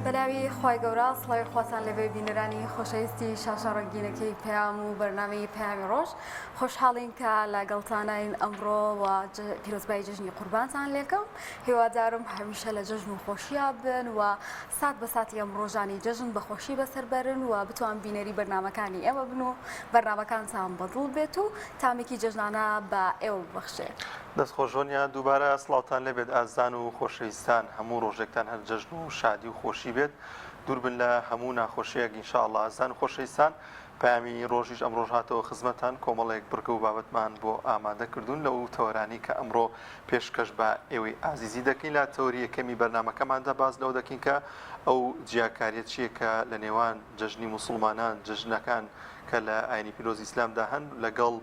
بەناوی خوای گەورە سڵاوی خواتان لێبێ بینەرانی خۆشەویستی شاشە ڕەنگینەکەی پەیام و بەرنامەی پەیامی ڕۆژ خۆشحاڵین کە لەگەڵتانین ئەمڕۆ و پیرۆزبایی جەژنی قوربانتان لێکەم هیوادارم هەمیشە لە جەژن و خۆشییا بن و سات بە ساتی ئەم ڕۆژانی جەژن بە خۆشی بەسەر بەرن و بتوان بینەری بەرنامەکانی ئێمە بن و بەرنامەکانتان بەدڵ بێت و تامێکی جەژنانە بە ئێوە ببەخشێ. دەست خۆش ۆنیا دووبارە سڵاوتان لێبێت ئازیزان و خۆشەویستان هەموو ڕۆژێکتان هەر جەژن و شادی و خۆشی بێت دوور بن لە هەموو ناخۆشیەک ان شاء اللە ئازیزان و خۆشەویستان پەیامی ڕۆژیش ئەمڕۆش هاتەوە خزمەتان کۆمەڵێک بڕگە و بابەتمان بۆ ئامادە کردوون لەو تەوەرانەی کە ئەمڕۆ پێشکەش بە ئێوەی ئازیزی دەکەین لە تەوەری یەکەمی بەرنامەکەماندا باس لەوە دەکەین کە ئەو جیاکاریە چییە کە لە نێوان جەژنی موسڵمانان جەژنەکان کە لە ئاینی پیرۆزی ئیسلامدا هەن لەگەڵ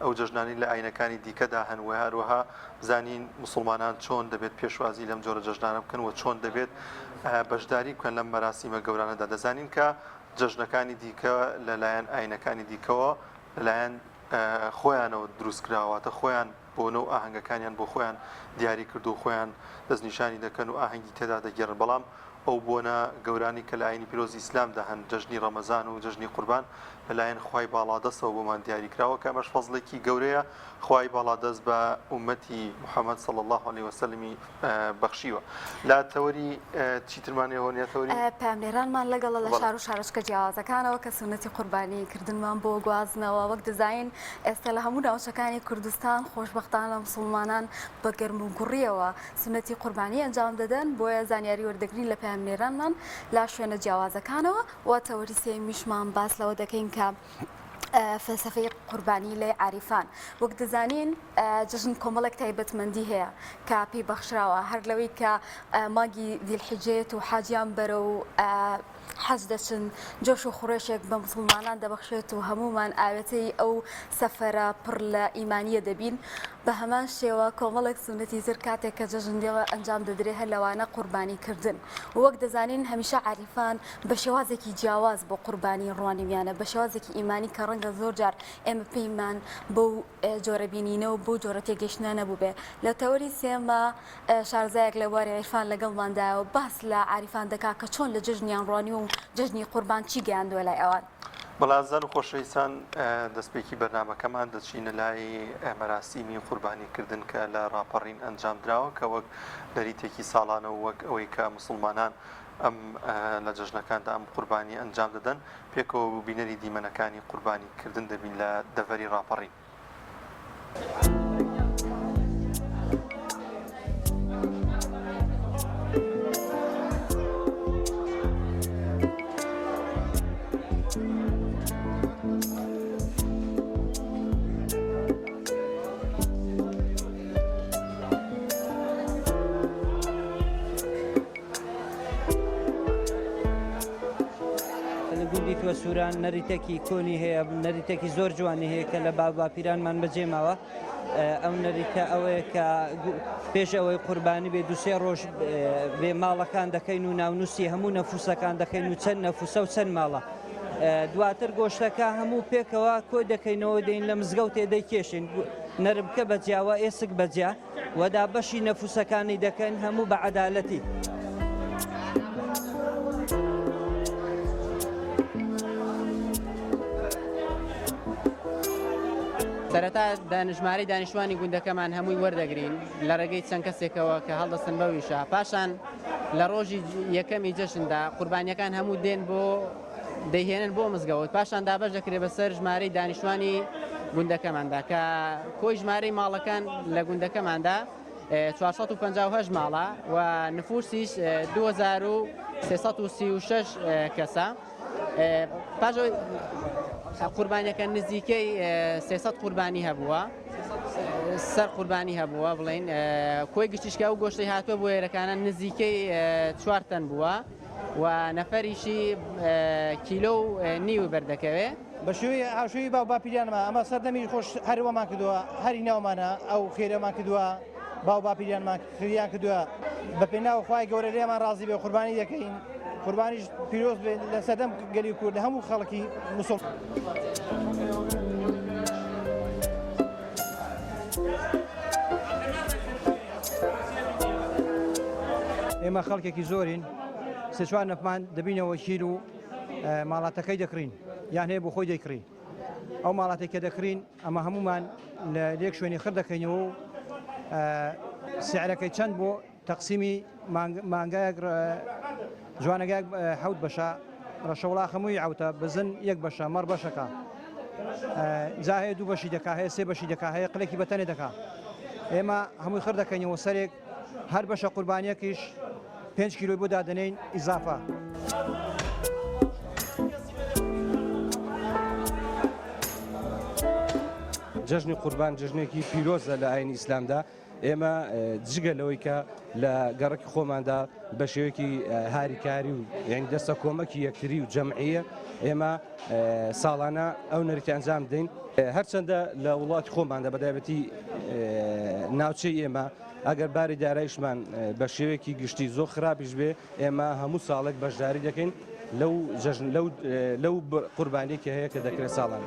ئەو جەژنانەی لە ئاینەکانی دیکەدا هەن و هەروەها بزانین موسڵمانان چۆن دەبێت پێشوازی لەم جۆرە جەژنانە بکەن و چۆن دەبێت بەشداری بکەن لەم مەراسیمە گەورانەدا دەزانین کە جەژنەکانی دیکە لەلایەن ئاینەکانی دیکەوە لەلایەن خۆیانەوە دروست کراوە واتە خۆیان بۆنە و ئاهەنگەکانیان بۆ خۆیان دیاری کردو و خۆیان دەستنیشانی دەکەن و ئاهەنگی تێدا دەگێڕن بەڵام ئەو بۆنە گەورانەی کە لە ئاینی پیرۆزی ئیسلامدا هەن جەژنی ڕەمەزان و جەژنی قوربان لەلایەن خوای باڵادەستەوە بۆمان دیاری کراوە کە ئەمەش فەزڵێکی گەورەیە خوای باڵادەست بە ئوممەتی محمد صلی اللە علیە وسلمی بەخشیوە لە تەوەری چیترمان هەیە هۆنیا تەوەری پەیامنێرانمان لەگەڵە لە شار و شارۆچکە جیاوازەکانەوە کە سوننەتی قوربانی کردنمان بۆ گوازنەوە وەک دەزانین ئێستا لە هەموو ناوچەکانی کوردستان خۆشبەختانە موسڵمانان بە گەرم و گوڕیەوە سوننەتی قوربانی ئەنجام دەدەن بۆیە زانیاری وەردەگرین لە پەیامنێرانمان لە شوێنە جیاوازەکانەوە و تەوەری سێیەمیشمان باس لەوە دەکەین کە فەلسەفەی قوربانی لای عاریفان وەک دەزانین جەژن کۆمەڵێک تایبەتمەندی هەیە کە پێی بەخشراوە هەر لەوەی کە مانگی دیلحیجێت و حاجیان بەرە و حەج دەچن جۆش و خڕێشێک بە مسلمانان دەبەخشێت و هەمومان ئاوێتەی ئەو سەفەرە پڕ لە ئیمانیە دەبین بە هەمان شێوە کۆمەڵێک سونەتی تر کاتێک کە جەژن دێوە ئەنجام دەدرێت هەر لەوانە قوربانی کردن وەک دەزانین هەمیشە عاریفان بە شێوازێکی جیاواز بۆ قوربانی ڕوانیویانە بە شێوازێکی ئیمانی کە ڕەنگە زۆر جار ئێمە پێیمان بەو جۆرە بینینە و بەو جۆرە تێگەیشتنە نەبووبێ. لە تەوەری سێیەما شارەزایەک لە بواری عیرفان لەگەڵماندایە و باس لە عاریفان دەکا کە چۆن لە جەژنیان ڕوانیوە و جەژنی قوربان چی گەیاندووە لای ئەوان. بەڵێ ئازیزان و خۆشەویستان دەستپێکی بەرنامەکەمان دەچینە لای مەراسیمی قوربانی کردن کە لە ڕاپەڕین ئەنجام دراوە کە وەک نەریتێکی ساڵانە و وەک ئەوەی کە موسڵمانان ئەم لە جەژنەکاندا ئەم قوربانیە ئەنجام دەدەن، پێکەوە بینەری دیمەنەکانی قوربانی کردن دەبین لە دەڤەری ڕاپەڕین. لە گوندی توەسوران نەریتێکی کۆنی هەیە نەریتێکی زۆر جوانی هەیە کە لە باو باپیرانمان بەجێ ماوە ئەو نەریتە ئەوەیە کە پێش ئەوەی قوربانی بێ دوسێ ڕۆژ بێ ماڵەکان دەکەین و ناونووسی هەموو نەفوسەکان دەکەین و چەند نەفوسە و چەند ماڵە. دواتر گۆشتەکە هەموو پێکەوە کۆی دەکەینەوە دەین لە مزگەوتێ دەیکێشین نەرمکە بەجیاوە ئێسک بەجیا و دابەشی نەفوسەکانی دەکەن هەموو بە عەدالەتی. سەرەتا ژمارەی دانیشتوانی گوندەکەمان هەمووی وەردەگرین لە ڕێگەی چەند کەسێکەوە کە هەڵدەستن بەو ئیشە پاشان لە ڕۆژی یەکەمی جەژندا قوربانیەکان هەموو دێن بۆ دەیهێنن بۆ مزگەوت پاشان دابەش دەکرێت بەسەر ژمارەی دانیشتوانی گوندەکەماندا کە کۆی ژمارەی ماڵەکان لە گوندەکەماندا 458 ماڵە و نفوسیش 2336 کەسە پاش قوربانیەکە نزیکەی 300 قوربانی هەبووە سەر قوربانی هەبووە بڵین کۆی گشتیشکە و گۆشتی هاتووە بۆ ئێرەکانە نزیکەی چوارتەن بووە و نەفەریشی کیلۆ و نیوی بەردەکەوێ. بە شێوەی هاوشێوەی باو باپیرانمان ئەمە سەردەمی خۆش هەر وەمان کردووە هەری ناومانە ئەو خێرەمان کردووە باو باپیرانمان خێریان کردووە بە پێناو خوای گەورە لێمان ڕازی بێ قوربانی دەکەین قوربانیش پیرۆز بێت لە سەردەم گەلی کورد لە هەموو خەڵکی مسوڵ. ئێمە خەڵکێکی زۆرین. سێ چوار نەفمان دەبینە وەکیل و ماڵاتەکەی دەکڕین یان هەیە بۆ خۆی دەیکڕی ئەو ماڵاتێک کە دەکڕین ئەمە هەمومان لە لێک شوێنی خڕ دەکەینەوە و سعرەکەی چەند بۆ تەقسیمی مانگایەک جوانەگایەک حەوت بەشە ڕەشەوڵاخ هەمووی عەوتە بزن یەک بەشە مەڕ بەشەکە جا هەیە دوو بەشی دەکا هەیە سێ بەشی دەکا هەیە قلێکی بەتەنێ دەکا ئێمە هەمووی خڕ دەکەینەوە سەرێک هەر بەشە قوربانیەکیش پێنج کیلۆی بۆ دادەنێین ئیزافە. جەژنی قوربان جەژنێکی پیرۆزە لە ئاینی ئیسلامدا ئێمە جگە لەوەی کە لە گەڕەکی خۆماندا بە شێوەیەکی هاریکاری و یعنی دەستە کۆمەکی یەکتری و جەمعیە ئێمە ساڵانە ئەو نەریتە ئەنجام دەین هەرچەندە لە وڵاتی خۆماندا بەدایبەتی ناوچەی ئێمە ئەگەر باری دارایشمان بە شێوەیەکی گشتی زۆر خراپیش بێ ئێمە هەموو ساڵێک بەشداری دەکەین لەو جەژن لەو لەو قوربانی کە هەیە کە دەکرێت ساڵان.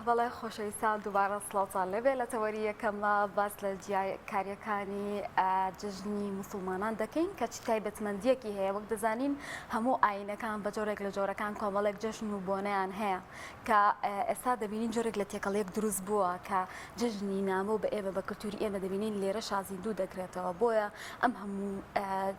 بەڵێ خۆشەویستان دووبارە سڵاوتان لێبێ لە تەوەری یەکەمە باس لە جیاکاریەکانی جەژنی موسڵمانان دەکەین کە چ تایبەتمەندیەکی هەیە وەک دەزانین هەموو ئاینەکان بە جۆرێک لە جۆرەکان کۆمەڵێک جەژن و بۆنەیان هەیە کە ئێستا دەبینین جۆرێک لە تێکەڵیەک دروست بووە کە جەژنی نامۆ بە ئێمە بە کلتوری ئێمە دەبینین لێرە شازیندوو دەکرێتەوە بۆیە ئەم هەموو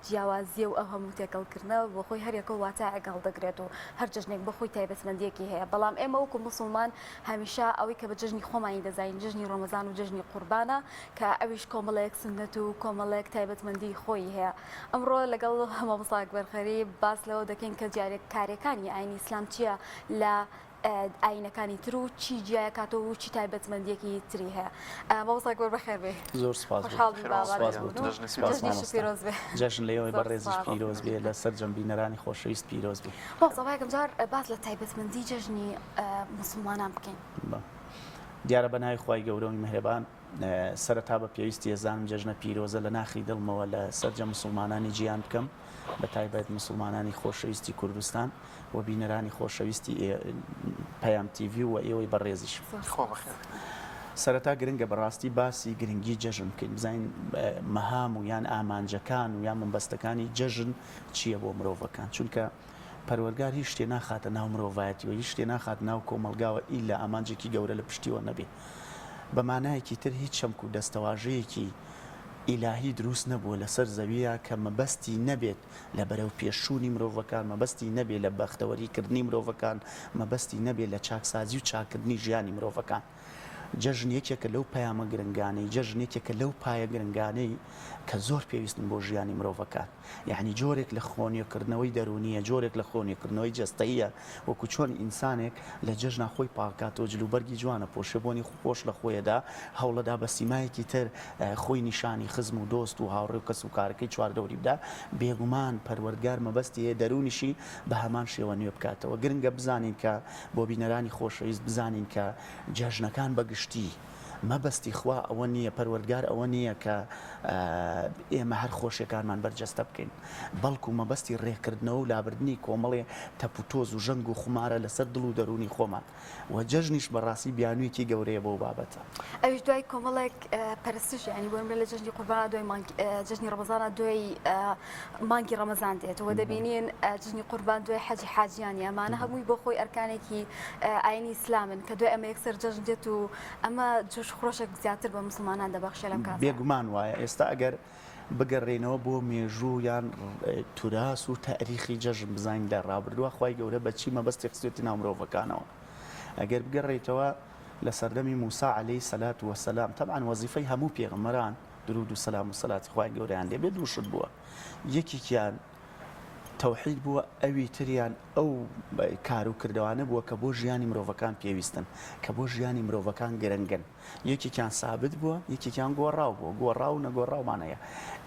جیاوازیە و ئەو هەموو تێکەڵکردنە بۆ خۆی هەریەکە واتایەک هەڵدەگرێت و هەر جەژنێک بۆ خۆی تایبەتمەندیەکی هەیە بەڵام ئێمە وەکو موسڵمان هەمیشە ئەوەی کە بە جەژنی خۆمانی دەزانین جەژنی ڕەمەزان و جەژنی قوربانە کە ئەویش کۆمەڵێک سوننەت و کۆمەڵێک تایبەتمەندی خۆی هەیە. ئەمڕۆ لەگەڵ مامۆستا ئەکبەر غەریب باس لەوە دەکەین کە جیاکارییەکانی ئاینی ئیسلام چییە لە ئاینەکانی تر و چی جیاکاتەوە و چی تایبەتمەندیەکی تری هەیە. مامۆستا ئەکبەر بەخێر بێی. زۆر سپاس بۆ خۆشحاڵ بووین بە سپاس بۆ ئامادەبوون تۆ. و سپاس جەژنیشت مامۆستا. پیرۆز بێ. جەژن لە ئێوەی زۆر بەڕێزیش سپاس. پیرۆز بێ لە سەرجەم بینەرانی خۆشەویست پیرۆز بێ. مامۆستا با یەکەم جار باس لە تایبەتمەندی جەژنی موسڵمانان بکەین. دیارە بە ناوی خوای گەورە و میهرەبان. سەرەتا بە پێویستی ئەزانم جەژنە پیرۆزە لە ناخی دڵمەوە لە سەرجەم موسڵمانانی جیهان بکەم بە تایبەت موسڵمانانی خۆشەویستی کوردستان و بینەرانی خۆشەویستی پەیام تیڤی و ئێوەی بەڕێزیش. سەرەتا گرنگە بەڕاستی باسی گرنگی جەژن بکەین بزانین مەهام و یان ئامانجەکان و یان مەبەستەکانی جەژن چییە بۆ مرۆڤەکان چونکە پەروەرگار هیچ شتێ ناخاتە ناو مرۆڤایەتیوە هیچ شتێ ناخات ناو کۆمەڵگاوە ئیلا ئامانجێکی گەورە لە پشتیوە نەبێ بە مانایەکی تر هیچ چەمک و دەستەواژەیەکی ئیلاهی دروست نەبووە لەسەر زەوییا کە مەبەستی نەبێت لە بەرەو پێشچوونی مرۆڤەکان، مەبەستی نەبێت لە بەختەوەری کردنی مرۆڤەکان، مەبەستی نەبێت لە چاکسازی و چاککردنی ژیانی مرۆڤەکان. جەژن یەکێکە لەو پەیامە گرنگانەی، جەژن یەکێکە لەو پایە گرنگانەی کە زۆر پێویستن بۆ ژیانی مرۆڤەکان. یەعنی جۆرێک لە خۆنوێکردنەوەی دەروونییە، جۆرێک لە خۆنوێکردنەوەی جەستەییە، وەکو چۆن ئینسانێک لە جەژنا خۆی پاککاتەوە، جلوبەرگی جوان ئەپۆشێ، بۆنی خۆش لە خۆیەدا، هەوڵەدا بە سیمایەکی تر خۆی نیشانی خزم و دۆست و هاوڕێ و کەسوکارەکەی چواردەوری بدا، بێگومان پەروەردگار مەبەستی هەیە دەروونیشی بە هەمان شێوە نوێ بکاتەوە. گرنگە بزانین کە بۆ بینەرانی خۆشەویست بزانین کە جەژنەکان بە گشتی، مەبەستی خوا ئەوە نییە، پەروەردگار ئەوە نییە کە ئێمە هەر خۆشیەکانمان بەرجەستە بکەین، بەڵکو مەبەستی ڕێکردنەوە و لابردنی کۆمەڵێ تەپ و تۆز و ژەنگ و خومارە لەسەر دڵ و دەروونی خۆمان و جەژنیش بەڕاستی بیانوویەکی گەورەیە بەو بابەتە. ئەویش دوای کۆمەڵێک پەرستش یانی بۆ نمونە لە جەژنی قوربانا دوای مانگ جەژنی ڕەمەزانا دوای مانگی ڕەمەزان دێت و دەبینین جەژنی قوربان دوای حەجی حاجیانی ئەمانە هەمووی بۆ خۆی ئەرکانێکی ئاینی ئیسلامن کە دوای ئەمە یەکسەر جەژن دێت و ئەمە جۆش خرۆشێک زیاتر بە مسلمانان دەبەخشێ لەم کاتە. بێگومان وایە ئێستا ئەگەر بگەڕێینەوە بۆ مێژوو یان توراس و تاریخی جەژن بزانین لە ڕابردووە خوای گەورە بە چی مەبەستی خستوێتی ناو مرۆڤەکانەوە ئەگەر بگەڕێیتەوە لە سەردەمی موسا عەلەیهی سەلات وەسەلام تەبعەن وەزیفەی هەموو پێغەمبەران درود و سەلام و سەلاتی خوای گەورەیان لێ بێت دوو شت بووە یەکێکیان. تەوحید بووە، ئەوی تریان ئەو کار و کردەوانە بووە کە بۆ ژیانی مرۆڤەکان پێویستن، کە بۆ ژیانی مرۆڤەکان گرنگن. یەکێکیان سابت بووە، یەکێکیان گۆڕاو بووە، گۆڕاو و نەگۆڕاومان هەیە.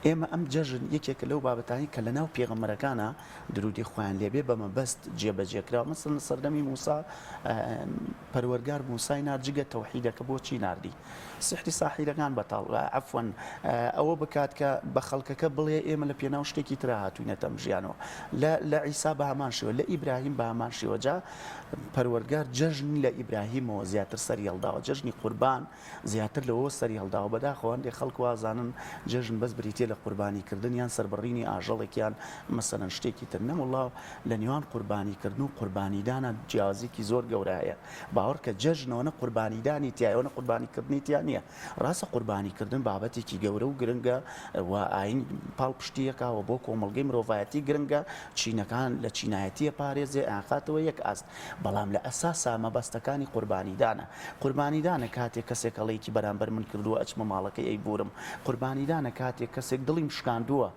ئێمە ئەم جەژن یەکێکە لەو بابەتانەی کە لەناو پێغەمبەرەکانا دروودی خوایان لێ بێ بە مەبەست جێبەجێ کراوە. مەسەلەن لە سەردەمی موسا پەروەرگار موسای نارد جگە تەوحیدەکە بۆچی ناردی؟ سیحری ساحیرەکان بەتاڵ عەفوەن ئەوە بکات کە بە خەڵکەکە بڵێ ئێمە لە پێناو شتێکی ترا هاتوینەتە ئەم ژیانەوە لە لە عیسا بە هەمان شێوە لە ئیبراهیم بە هەمان شێوە جا پەروەردگار جەژنی لە ئیبراهیمەوە زیاتر سەری هەڵداوە جەژنی قوربان زیاتر لەوەوە سەری هەڵداوە بەداخەوە هەندێک خەڵک وازانن جەژن بەس بریتیە لە قوربانی کردن یان سەربڕینی ئاژەڵێک یان مەسەلەن شتێکی تر نەوەڵا لە نێوان قوربانی کردن و قوربانیدانا جیاوازیکی زۆر گەورە هەیە باوەڕکە جەژن ئەوەنە قوربانیدانی تیایە ئەوەنە قوربانی کردنی تیا نییە ڕاستە قوربانی کردن بابەتێکی گەورە و گرنگە و ئاین پاڵپشتی ئەکا و بۆ کۆمەڵگەی مرۆڤایەتی گرنگە چینەکان لە چینایەتیە پارێزێ ئەیانخاتەوە یەک ئاست بەڵام لە ئەساسا مەبەستەکانی قوربانیدانە قوربانیدانە کاتێک کەسێک هەڵەیەکی بەرامبەر من کردووە ئەچمە ماڵەکەی ئەیبورم قوربانیدانە کاتێک کەسێک دڵیم شکاندووە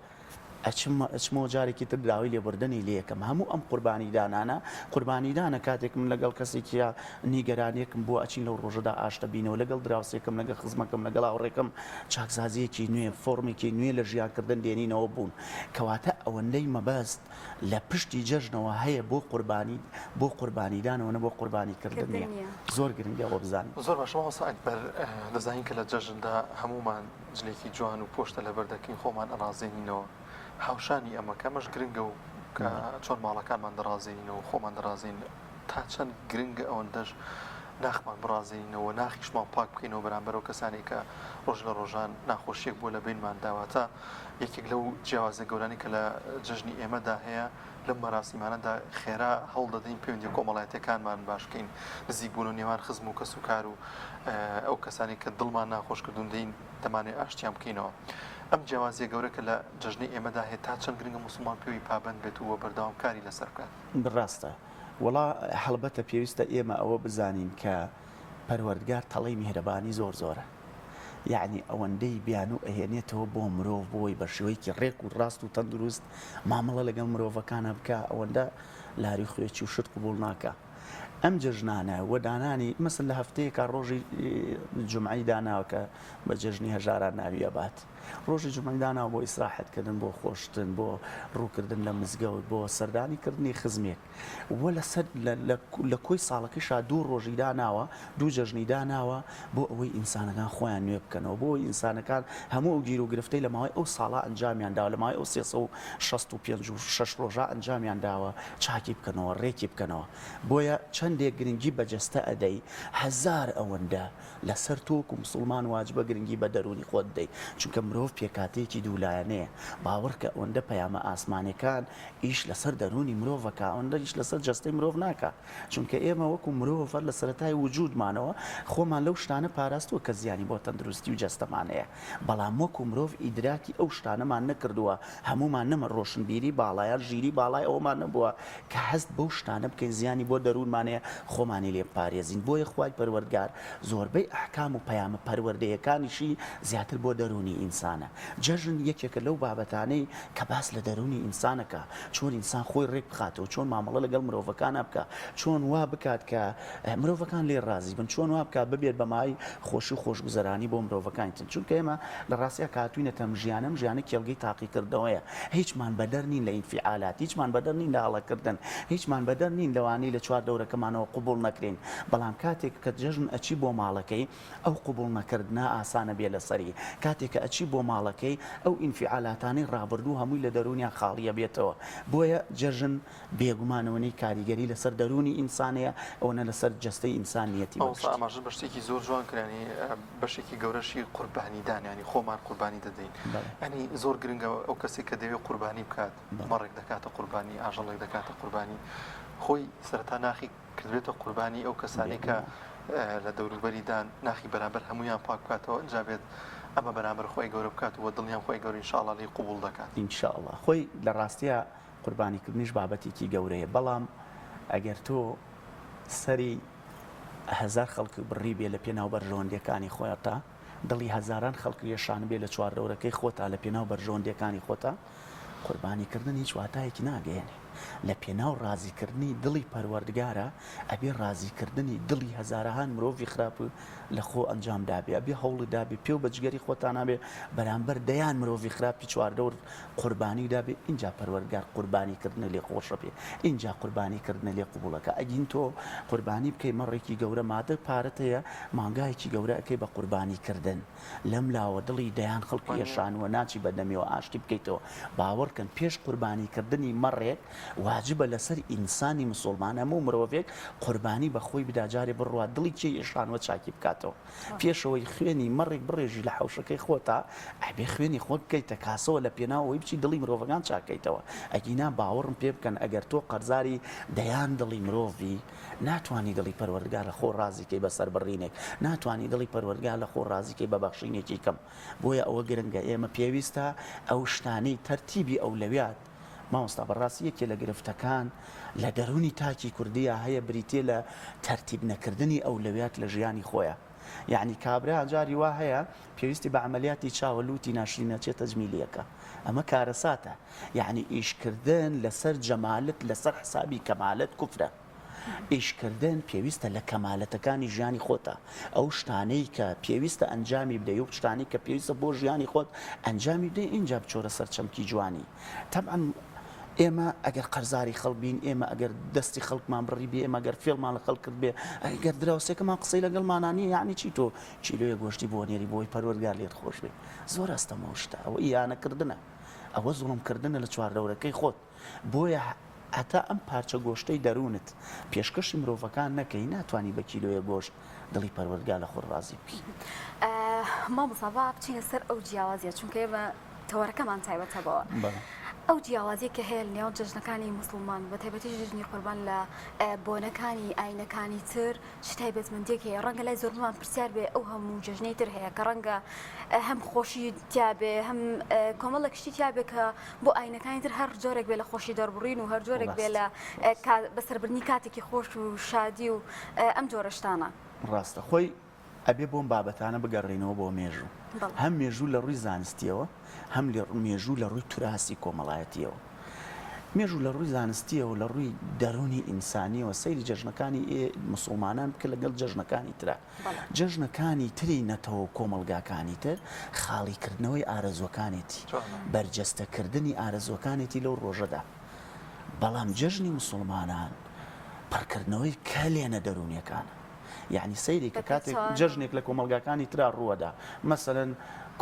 ئەچم ئەچمەوە جارێکی تر داوای لێبوردنی لێکەم هەموو ئەم قوربانیدانانە قوربانیدانە کاتێک من لەگەڵ کەسێکیا نیگەرانیەکم بووە ئەچین لەو ڕۆژەدا ئاشتەبینەوە لەگەڵ دراوسێکەم لەگەڵ خزمەکەم لەگەڵ هاوڕێکەم چاکسازیەکی نوێ فۆرمێکی نوێ لە ژیانکردن دێنینەوە بوون کەواتە ئەوەندەی مەبەست لە پشتی جەژنەوە هەیە بۆ قوربانی بۆ قوربانیدانەوە نە بۆ قوربانی کردن نیە زۆر گرنگە ئەوە بزانین. زۆر باشە مامۆستا ئەکبەر دەزانین کە لە جەژندا هەموومان جلێکی جوان و پۆشتە لەبەر دەکەین خۆمان ئەڕازێنینەوە هاوشانی ئەمە کە ئەمەش گرنگە و کە چۆن ماڵەکانمان دەڕازێنینەوە خۆمان دەڕازێنین تا چەند گرنگە ئەوەندەش ناخمان بڕازێنینەوە ناخیشمان پاک بکەینەوە بەرامبەر ئەو کەسانەی کە ڕۆژ لە ڕۆژان ناخۆشیەک بووە لە بەینماندا واتە یەکێک لەو جیاوازە گەورانەی کە لە جەژنی ئێمەدا هەیە لەم مەراسیمانەدا خێرا هەوڵ دەدەین پەیوەندیە کۆمەڵایەتیەکانمان باش بکەین، نزیک بوونەوە نێوان خزم و کەسوکار و ئەو کەسانەی کە دڵمان ناخۆش کردوون دێین دەمانەوێت ئاشتیان بکەینەوە. ئەم جیاوازیە گەورە کە لە جەژنەی ئێمەدا هەیە تا چەند گرنگە موسڵمان پێوەی پابەند بێت و بەردەوام کاری لەسەر بکات؟ ڕاستە وەڵا هەڵبەتە پێویستە ئێمە ئەوە بزانین کە پەروەردگار تەڵەی میهرەبانی زۆر زۆرە یەعنی ئەوەندەی بیانوو ئەهێنێتەوە بۆ مرۆڤ بۆی بە شێوەیەکی ڕێک و ڕاست و تەندروست مامەڵە لەگەڵ مرۆڤەکانە بکا ئەوەندە لاری خوێچی و شت قبوڵ ناکا ئەم جەژنانە و دانانی مەسەن لە هەفتەیەکا ڕۆژی جومعەی داناوە کە بە جەژنی هەژاران ناوی ئەبات ڕۆژی جومعەی داناوە بۆ ئیسراحەت کردن بۆ خۆشتن بۆ ڕووکردن لە مزگەوت بۆ سەردانی کردنی خزمێک وە لەسەر لە کۆی ساڵەکەیشا دوو ڕۆژی داناوە، دوو جەژنی داناوە بۆ ئەوەی ئینسانەکان خۆیان نوێ بکەنەوە، بۆ ئەوەی ئینسانەکان هەموو ئەو گیروگرفتەی لە ماوەی ئەو ساڵە ئەنجامیان داوە، لە ماوەی ئەو 365 و شەش ڕۆژە ئەنجامیان داوە چاکی بکەنەوە، ڕێکی بکەنەوە. بۆیە چەندێک گرنگی بە جەستە ئەدەی، هەزار ئەوەندە لەسەر تۆ وەکو موسڵمان واجبە گرنگی بە دەروونی خۆت بدەی، چونکە مرۆڤ پێکهاتەیەکی دوولایەنەیە، باوەڕکە ئەوەندە پەیامە ئاسمانیەکان ئیش لەسەر دەروونی مرۆڤ ئەکا ئەوەندە ئیش لەسەر جەستەی مرۆڤ ناکا، چونکە ئێمە وەکو مرۆڤ هەر لە سەرەتای وجودمانەوە خۆمان لەو شتانە پاراستووە کە زیانی بۆ تەندروستی و جەستەمان هەیە، بەڵام وەکو مرۆڤ ئیدراکی ئەو شتانەمان نەکردووە، هەموومان نەمە ڕۆشنبیری باڵا یان ژیری باڵای ئەوەمان نەبووە کە هەست بەو شتانە بکەین زیانی بۆ دەروونمان هەیە خۆمانی لێ بپارێزین، بۆیە خوای پەروەردگار زۆربەی ئەحکام و پەیامە پەروەردەیەکانیشی زیاتر بۆ دەروونی ئینسانە، جەژن یەکێکە لەو بابەتانەی کە باس لە دەروونی ئینسان ئەکا، چۆن ئینسان خۆی ڕێک بخاتەوە، چۆن مامەڵە لەگەڵ مرۆڤەکانا بکا، چۆن وا بکات کە مرۆڤەکان لێی ڕازی بن، چۆن وا بکات ببێت بە مایەی خۆشی و خۆشگوزەرانی بۆ مرۆڤەکانی تر، چونکە ئێمە لە ڕاستیا کە هاتووینەتە ئەم ژیانە، ئەم ژیانە کێڵگەی تاقیکردنەوەیە، هیچمان بەدەر نین لە ئینفیعالات، هیچمان بەدەر نین لە هەڵەکردن، هیچمان بەدەر نین لەوانەی لە چواردەورەکەمانەوە قبوڵ نەکرێین، بەڵام کاتێک کە جەژن ئەچی بۆ ماڵەکەی، ئەو قبوڵ نەکردنە ئاسانە بێ لەسەری، کاتێ کە ئەچی بۆ ماڵەکەی ئەو ئینفیعالاتانەی ڕابردوو هەمووی لە دەروونیا خاڵی ئەبێتەوە، بۆیە جەژن بێگومان ئەوەنەی کاریگەری لەسەر دەروونی ئینسان هەیە ئەوەنە لەسەر جەستەی ئینسان نیەتی بە مامۆستا گشتی. ئاماژەت بە شتێکی زۆر جوان کرد یانی بەشێکی گەورەشی قوربانیدان یانی خۆمان قوربانی دەدەین بەڵێ. یانی زۆر گرنگە ئەو کەسێک کە دەیەوێت قوربانی بکات بەڵێ. مەڕێک دەکاتە قوربانی ئاژەڵێک دەکاتە قوربانی خۆی سەرەتا ناخی کردبێتە قوربانی ئەو کەسانەی کە لە دەوروبەریدان ناخی بەرامبەر هەموویان پاک بکاتەوە ئینجا بێت ئەمە بەرامبەر خوای گەورە بکات و دڵنیام خوای گەورە ان شاء اللە لێی قبوڵ دەکات. ان شاء اللە خۆی لە ڕاستیا قوربانی کردنیش بابەتێکی گەورەیە بەڵام ئەگەر تۆ سەری هەزار خەڵک بڕیبێ لە پێناو بەرژەوەندیەکانی خۆتا دڵی هەزاران خەڵک یەشانبێ لە چواردەورەکەی خۆتا لە پێناو بەرژەوەندیەکانی خۆتا. قوربانی کردن هیچ واتایەکی ناگەیەنێ. لە پێناو ڕازی کردنی دڵی پەروەردگارا ئەبێ ڕازی کردنی دڵی هەزارەهان مرۆڤی خراپ لە خۆ ئەنجام دابێ. ئەبێ هەوڵت دابێ پێو بە جگەری خۆتانا بێ بەرامبەر دەیان مرۆڤی خراپی چواردەورت قوربانی دابێ ئینجا پەروەردگار قوربانی کردنت لێ خۆشەبێ ئینجا قوربانی کردنت لێ قبوڵەکا ئەگین تۆ قوربانی بکەی مەڕێکی گەورە مادە پارەت هەیە مانگایەکی گەورە ئەکەی بە قوربانی کردن لەم لاوە دڵی دەیان خەڵکی ئێشانوە ناچی بە دەمیەوە ئاشتی بکەیتەوە باوەڕکەن پێش قوربانی کردنی مەڕێک واجبە لەسەر ئینسانی مسوڵمان هەموو مرۆڤێک قوربانی بە خۆی بدا جارێ بڕوا دڵی کێی ئێشانوە چاکی بکاتەوە پێشەوەی خوێنی مەڕێک بڕێژی لە حەوشەکەی خۆتا ئەبێ خوێنی خۆت بکەیتە کاسەوە لە پێناو ئەوەی بچی دڵی مرۆڤەکان چاکەیتەوە ئەگینا باوەڕم پێ بکەن ئەگەر تۆ قەرزاری دەیان دڵی مرۆڤی ناتوانی دڵی پەروەردگار لە خۆ ڕازی کەی بە سەربڕینێک ناتوانی دڵی پەروەردگار لە خۆ ڕازی کەی بە بەخشینێکی کەم بۆیە ئەوە گرنگە ئێمە پێویستە ئەو شتانەی تەرتیبی ئەولەویات مامۆستا بەڕاستی یەکێ لە گرفتەکان لە دەرونی تاکی کوردیا هەیە بریتیە لە تەرتیب نەکردنی ئەولەویات لە ژیانی خۆیا یەعنی کابرا جاری وا هەیە پێویستی بە عەمەلیاتی چاوە لوتی ناشرینە چێ تەجمیلیەکە ئەمە کارەساتە یەعنی ئیشکردن لەسەر جەمالت لەسەر حسابی کەمالت کوفرە. ئیشکردن پێویستە لە کەمالەتەکانی ژیانی خۆتا، ئەو شتانەی کە پێویستە ئەنجامی بدەی و شتانەی کە پێویستە بۆ ژیانی خۆت ئەنجامی بدەی ئینجا بچۆرە سەر چەمکی جوانی. تەبعەن ئێمە ئەگەر قەرزاری خەڵک بین، ئێمە ئەگەر دەستی خەڵکمان بڕیبێ، ئێمە ئەگەر فێڵمان لە خەڵک کردبێ، ئەگەر دراوسێکەمان قسەی لەگەڵمانا نییە، یەعنی چی تۆ کیلۆیەک گۆشتی بۆ نێری بۆی پەروەردگار لێت خۆش بێ؟ زۆر ئەستەمە ئەو شتە، ئەوە ئیهانەکردنە، ئەوە زوڵمکردنە لە چواردەورەکەی خۆت. بۆیە هەتا ئەم پارچە گۆشتەی دەروونت پێشکەشی مرۆڤەکان نەکەی ناتوانی بە کیلۆیە گۆشت دڵی پەروەردگار لە خۆت ڕازی بکەی. مامۆستا با بچینە سەر ئەو جیاوازیە چونکە ئێمە تەوەرەکەمان تایبەتە بەوە. ئەو جیاوازیە کە هەیە لە نێوان جەژنەکانی موسڵمان بە تایبەتیش جەژنی قوربان لە بۆنەکانی ئاینەکانی تر چ تایبەتمەندیەک هەیە؟ ڕەنگە لای زۆربەمان پرسیار بێ ئەو هەموو جەژنەی تر هەیە کە ڕەنگە هەم خۆشی تیابێ هەم کۆمەڵێک شتی تیابێ کە بۆ ئاینەکانی تر هەر جۆرێک بێ لە خۆشی دەربڕین و هەر جۆرێک بێ لە بەسەربردنی کاتێکی خۆش و شادی و ئەم جۆرە شتانە. ڕاستە خۆی ئەبێ بۆم بابەتانە بگەڕێینەوە بۆ مێژوو هەم مێژوو لە ڕووی زانستیەوە هەم مێژوو لە ڕووی توراسی کۆمەڵایەتیەوە. مێژوو لە ڕووی زانستیەوە لە ڕووی دەروونی ئینسانیەوە سەیری جەژنەکانی ئێ موسوڵمانان بکە لەگەڵ جەژنەکانی ترا. جەژنەکانی تری نەتەوە و کۆمەڵگاکانی تر خاڵی کردنەوەی ئارەزووەکانێتی، بەرجەستە کردنی ئارەزووەکانێتی لەو ڕۆژەدا. بەڵام جەژنی موسوڵمانان پڕکردنەوەی کەلێنە دەروونیەکانە. یەعنی سەیری کە کاتێک جەژنێک لە کۆمەڵگاکانی ترا ڕووەدا مەسەلەن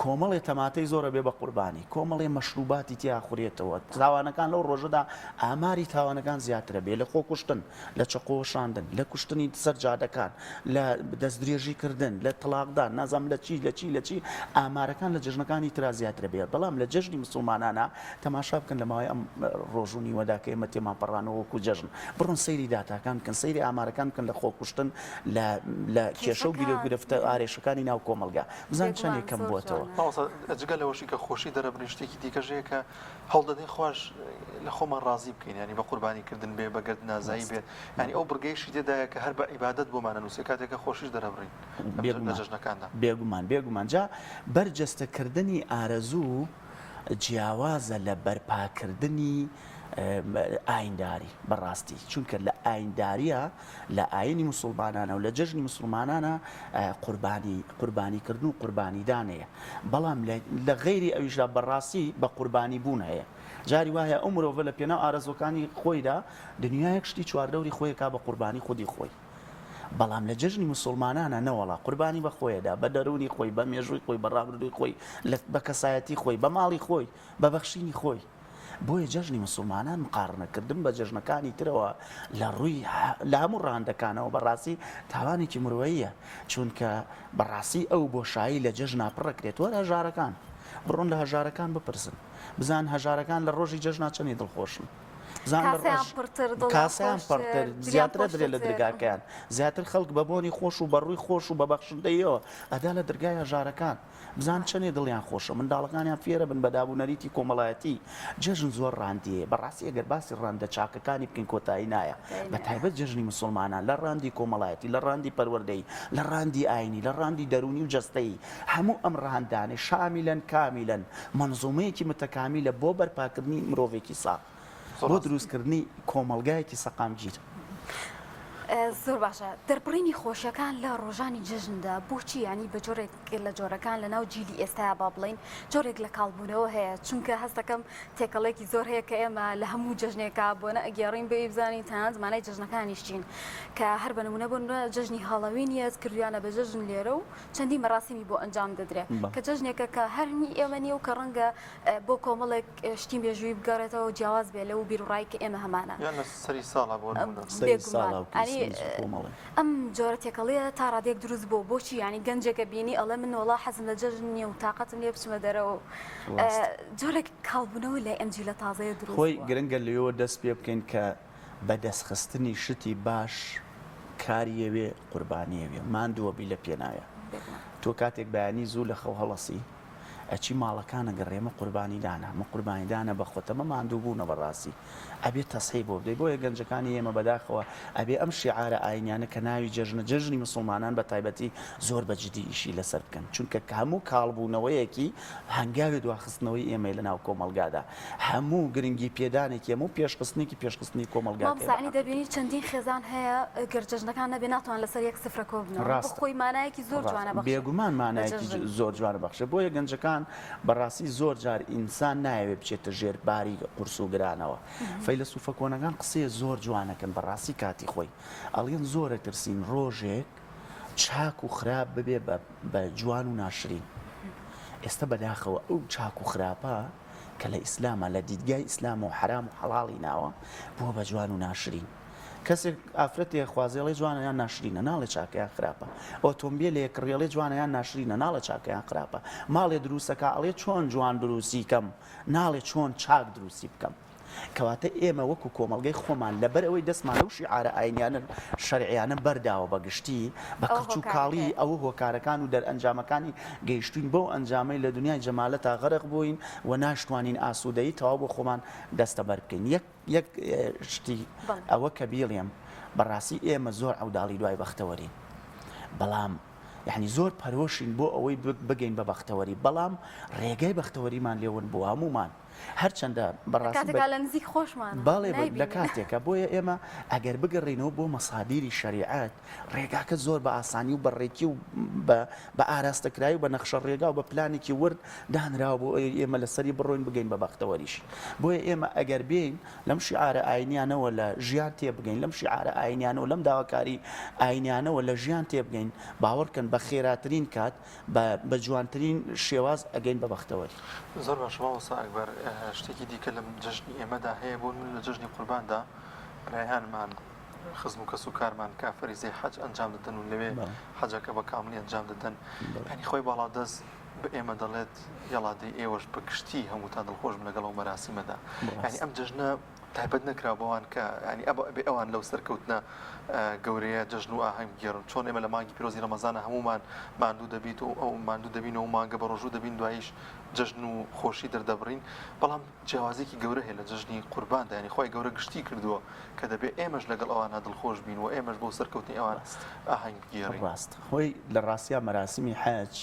کۆمەڵێ تەماتەی زۆرە بێ بە قوربانی کۆمەڵێ مەشروباتی تیا خورێتەوە تاوانەکان لەو ڕۆژەدا ئاماری تاوانەکان زیاترە بێ لە خۆکوشتن لە چەقۆوەشاندن لە کوشتنی سەر جادەکان لە دەستدرێژی کردن لە تەڵاقدان نازانم لە چی لە چی لە چی ئامارەکان لە جەژنەکانی ترا زیاترە بێ بەڵام لە جەژنی مسوڵمانانا تەماشا بکەن لە ماوەی ئەم ڕۆژ و نیوەدا کە ئێمە تێمان پەڕانەوە وەکو جەژن، بڕۆن سەیری داتاکان بکەن، سەیری ئامارەکان بکەن لە خۆکوشتن، لە لە کێشە و گیروگرفتە ئارێشەکانی ناو کۆمەڵگا، بزانن چەندێک کەم بووەتەوە. مامۆستا جگە لەوەشی کە خۆشی دەرەبرین شتێکی دیکەش هەیە کە هەوڵدەدەین خواش لە خۆمان ڕازی بکەین یانی بە قوربانی کردن بێ بە گەرد نازایی بێت یانی ئەو بڕگەیشی تێدایە کە هەر بە عیبادەت بۆمان ئەنووسێ کاتێک کە خۆشیش دەرەبڕین لە جەژنەکاندا. بێگومان بێگومان جا بەرجەستەکردنی ئارەزوو جیاوازە لە بەرپاکردنی ئاینداری بەڕاستی چونکە لە ئاینداریە لە ئاینی مسلمانانە و لە جەژنی مسلمانانە قوربانی قوربانیکردن و قوربانیدانەیە بەڵام لە غەیری ئەویشدا بەڕاستی بە قوربانی بوون هەیە جاری وایە ئەو مرۆڤە لە پێناو ئارەزوەکانی خۆیدا دنیایەک شتی چواردەوری خۆیەکا بە قوربانی خودی خۆی بەڵام لە جەژنی موسوڵمانانا نەوەڵا قوربانی بە خۆیەدا، بە دەروونی خۆی، بە مێژووی خۆی، بە ڕابردووی خۆی، بە کەسایەتی خۆی، بە ماڵی خۆی، بە بەخشینی خۆی. بۆیە جەژنی موسوڵمانان مقاڕنە کردن بە جەژنەکانی ترەوە لە ڕووی لە هەموو ڕەهەندەکانەوە بەڕاستی تاوانێکی مرۆییە، چونکە بەڕاستی ئەو بۆشایی لە جەژنا پڕەکرێت. وەرە هەژارەکان، بڕۆن لە هەژارەکان بپرسن، بزان هەژارەکان لە ڕۆژی جەژنا چەندی دڵخۆشن. بزان لە کاسەیان ڕەش پڕتر، دڵیان کاسەیان خۆشتر، پڕتر، جلیان زیاتر ئەدرێ لە خۆشتر. درگاکەیان، زیاتر خەڵک بە بۆنی خۆش و بە ڕووی خۆش و بە بەخشندەییەوە ئەدا لە درگای هەژارەکان. بزان چەنێ دڵیان خۆشە منداڵەکانیان فێرە بن بە داب و نەریتی کۆمەڵایەتی. جەژن زۆر ڕاندییە. بەڕاستی ئەگەر باسی ڕەندە چاکەکانی بکەین کۆتایی نایە. بە تایبەت جەژنی مسوڵمانان لە ڕەندی کۆمەڵایەتی، لە ڕەندی پەروەردەیی، لە ڕەندی ئاینی، لە ڕەندی دەروونی و جەستەیی هەموو ئەم ڕەهەندانەی شامیلەن کامیلەن مەنزومەیەکی متەکامیلە بۆ بەرپاکردنی مرۆڤێکی ساغ. بۆ دروستکردنی کۆمەڵگایەکی سەقامگیر. زۆر باشە دەربڕینی خۆشیەکان لە ڕۆژانی جەژندا بۆچی یانی بە جۆرێک لە جۆرەکان لە ناو جیلی ئێستایا با بڵین جۆرێک لە کاڵبوونەوە هەیە چونکە هەستەکەم تێکەڵێکی زۆر هەیە کە ئێمە لە هەموو جەژنێکا بۆنە ئەگێڕین بێ بزانین تەنانەت مانای جەژنەکانیش چین کە هەر بە نمونە بۆ نمونە جەژنی هاڵەوین یەت کردویانە بە جەژن لێرە و چەندین مەراسیمی بۆ ئەنجام دەدرێ کە جەژنێکە کە هەر هی ئێمە نییە و کە ڕەنگە بۆ کۆمەڵێک شتی مێژووی بگەڕێتەوە جیاواز بێ لەو بیروڕای کە ئێمە هەمانە. یان لە سەری ساڵا بۆ نموونە. سەری ساڵا و کریسمس و کۆمەڵێ. ئەم جۆرە تێکەڵیە تا ڕادەیەک دروست بووە بۆچی یانی گەنجێکە بینی ئەڵێ من وەڵا حەزم لە جەژن نییە و تاقەتم نییە بچمە دەرەوە و جۆرێک کاڵبوونەوە لای ئەم جیلە تازەیە دروست خۆی بووە. گرنگە لەوێوە دەست پێ بکەین کە بەدەستخستنی شتی باش کاری ئەوێ قوربانی ئەوێ ماندووە بی لە پێناویا تۆ کاتێک بەیانی زوو لە خەو هەڵەسی ئەچی ماڵەکانە گەڕێ مە قوربانی دانە مە قوربانی دانە بە خۆتە مە ماندوو بوونە بەڕاستی ئەبێ تەسحی بۆ بدەی بۆیە گەنجەکانی ئێمە بەداخەوە ئەبێ ئەم شیعارە ئاینیانە کە ناوی جەژنە جەژنی مسوڵمانان بە تایبەتی زۆر بە جدی ئیشی لەسەر بکەن چونکە هەموو کاڵ بوونەوەیەکی هەنگاوی دواخستنەوەی ئێمەیە لە ناو کۆمەڵگادا هەموو گرنگی پێدانێکی هەموو پێشخستنێکی پێشخستنی کۆمەڵگاکەیە مامۆستا یانی دەبینی چەندین خێزان هەیە گەر جەژنەکان نەبێ ناتوان لەسەر یەک سفرە کۆ بنەوە بۆ ڕاستە خۆی مانایەکی زۆر ڕاستە جوانە بەخشێ بێگومان بە مانایەکی جەژن. زۆر جوانە بەخشێ بۆیە گەنجەکان بەڕاستی زۆر جار ئینسان نایەوێ بچێتە ژێر باری قورس و گرانەوە فەیلەسوفە کۆنەکان قسەیە زۆر جوانەکەن بەڕاستی کاتی خۆی ئەڵێن زۆرە ترسین ڕۆژێک چاک و خراپ ببێ بە جوان و ناشرین ئێستا بەداخەوە ئەو چاک و خراپە کە لە ئیسلاما لە دیدگای ئیسلامەوە حەرام و حەڵاڵی ناوە بووە بە جوان و ناشرین کەسێک ئافرەتێ خوازێ ئەڵێ جوانە یان ناشرینە ناڵێ چاکە یان خراپە ئۆتۆمبیلێ کڕی ئەڵێ جوانە یان ناشرینە ناڵێ چاکە یان خراپە ماڵێ دروستەکە ئەڵێ چۆن جوان دروستی کەم ناڵێ چۆن چاک دروستی بکەم کەواتە ئێمە وەکو کۆمەڵگەی خۆمان لەبەر ئەوەی دەستمان لەو شیعارە ئاینیانە شەرعیانە بەرداوە بە گشتی بە ئەوە کڕچ و هۆکارەکەیە. کاڵی ئەوە هۆکارەکان و دەرئەنجامەکانی گەیشتوین بەو ئەنجامەی لە دنیای جەمالەتا غەرق بووین و ناشتوانین ئاسوودەیی تەواو بۆ خۆمان دەستەبەر بکەین یەک یەک شتی بەڵێ. ئەوە کە بیڵێم بەڕاستی ئێمە زۆر عەوداڵی دوای بەختەوەرین بەڵام یانی زۆر پەرۆشین بۆ ئەوەی بگەین بە بەختەوەری بەڵام ڕێگای بەختەوەریمان لێ ون بووە هەموومان هەرچەندە لە بەڕاستی بە کاتێکا لە نزیک خۆشمانە بەڵێ لە نایبینین. کاتێکا بۆیە ئێمە ئەگەر بگەڕێینەوە بۆ مەسادیری شەریعەت ڕێگاکە زۆر بە ئاسانی و بە ڕێکی و بە بە ئاراستەکراوی و بە نەخشە ڕێگا و بە پلانێکی ورد دانراوە بۆ ئەوەی ئێمە لەسەری بڕۆین بگەین بە بەختەوەریش بۆیە ئێمە ئەگەر بێین لەم شیعارە ئاینیانەوە لە ژیان تێبگەین لەم شیعارە ئاینیانەوە لەم داواکاری ئاینیانەوە لە ژیان تێبگەین باوەڕکەن بە خێراترین کات بە بە جوانترین شێواز ئەگەین بە بەختەوەری. زۆر باشە مامۆستا ئەکبەر شتێکی دیکە لەم جەژنی ئێمەدا هەیە بۆ نمونە لە جەژنی قورباندا برایانمان خزم و کەس و کارمان کە فەریزەی حەج ئەنجام دەدەن و لەوێ حەجەکە بە کاملی ئەنجام دەدەن یانی خۆی باڵادەست بە ئێمە دەڵێت یەڵا دەی ئێوەش بە گشتی هەمووتان دڵخۆش بن لەگەڵ ئەو مەراسیمەدا یانی ئەم جەژنە تایبەت نەکرا بەوان کە ینی ئەبە ئەبێ ئەوان لەو سەرکەوتنە گەورەیە جەژن و ئاهەنگ بگێڕن چۆن ئێمە لە مانگی پیرۆزی ڕەمەزانە هەمومان ماندوو دەبیت و ئەو ماندوو دەبین و مانگە بە ڕۆژوو دەبین دواییش جەژن و خۆشی دەردەبڕین بەڵام جیاوازێکی گەورە هەیە لە جەژنی قورباندا یانی خوای گەورە گشتی کردووە کە دەبێ ئێمەش لەگەڵ ئەوانە دڵخۆش بین و ئێمەش بۆ سەرکەوتنی ئەوان ئاهەنگ بگێڕین. ڕاست خۆی لە ڕاستیا مەراسیمی حەج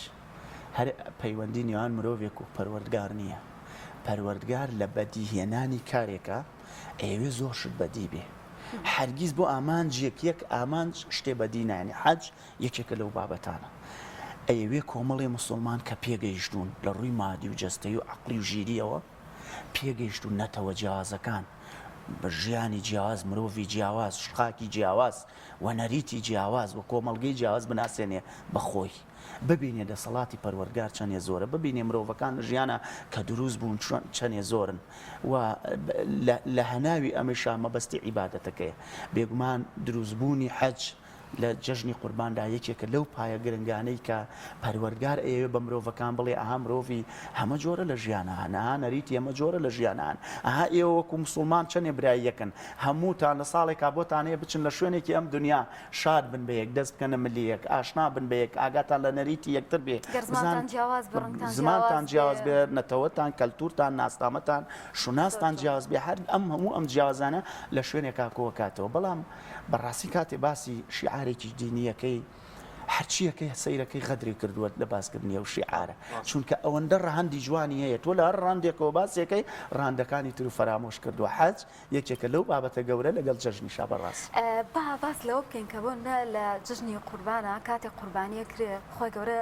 هەر پەیوەندی نێوان مرۆڤێک و پەروەردگار نییە، پەروەردگار لە بەدیهێنانی کارێکا ئەیەوێ زۆر شت بەدی بێ، هەرگیز بۆ ئامانجێک یەک ئامانج شتێ بەدی نایەنێ، حەج یەکێکە لەو بابەتانە ئەیەوێ کۆمەڵێ موسڵمان کە پێگەیشتوون لە ڕووی مادی و جەستەیی و عەقڵی و ژیرییەوە پێگەیشتوون نەتەوە جیاوازەکان بە ژیانی جیاواز مرۆڤی جیاواز خاکی جیاواز و نەریتی جیاواز و کۆمەڵگەی جیاواز بناسێنێ بە خۆی. ببینێ دەسەڵاتی پەروەردگار چەنێ زۆرە، ببینێ مرۆڤەکان لە ژیانا کە دروست بوون چۆن چەنێ زۆرن و لە هەناوی ئەمەیشا مەبەستی عیبادەتەکەیە. بێگومان دروست بوونی حەج. لە جەژنی قورباندا یەکێکە لەو پایە گرنگانەی کە پەروەردگار ئەیەوێ بە مرۆڤەکان بڵێ ئەها مرۆڤی هەمە جۆرە لە ژیانا هەن، ئەها نەریتی هەمە جۆرە لە ژیانا هەن، ئەها ئێوە وەکو موسوڵمان چەنێ برای یەکن، هەمووتان لە ساڵێکا بۆتان هەیە بچن لە شوێنێکی ئەم دنیا شاد بن بە یەک، دەست بکەنە ملی یەک، ئاشنا بن بە یەک، ئاگاتان لە نەریتی یەکتر بێ، گەر بزان زمانتان جیاواز بێ، ڕەنگتان جیاواز زمانتان جیاواز بێ. بێ، نەتەوەتان، کەلتوورتان، ناسنامەتان، زۆر شوناستان جوان. جیاواز بێ، هەر ئەم هەموو ئەم جیاوازانە لە شوێنێکا کۆکاتەوە. بەڵام بەڕاستی کاتێ باسی شیعارێکی دینییەکەی هەرچیەکەی سەیرەکەی غەدری کردووە لە باسکردنی ئەو شیعارە چونکە ئەوەندە ڕەهەندی جوانی هەیە تۆ لە هەر ڕەهەندێکەوە باسێکەی ڕەهەندەکانی تر و فەرامۆش کردووە حەج یەکێکە لەو بابەتە گەورە لەگەڵ جەژنیشا بەڕاستی. با باس لەوە بکەین کە بۆ نە لە جەژنی قوربانا کاتێک قوربانی ئەکرێ خوای گەورە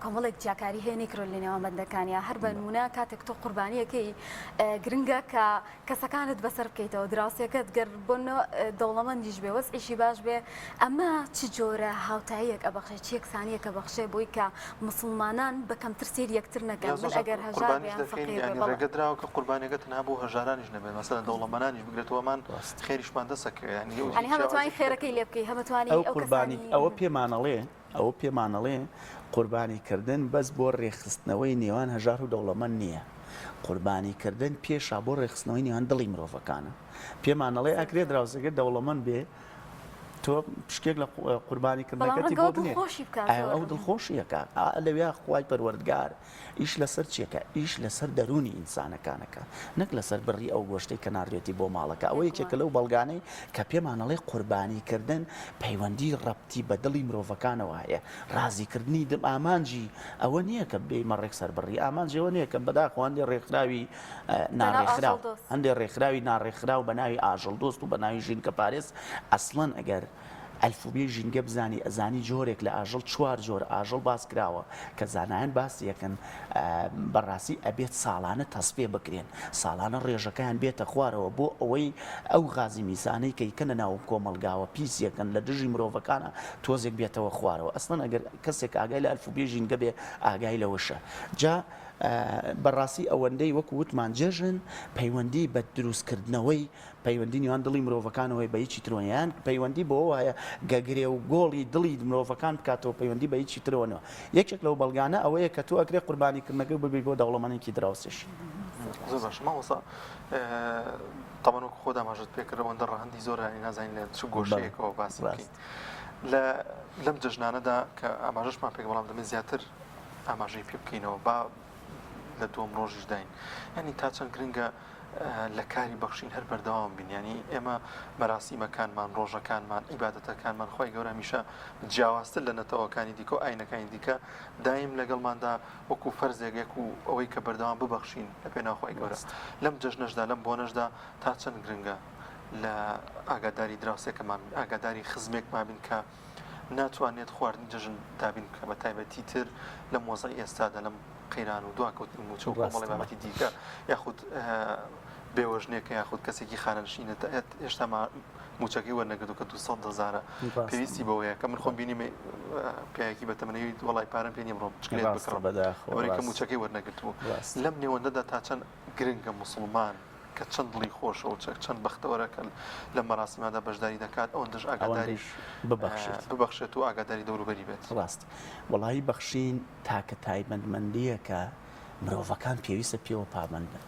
کۆمەڵێک جیاکاری هەیە نەیکردوە لە نێوان بەندەکانیا هەر بە نمونە کاتێک تۆ قوربانی ئەکەی گرنگە کە کەسەکانت بەسەر بکەیتەوە دراوسێکەت گەر بۆ دەوڵەمەندیش بێ وەزعیشی باش بێ ئەمە چ جۆرە هاوتاییەک ئەبەخشێ چ یەکسانیەک ئەبەخشێ بۆی کە موسڵمانان بە کەمتر سەیری یەکتر نەکەن یا من زۆر جار ئەگەر هەژار بێ قوربانیش یان دەکەین فەقیر بێ یانی بەڵێ. ڕێگە دراوە کە قوربانیەکە تەنها بۆ هەژارانیش نەبێت مەسەلەن دەوڵەمەنانیش بگرێتەوە ئەمان ڕاست. خێریشمان دەست ئەکەوێ یانی ئەو یانی هەم ئەتوانی جیاوازی خێرەکەی لێ بکەی هەم ئەتوانی ئەو ئەو قوربانی کەسانی ئەوە پێمانەڵێ ئەوە پێمانەڵێ قوربانی کردن بەس بۆ ڕێکخستنەوەی نێوان هەژار و دەوڵەمەند نییە قوربانی کردن پێشا بۆ ڕێکخستنەوەی نێوان دڵی مرۆڤەکانە پێمانەڵێ ئەکرێ دراوسێکە دەوڵەمەند بێ تۆ پشکێک لە قوربانی کردنەکەتی بۆ بنێ ئەو دڵخۆشیەکە لەویا خوای پەروەردگار ئیش لەسەر چیەکە ئیش لەسەر دەروونی ئینسانەکانەکە نەک لەسەر بڕی ئەو گۆشتەی کە ناردوێتی بۆ ماڵەکە ئەوە یەکێکە لەو بەڵگانەی کە پێمانەڵێ قوربانی کردن پەیوەندی ڕەبتی بە دڵی مرۆڤەکانەوە هەیە ڕازیکردنی دم ئامانجی ئەوە نییە کە بێی مەڕێک سەربڕی ئامانجی ئەوە نییە کە بەداخەوە هەندێ ڕێکخراوی ناڕێکخراو هەندێ ڕێکخراوی ناڕێکخراو بە ناوی ئاژەڵدۆست و بە ناوی ژینگەپارێز ئەسڵەن ئەگەر ئەلفوبێی ژینگە بزانی ئەزانی جۆرێک لە ئاژەڵ چوار جۆر ئاژەڵ باس کراوە کە زانایان باسی ئەکەن بەڕاستی ئەبێت ساڵانە تەسفیە بکرێن ساڵانە ڕێژەکەیان بێتە خوارەوە بۆ ئەوەی ئەو غازی میسانەی کە یکەنە ناو کۆمەڵگاوە پیس یەکەن لە دژی مرۆڤەکانە تۆزێک بێتەوە خوارەوە ئەسڵەن ئەگەر کەسێک ئاگای لە ئەلفوبێی ژینگە بێ ئاگای لەوەشە جا بەڕاستی ئەوەندەی وەکو وتمان جەژن پەیوەندی بە دروستکردنەوەی پەیوەندی نێوان دڵی مرۆڤەکانەوە هەیە بە هیچی ترەوە نیە یان پەیوەندی بەوەوە هەیە گە گرێ و گۆڵی دڵی مرۆڤەکان بکاتەوە پەیوەندی بە هیچی ترەوە نیە یەکێک لەو بەڵگانە ئەوەیە کە تۆ ئەکرێ قوربانی کردنەکەی ببی بۆ دەوڵەمەنێکی دراوسێش. زۆر باشە مامۆستا تەبعەن وەکو خۆت ئاماژەت پێ کرد ئەوەندە ڕەهەندی زۆر هەیە نازانین لە چ گۆشەیەکەوە باسی بکەین لە لەم جەژنانەدا کە ئاماژەشمان پێ بەڵام دەمێ زیاتر ئاماژەی پێ بکەینەوە با لە دووەم ڕۆژیش داین یعنی تا چەند گرنگە لە کاری بەخشین هەر بەردەوام بین یانی ئێمە مەراسیمەکانمان ڕۆژەکانمان عیبادەتەکانمان خوای گەورە هەمیشە جیاوازتر لە نەتەوەکانی دیکە و ئاینەکانی دیکە دایم لەگەڵماندا وەکو فەرزێک یەک و ئەوەی کە بەردەوام ببەخشین لە پێناو خوای گەورە لەم جەژنەشدا لەم بۆنەشدا تا چەند گرنگە لە ئاگاداری دراوسێکەمان ئاگاداری خزمێکمان بین کە ناتوانێت خواردنی جەژن دابین بکە بە تایبەتی تر لەم وەزعی ئێستادا لەم قەیران و دواکەوتنی مووچە و کۆمەڵی بابەتی دیکە یاخود بێوەژنێکە یاخود کەسێکی خانەنشینە هێشتا مووچەکەی وەرنەگرتو کە 200 هەزارە پێویستی بەوەیە کە من خۆم بینیم پیاوێکی بەتەمەنەوی وەڵای پارەم پێ نییە بڕۆم چکلێت بکڕم بەداخەوە کە مووچەکەی وەرنەگرتبوو لەم نێوەندەدا تا چەند گرنگە موسڵمان کە چەند دڵی خۆشە و چەند بەختەوەرە کە لەم مەراسیماندا بەشداری دەکات ئەوەندەش ئاگاداری ببەخشێت و ئاگاداری دەوروبەری بێت. ڕاست وەڵایی بەخشین تاکە تایبەتمەندییەکە مرۆڤەکان پێویستە پێوە پابەند بن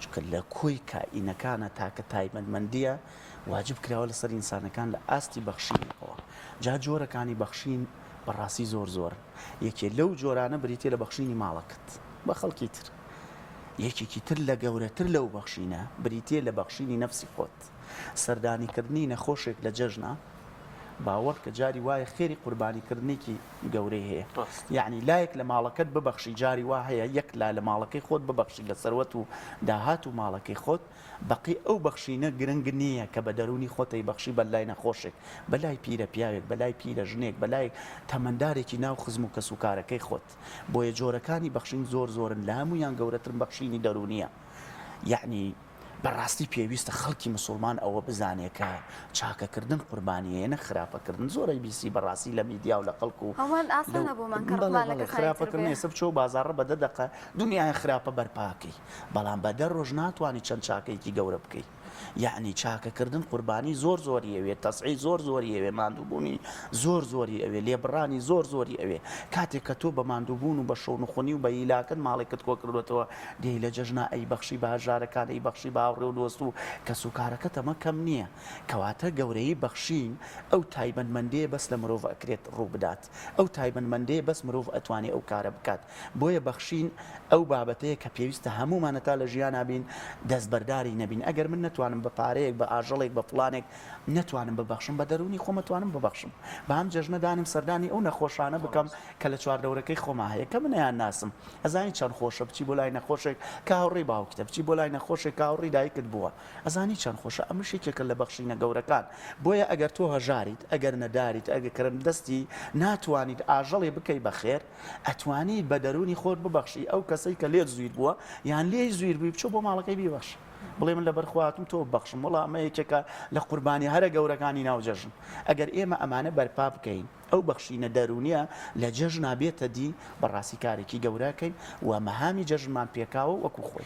چونکە لە کۆی کائینەکانە تاکە تایبەتمەندییە واجب کراوە لەسەر ئینسانەکان لە ئاستی بەخشینەوە جا جۆرەکانی بەخشین بەڕاستی زۆر زۆرن یەکێ لەو جۆرانە بریتیە لە بەخشینی ماڵەکەت بە خەڵکی تر یەکێکی تر لە گەورەتر لەو بەخشینە بریتیە لە بەخشینی نەفسی خۆت سەردانیکردنی نەخۆشێک لە جەژنا باوەڕکە جاری وایە خێری قوربانی کردنێکی گەورەی هەیە یەعنی لایەک لە ماڵەکەت ببەخشی جاری وا هەیە یەک لا لە ماڵەکەی خۆت ببەخشی لە سەروەت و داهات و ماڵەکەی خۆت بەقی ئەو بەخشینە گرنگ نییە کە بە دەروونی خۆت ئەیبەخشی بە لای نەخۆشێک بە لای پیرە پیاوێک بە لای پیرە ژنێک بە لای تەمەندارێکی ناو خزم و کەسوکارەکەی خۆت بۆیە جۆرەکانی بەخشین زۆر زۆرن لە هەموویان گەورەترن بەخشینی دەروونییە یەعنی بەڕاستی پێویستە خەڵکی مسوڵمان ئەوە بزانێ کە چاکەکردن قوربانیەیە نەک خراپەکردن زۆر ئەیبیسی بەڕاستی لە میدیا و لە خەڵک و هەمووان ئاسانە بۆمان کە ڕقمان لە کەسانی تر بێ. خراپەکردن ئێستا بچۆ بازاڕە بە دە دەقە دنیای خراپە بەرپاکەی بەڵام بە دە ڕۆژ ناتوانی چەند چاکەیەکی گەورە بکەی. یەعنی چاکەکردن قوربانی زۆر زۆری ئەوێ، تەزحی زۆر زۆری ئەوێ، ماندووبوونی زۆر زۆری ئەوێ، لێبڕانی زۆر زۆری ئەوێ. کاتێک کە تۆ بە ماندووبوون و بە شەونخونی و بە هیلاکت ماڵێکت کۆکردۆتەوە، دێی لە جەژنا ئەیبەخشی بە هەژارەکان، ئەیبەخشی بە هاوڕێ و دۆست و کەسوکارەکەت، ئەمە کەم نییە. کەواتە گەورەیی بەخشین ئەو تایبەتمەندییە بەس لە مرۆڤ ئەکرێت ڕووبدات. ئەو تایبەتمەندییە بەس مرۆڤ ئەتوانێ ئەو کارە بکات. بۆیە بەخشین ئەو بابەتەیە کە پێویستە هەموومان هەتا لە ژیانا بین دەستبەرداری نەبین، ئەگەر من نەتوانم بە پارەیەک، بە ئاژەڵێک، بە فڵانێک نەتوانم ببەخشم، بە دەروونی خۆم ئەتوانم ببەخشم. با ئەم جەژنە دانێم سەردانی ئەو نەخۆشانە بکەم کە لە چواردەورەکەی خۆما هەیە کە من ئەیانناسم. ئەزانی چەند خۆشە بچی بۆ لای نەخۆشێک کە هاوڕێی باوکتە، بچی بۆ لای نەخۆشێک کە هاوڕێی دایکت بووە. ئەزانی چەند خۆشە؟ ئەمەش یەکێکە لە بەخشینە گەورەکان. بۆیە ئەگەر تۆ هەژاریت، ئەگەر نەداریت، ئەگەر کەمدەستی، ناتوانیت ئاژەڵێ بکەی بە خێر، ئەتوانیت بە دەروونی خۆت ببەخشی ئەو کەسەی کە لێت زویر بووە یان لێی زویر بووی بچۆ بۆ ماڵەکەی بیبەخشە بڵێ من لەبەر خوا هاتووم تۆ ببەخشم وەڵا ئەمە یەکێکە لە قوربانیە هەرە گەورەکانی ناو جەژن ئەگەر ئێمە ئەمانە بەرپا بکەین ئەو بەخشینە دەروونیە لە جەژنا بێتە دی بەڕاستی کارێکی گەورە ئەکەین و مەهامی جەژنمان پێکاوە وەکو خۆی.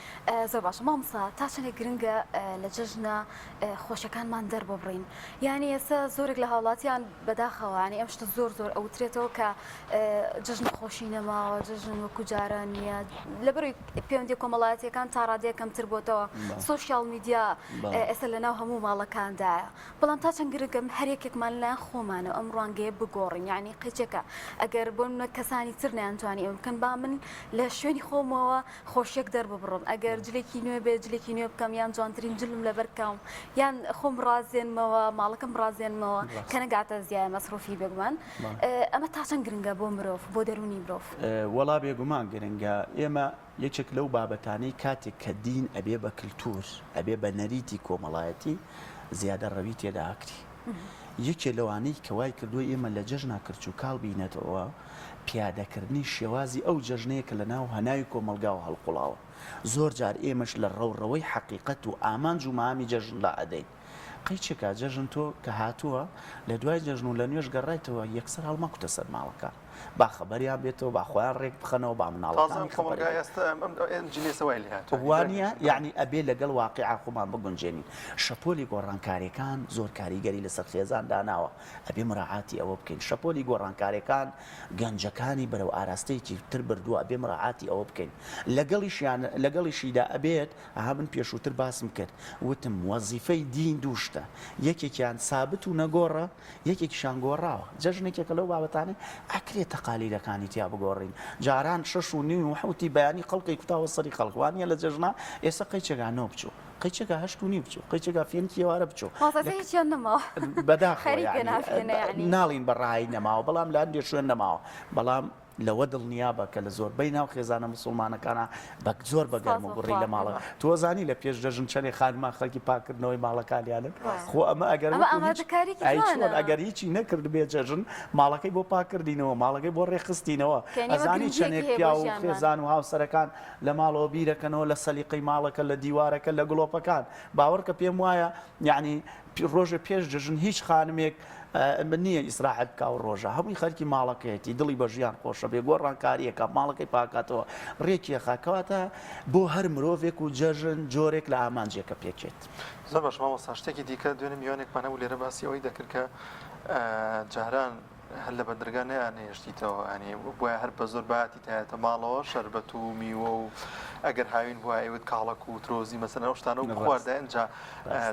زۆر باشە مامۆستا تا چەندێک گرنگە لە جەژنە خۆشیەکانمان دەرببڕین یانی ئێستا زۆرێک لە هاوڵاتیان بەداخەوە یانی ئەم شتە زۆر زۆر ئەوترێتەوە کە جەژن خۆشی نەماوە جەژن وەکو جاران نییە لەبەرەوەی پەیوەندی کۆمەڵایەتیەکان تا ڕادەیە کەمتر بۆتەوە سۆشیال میدیا ئێستا لەناو هەموو ماڵەکاندایە بەڵام تا چەند گرنگە هەر یەکێکمان لەلایەن خۆمانەوە ئەم ڕوانگەیە بگۆڕین یعنی قیچێکە ئەگەر بۆ نمونە کەسانی تر نەیانتوانی ئەمە بکەن با من لە شوێنی خۆمەوە خۆشیەک دەرببڕم ئەگەر جلێکی نوێ بێ جلێکی نوێ بکەم یان جوانترین جلم لەبەر بکەم یان خۆم ڕازێنمەوە ماڵەکەم ڕازێنمەوە کە نەگاتە زیایە مەسروفی بێگومان ئەمە تا چەند گرنگە بۆ مرۆڤ بۆ دەروونی مرۆڤ؟ وەڵا بێگومان گرنگە ئێمە یەکێک لەو بابەتانەی کاتێک کە دین ئەبێ بە کلتور ئەبێ بە نەریتی کۆمەڵایەتی زیادە ڕەوی تێدا ئەکری یەکێ لەوانەی کە وای کردووە ئێمە لە جەژنا کرچ و کاڵ بینەتەوە پیادەکردنی شێوازی ئەو جەژنەیە کە لە ناو هەناوی کۆمەڵگاوە هەڵقوڵاوە زۆر جار ئێمەش لە ڕەوڕەوەی حەقیقەت و ئامانج و مامی جەژن لا ئەدەین قەی چکا جەژن تۆ کە هاتووە لە دوای جەژن و لە نوێژ گەڕایتەوە یەکسەر هەڵمەکوتە سەر ماڵەکان با خەبەریان بێتەوە با خۆیان ڕێک بخەنەوە با تازە مناڵەکانی ئەم خەبەر کۆمەڵگا بێت ئێستا ئەم ئەم ئەم جنێسە وای لێ هاتووە یانی وانیە درەنگیش یەعنی ئەبێ لەگەڵ واقیعا خۆمان بگونجێنین شەپۆلی گۆڕانکاریەکان زۆر کاریگەری لەسەر خێزان داناوە ئەبێ مراعاتی ئەوە بکەین شەپۆلی گۆڕانکاریەکان گەنجەکانی بەرەو ئاراستەیەکی تر بردووە ئەبێ مراعاتی ئەوە بکەین لەگەڵیشیان لەگەڵیشیدا ئەبێت ئەها من پێشووتر باسم کرد وتم وەزیفەی دین دوو شتە یەکێکیان سابت و نەگۆڕە یەکێکیشان گۆڕاوە جەژن یەکێکە لەو بابەتانەی ئەکرێ تەقالیدەکانی تیا بگۆڕین جاران شەش و نیو و حەوتی بەیانی خەڵکی کوتاوە سەری خەڵک وانە لە جەژنا ئێستا قەیچێکا نۆ بچوو قەیچێکا هەشت و نیو بچوو قەیچێکا فێنکی ئێوارە بچوو مامۆستا هیچیان نەماوە بەداخەوە خەریکە یعنی نافێنە یعنی ناڵین بە ڕای نەماوە بەڵام لە هەندێک شوێن نەماوە بەڵام لەوە دڵنیابە کە لە زۆربەی ناو خێزانە موسوڵمانەکانا بە زۆر بە سپاس گەرم و بۆ گوڕی خوا لە ماڵە تۆ زانی لە پێش جەژن چەنێ خانمان خەڵکی پاکردنەوەی ماڵەکانیانن خۆ ئەمە ئەگەر ئەمە وەکو هیچ ئامادەکاریەکی ئەی چۆن جوانە ئەگەر هیچی نەکردبێ جەژن ماڵەکەی بۆ پاکردینەوە ماڵەکەی بۆ ڕێکخستینەوە کە ئێمە ئەزانی گرنگیەکی چەنێک هەیە بۆ پیاو و ژیانمان. خێزان و هاوسەرەکان لە ماڵەوە بیرەکەنەوە لە سەلیقەی ماڵەکە لە دیوارەکە لە گڵۆپەکان باوەڕکە پێم وایە یەعنی ڕۆژێ پێش جەژن هیچ خانمێک نییە ئیسراحەت بکا و ڕۆژە هەمووی خەرکی ماڵەکەیەتی دڵی بە ژیان خۆشە بێ گۆڕانکاریەکە ماڵەکەی پاکاتەوە ڕێکیەخا کەواتە بۆ هەر مرۆڤێک و جەژن جۆرێک لە ئامانجێکە پێکێت. زۆر باشە مامۆستا شتێکی دیکە دوێنێ میوانێکمان هەبوو لێرە باسی ئەوەی دەکرد کە جاران هەر لە بەندەرگا نەیانهێشتیتەوە یانی بۆیە هەر بە زۆر باتیتایەتە ماڵەوە شەربەت و میوە و ئەگەر هاوین بووە ئەیوت کاڵەک و ترۆزی مەسەلەن ئەو شتانە و بخواردە ئینجا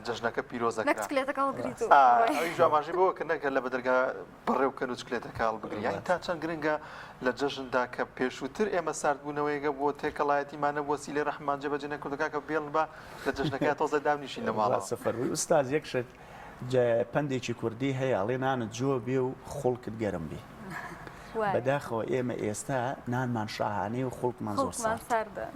جەژنەکە پیرۆز نەک دەکرا چکلێتەکە هەڵگریت و ئەویش ئاماژەی بەوە کرد نەک هەر لە بەدەرگا بەڕێو بکەن و چکلێتەکە هەڵبگری یانی تا چەند گرنگە لە جەژندا کە پێشووتر ئێمە ساردبوونەوەیەگە بۆ تێکەڵایەتیمان نەبووە سیلەی ڕەحممان جێبەجێ نەکردو کاکە بێڵن با لە جەژنەکە تۆزێ دابنیشین لە ماڵەوە. ڕاستە فەرمووی ئوستاز یەک شت پەندێکی کوردی هەیە ئەڵێ نانت جۆ بێ و خوڵکت گەرم بێ بەداخەوە ئێمە ئێستا نانمان شاهانەیە و خوڵکمان زۆر ساردە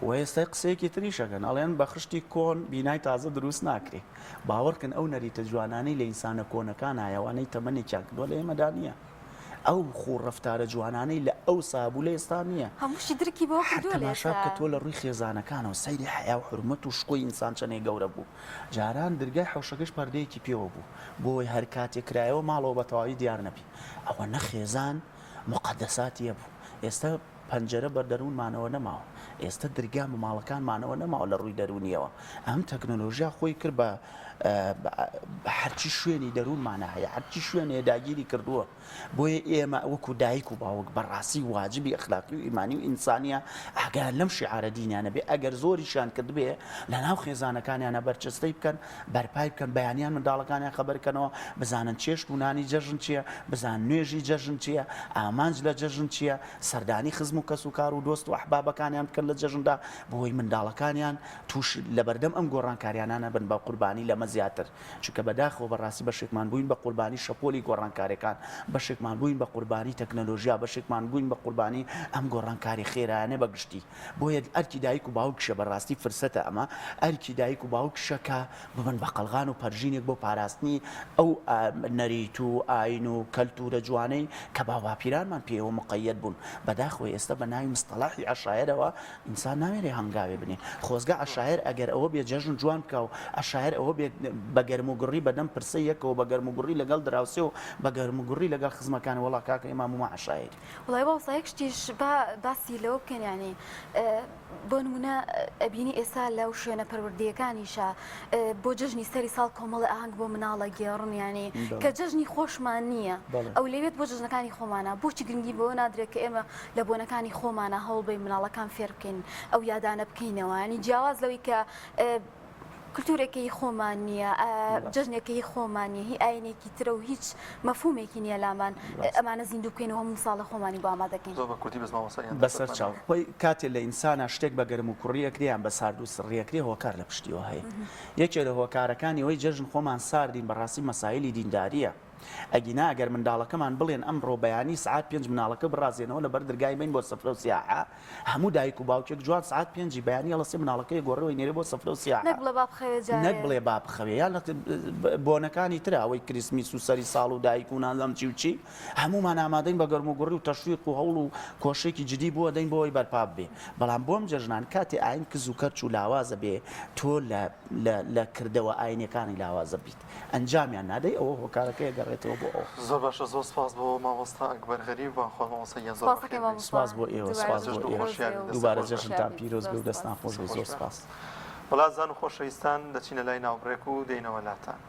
و ئێستا قسەیەکی تریشەکەن ئەڵێن بە خشتی کۆن بینای تازە دروست ناکرێ باوەڕکن ئەو نەریتە جوانانەی لە ئینسانە کۆنەکان ئایەوانەی تەمەنێکیان کردووە لە ئێمەدا نییە ئەو خوو ڕەفتارە جوانانەی لە ئەوسا هەبوو لە ئێستا نییە. هەمووشی درکی بەوە هەر کردووە لە تەماشا ئێستا. بکە تۆ لە ڕووی خێزانەکانەوە سەیری حەیا و حورمەت و شکۆی ئینسان چەنێ گەورە بوو. جاران درگای حەوشەکەش پەردەیەکی پێوە بوو بۆ ئەوەی هەر کاتێ کرایەوە ماڵەوە بە تەواوی دیار نەبی. ئەوەنە خێزان موقەدەساتی هەبوو. ئێستا. پەنجەرە بە دەروونمانەوە نەماوە ئێستە درگا بە ماڵەکانمانەوە نەماوە لە ڕووی دەروونیەوە ئەم تەکنۆلۆژیا خۆی کرد بە هەرچی شوێنی دەروونمانە هەیە هەرچی شوێنێ داگیری کردووە بۆیە ئێمە وەکو دایک و باوک بەڕاستی واجبی ئەخلاقی و ئیمانی و ئینسانیە ئاگایان لەم شیعارە دینیانە بێ ئەگەر زۆریشیان کردبێ لەناو خێزانەکانیانە بەرجەستەی بکەن بەرپای بکەن بەیانیان منداڵەکانیان خەبەر کەنەوە بزانن چێشت و نانی جەژن چییە بزان نوێژی جەژن چییە ئامانج لە جەژن چییە سەردانی خزم و کەس و کار و دۆست و ئەحبابەکانیان بکەن لە جەژندا بۆی منداڵەکانیان توش لەبەردەم ئەم گۆڕانکاریانە نەبن بە قوربانی لەمە زیاتر چونکە بەداخەوە بەڕاستی بەشێکمان بووین بە قوربانی شەپۆلی گۆڕانکاریەکان، بەشێکمان بووین بە قوربانی تەکنەلۆژیا، بەشێکمان بووین بە قوربانی ئەم گۆڕانکاری خێرایانە بە گشتی. بۆیە ئەرکی دایک و باوکیشە بەڕاستی فرسەتە ئەمە، ئەرکی دایک و باوکیشە کە ببن بە قەڵغان و پەرژینێک بۆ پاراستنی ئەو نەریت و ئاین و کەلتورە جوانەی کە باوباپیرانمان پێیەوە مقەیەد بوون. بەداخەوە ئێستا بە ناوی مستەڵاحی عەشایەرەوە ئینسان ناوێرێ هەنگاوێ بنێ. خۆزگە عەشایەر ئەگەر ئەوە بێ جەژن جوان بکا و عەشایەر ئەوە بێ بە گەرم و گوڕی بە دەم پرسەی یەکەوە بە گەرم و گوڕی لەگەڵ دراوسێ و بە گەرم و گوڕی لەگەڵ خزمەکانی وەڵا کاکە ئێمە هەموومان عەشایەرین. وەڵای مامۆستا یەک شتیش با باسی لەوە بکەین یانی بۆ نمونە ئەبینی ئێستا لەو شوێنە پەروەردەیەکانیشا بۆ جەژنی سەری ساڵ کۆمەڵی ئاهەنگ بۆ مناڵە گێڕن یانی کە جەژنی خۆشمان نییە ئەولەویەت بۆ جەژنەکانی خۆمانە بۆچی گرنگی بەوە نادرێت کە ئێمە لە بۆنەکانی خۆمانە هەوڵ بەین مناڵەکان فێر بکەین ئەو یادانە بکەینەوە ینی جیاواز لەوەی کە کلتورێکە هی خۆمان نییە جەژنێکە هی خۆمان نیە هی ئاینێکی ترە و هیچ مەفهومێکی نییە لامان ئەمانە زیندوو بکەین و هەموو ساڵە خۆمانی بۆ ئامادەکەین. زۆر بە کوردی بەس مامۆستا گیان بەسەر چاو خۆی کاتێ لە ئینسانا شتێک بە گەرم و کوڕی ئەکرێ یان بە سارد و سڕی ئەکرێ هۆکار لە پشتیەوە هەیە یەکێ لە هۆکارەکانی ئەوەی جەژن خۆمان ساردین بەڕاستی مەسایلی دینداریە ئەگینا ئەگەر منداڵەکەمان بڵێن ئەمڕۆ بەیانی سعات پێنج مناڵەکە بڕازێنەوە لەبەر درگای بین بۆ سفرە و سیاحە هەموو دایک و باوکێک جوان سعات پێنجی بەیانی هەڵەسێ مناڵەکەی گۆڕەوەی نێرێ بۆ سفرە و سیاحە نەک بڵێ با بخەوێ جارێ نەک بڵێ با بخەوێ یان بۆنەکانی ترە ئەوەی کریسمیس و سەری ساڵ و دایک و نازانم چی و چی هەموومان ئامادەین بە گەرموگوڕی و تەشویق و هەوڵ و کۆشێکی جدی بۆ دەین بۆ ئەوەی بەرپا ببێ بەڵام بۆم جەژنان کاتێ ئاین کز و کەرچ و لاوازە بێ تۆ لە لە لە کردەوە ئاینیەکانی لاوازە بیت ئەنجامیان نادەی ئەوە هۆکارەکەی ئەگەڕێتەوە بۆ ئەوە. زۆر باشە زۆر سپاس بۆ مامۆستا ئەکبەر غەریب خوا مامۆستا گیان زۆر سپاس بەخێر ئەکەین بێی. مامۆستا سپاس بۆ ئێوە دووبارە سپاس بۆ جەژن و ئێوە خۆشیان بێت دەستت دووبارە خۆش بێت. جەژنتان شاد بیت پیرۆز زۆر بێ و سپاس دەستان خۆش بێ خۆش زۆر بێ. سپاس. وەڵا ئازیزان و خۆشەویستان دەچینە لای ناوبڕێک و دێینەوە لاتان.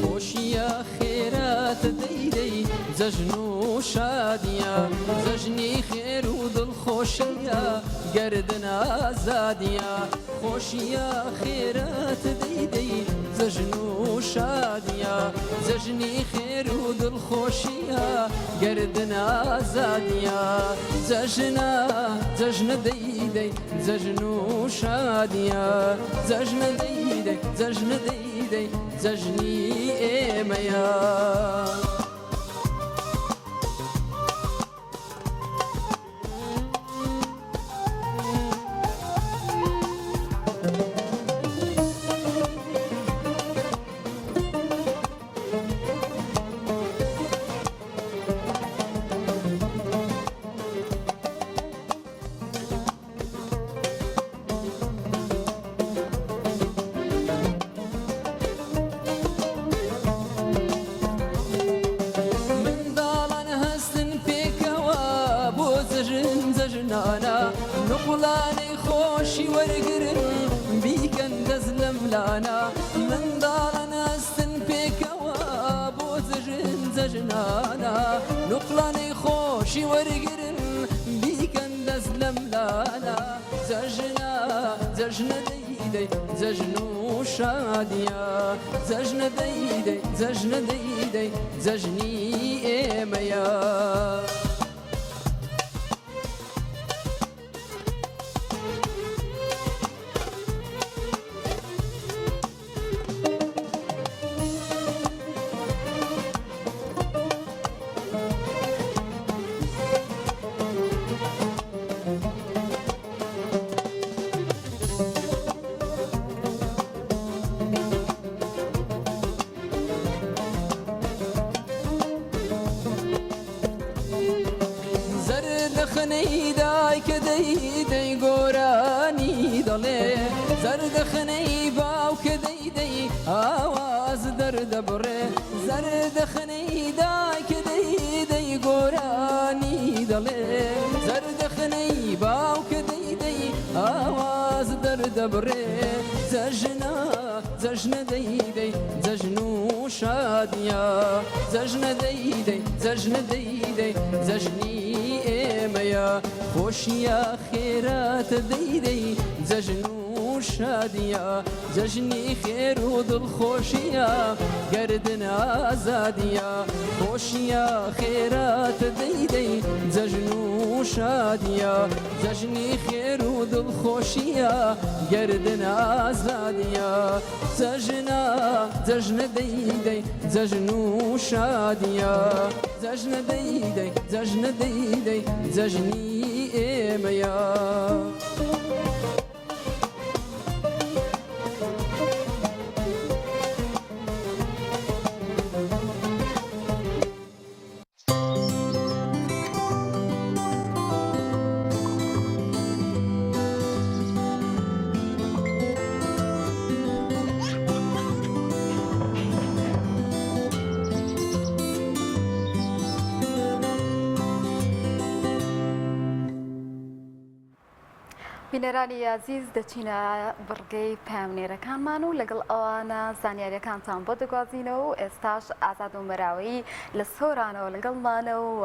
خۆشیە خێراتە دەیدەی جەژن و شادیە جەژنی خێر و دڵخۆشیە گەردن ئازادیە خۆشیە خێراتە دەیدەی جەژن و شادیە جەژنی خێر و دڵخۆشیە گەردن ئازادیە جەژنە جەژنە دەیدەی جەژن و شادیە جەژنە دەیدەی جەژنە دەیدەی جەژنی ئێمەیە. منداڵان هەستن پێکەوە بۆ جەژن جەژنانە نوقڵانەی خۆشی وەرگرن بیکەن دەست لەملانە منداڵان هەستن پێکەوە بۆ جەژن جەژنانە نوقڵانەی خۆشی وەرگرن بیکەن دەست لەملانە جەژنە جەژنە دەی دەی جەژن و شادیە جەژنە دەی دەی جەژنە دەی دەی جەژنی ئێمەیە. زەردەخەنەی دایکە دەی دەی گۆرانی دەڵێ زەردەخەنەی باوکە دەی دەی ئاواز دەردەبڕێ زەردەخەنەی دایکە دەی دەی گۆرانی دەڵێ زەردەخەنەی باوکە دەی دەی ئاواز دەردەبڕێ جەژنە جەژنە دەی دەی جەژن و شادیە جەژنە دەی دەی جەژنە دەی دەی جەژنی ئێمەیە خۆشیە خێراتە دەی دەی جەژن و شادیە جەژنی خێر و دڵخۆشیە گەردن ئازادیە خۆشیە خێراتە دەی دەی جەژن و شادیە جەژنی خێر و دڵخۆشیە گەردن ئازادیە جەژنە جەژنە دەی دەی جەژن و شادیە جەژنە دەی دەی جەژنە دەی دەی جەژنی ئێمەیە. بینەرانی ئازیز دەچینە بڕگەی پەیامنێرەکانمان و لەگەڵ ئەوانە زانیاریەکانتان بۆ دەگوازینەوە و ئێستاش ئازاد و مەراوەیی لە سۆرانەوە لەگەڵمانە و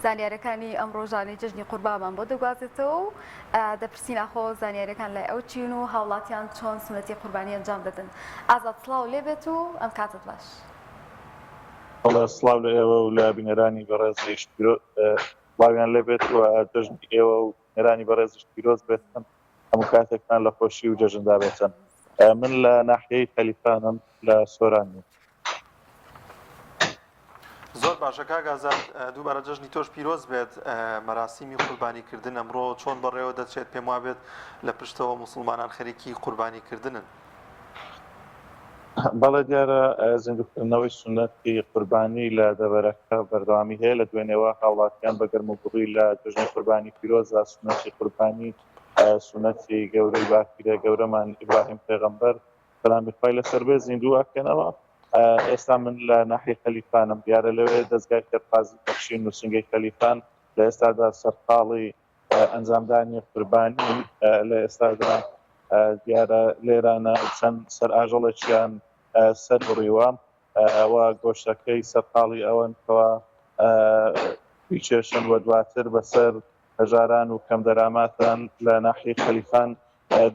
زانیاریەکانی ئەم ڕۆژانەی جەژنی قوربانمان بۆ دەگوازێتەوە و دەپرسین ئاخۆ زانیاریەکان لای ئەو چین و هاوڵاتیان چۆن سونەتی قوربانی ئەنجام دەدەن. ئازاد سڵاو لێبێت و ئەم کاتت باش. بەڵێ سڵاو لە ئێوە و لە بینەرانی بەڕێزیش سڵاویان لێبێت و جەژنی ئێوە و بینەرانی بەڕێزیش پیرۆز بێتن هەموو کاتێکتان لە خۆشی و جەژندا بێتن من لە ناحیەی خەلیفانم لە سۆران. زۆر باشە کاک ئازاد دووبارە جەژنی تۆش پیرۆز بێت مەراسیمی قوربانی کردن ئەمڕۆ چۆن بەڕێوە دەچێت پێم وابێت لە پشتەوە موسڵمانان خەریکی قوربانی کردنن. بەڵێ دیارە زیندووکردنەوەی سوننەتی قوربانی لە دەڤەرەکە بەردەوامی هەیە، لە دوێنێوە هاوڵاتیان بە گەرموگوڕی لە جەژنی قوربانی پیرۆزدا سوننەتی قوربانی سوننەتی گەورەی باپیرە گەورەمان ئیبراهیم پێغەمبەر سەلامی خوای لەسەر بێت زیندوو ئەکەنەوە. ئێستا من لە ناحیەی خەلیفانم، دیارە لەوێ دەزگای خێرخوازی بەخشین نووسینگەی خەلیفان لە ئێستادا سەرقاڵی ئەنجامدانی قوربانی لە ئێستادا دیارە لێرانە چەند سەر ئاژەڵێکیان سەر بڕیوە و گۆشتەکەی سەرقاڵی ئەوەن کەوا بیچێشن و دواتر بەسەر هەژاران و کەمدەراماتان لە ناحیەی خەلیفان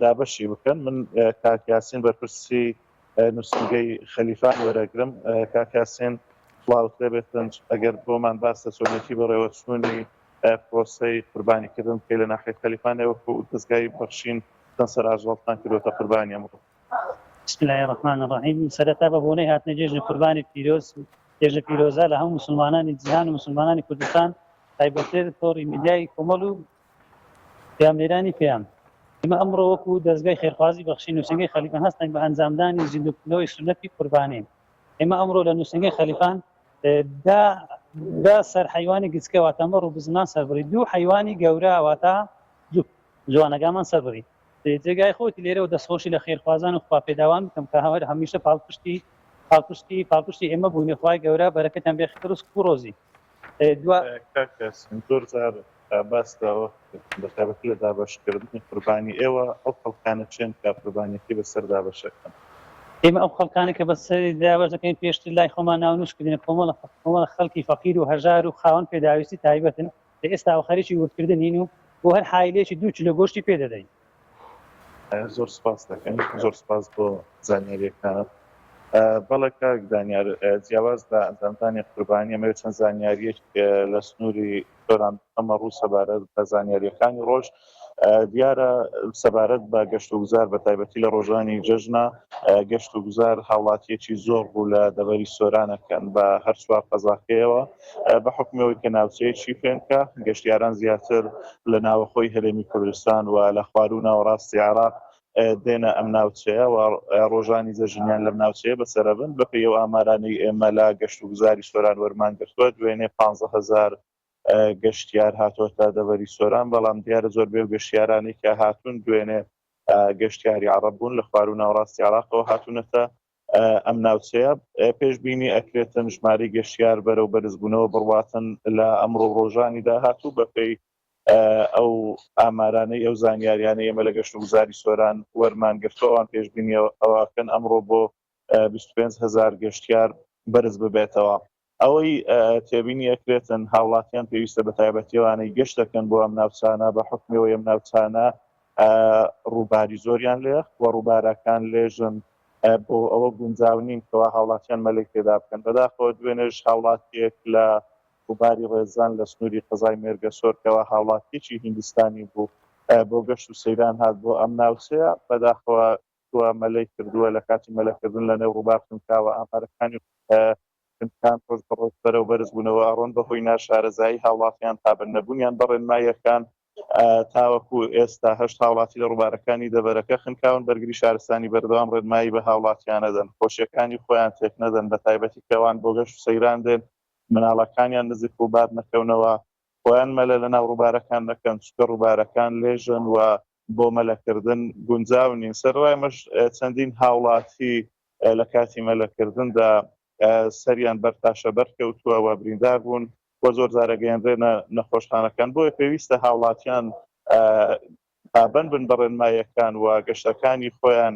دابەشی بکەن. من کاک یاسین بەرپرسی نووسینگەی خەلیفان وەرەگرم. کاک یاسین سڵاوت لێبێتن، ئەگەر بۆمان باس لە چۆنیەتی بەڕێوەچوونی پرۆسەی قوربانیکردن بکەی لە ناحیەی خەلیفان، ئێوە وەکو دەزگای بەخشین چەند سەر ئاژەڵتان کردووەتە قوربانی ئەمڕۆ؟ بسم اللە الرحمن الرحیم سەرەتا بە بۆنەی هاتنە جێژنی قوربانی پیرۆز جێژنە پیرۆزە لە هەموو موسڵمانانی جیهان و موسڵمانانی کوردستان تایبەتتر تۆڕی میدیای کۆمەڵ و پەیامنێرانی پەیام ئێمە ئەمڕۆ وەکو دەزگای خێرخوازی بەخشین نووسینگەی خەلیفان هەستاین بە ئەنجامدانی زیندووکردنەوەی سوننەتی قوربانی ئێمە ئەمڕۆ لە نووسینگەی خەلیفان دا دا سەر حەیوانی گچکە واتە مەڕ و بزنمان سەربڕی دوو حەیوانی گەورە واتە جوانەگامان سەربڕی جێگای خۆیەتی لێرەوە دەستخۆشی لە خێرخوازان و خواپێداوان بکەم کە هەر هەمیشە پاڵپشتی پاڵپشتی پاڵپشتی ئێمە بوون خوای گەورە بەرەکەتیان بێخێتە ڕزق و ڕۆزی دوا کاک یاسین زۆر جار باس لەوە کردن بە تایبەتی لە دابەشکردنی قوربانی ئێوە ئەو خەڵکانە کێن کە قوربانیەکەی بەسەر دابەش ئەکەن؟ ئێمە ئەو خەڵکانە کە بەسەری دابەش دەکەین پێشتر لای خۆمان ناونووس کردینە کۆمەڵە کۆمەڵە خەڵکی فەقیر و هەژار و خاوەن پێداویستی تایبەتن لە ئێستاوە خەریکی وردکردنین و بۆ هەر حایلەیەکی دوو کیلۆ گۆشتی پێ دەدەین. زۆر سپاس دەکەین زۆر سپاس بۆ زانیاریەکانت. بەڵێ کاک دانیار جیاواز لە ئەنجامدانی قوربانی ئەمەوێت چەند زانیاریەک لە سنووری سۆران بخەمە ڕوو سەبارەت بە زانیاریەکانی ڕۆژ دیارە سەبارەت بە گەشت و گوزار بە تایبەتی لە ڕۆژانی جەژنە گەشت و گوزار هاوڵاتیەکی زۆر ڕوو لە دەڤەری سۆرانەکەن بە هەر چوار قەزاکەیەوە بە حوکمی ئەوەی کە ناوچەیەکی فێنکە گەشتیاران زیاتر لە ناوەخۆی هەرێمی کوردستان و لە خواروو ناوەڕاستی عێراق دێنە ئەم ناوچەیە و ڕۆژانی جەژنیان لەم ناوچەیە بەسەرەبن بەپێی ئەو ئامارانەی ئێمە لە گەشت و گوزاری سۆران وەرمان گرتووە دوێنێ 15000. گەشتیار هاتۆتە دەڤەری سۆران، بەڵام دیارە زۆربەی ئەو گەشتیارانەی کە هاتوون دوێنێ گەشتیاری عەڕەب بوون لە خواروو ناوەڕاستی عێراقەوە هاتوونەتە ئەم ناوچەیە. پێشبینی ئەکرێتن ژمارەی گەشتیار بەرەو بەرزبوونەوە بڕواتن لە ئەمڕۆ و ڕۆژانی داهاتوو بەپێی ئەو ئامارانەی ئەو زانیاریانەی ئێمە لە گەشتوگوزاری سۆران وەرمان گرتووە ئەوان پێشبینی ئەوە ئەکەن ئەمڕۆ بۆ 25 هەزار گەشتیار بەرز ببێتەوە. ئەوەی تێبینی ئەکرێتن هاوڵاتیان پێویستە بە تایبەتی ئەوانەی گەشت دەکەن بۆ ئەم ناوچانە بە حوکمی ئەوەی ئەم ناوچانە ڕووباری زۆریان لێ و ڕووبارەکان لێژن بۆ ئەوە گونجاو نین کەوا هاوڵاتیان مەلەی تێدا بکەن بەداخەوە دوێنێش هاوڵاتیەک لە ڕووباری ڕێزان لە سنووری قەزای مێرگەسۆر کەوا هاوڵاتیەکی هیندستانی بوو بۆ گەشت و سەیران هات بۆ ئەم ناوچەیە بەداخەوە چووە مەلەی کردووە لە کاتی مەلەکردن لە نێو ڕووبار خنکاوە ئامارەکانی خنکان ڕۆژ بە ڕۆژ بەرەو بەرزبوونەوە ئەڕۆن بەهۆی ناشارەزایی هاوڵاتیان پابەند نەبوونیان بە ڕێنماییەکان تاوەکو ئێستا هەشت هاوڵاتی لە ڕووبارەکانی دەڤەرەکە خنکاون بەرگری شارستانی بەردەوام ڕێنمایی بە هاوڵاتیان ئەدەن خۆشیەکانی خۆیان تێکنەدەن بەتایبەتی کە ئەوان بۆ گەشت و سەیران دێن مناڵەکانیان نزیک ڕووبار نەکەونەوە خۆیان مەلە لەناو ڕووبارەکان نەکەن چونکە ڕووبارەکان لێژن و بۆ مەلەکردن گونجاو نین، سەرەڕای ئەمەش چەندین هاوڵاتی لە کاتی مەلەکردندا سەریان بەر تاشەبەر کەوتووە و بریندار بوون و زۆر جار ئەگەیەنرێنە نەخۆشخانەکان، بۆیە پێویستە هاوڵاتیان پابەند بن بە ڕێنماییەکان و گەشتەکانی خۆیان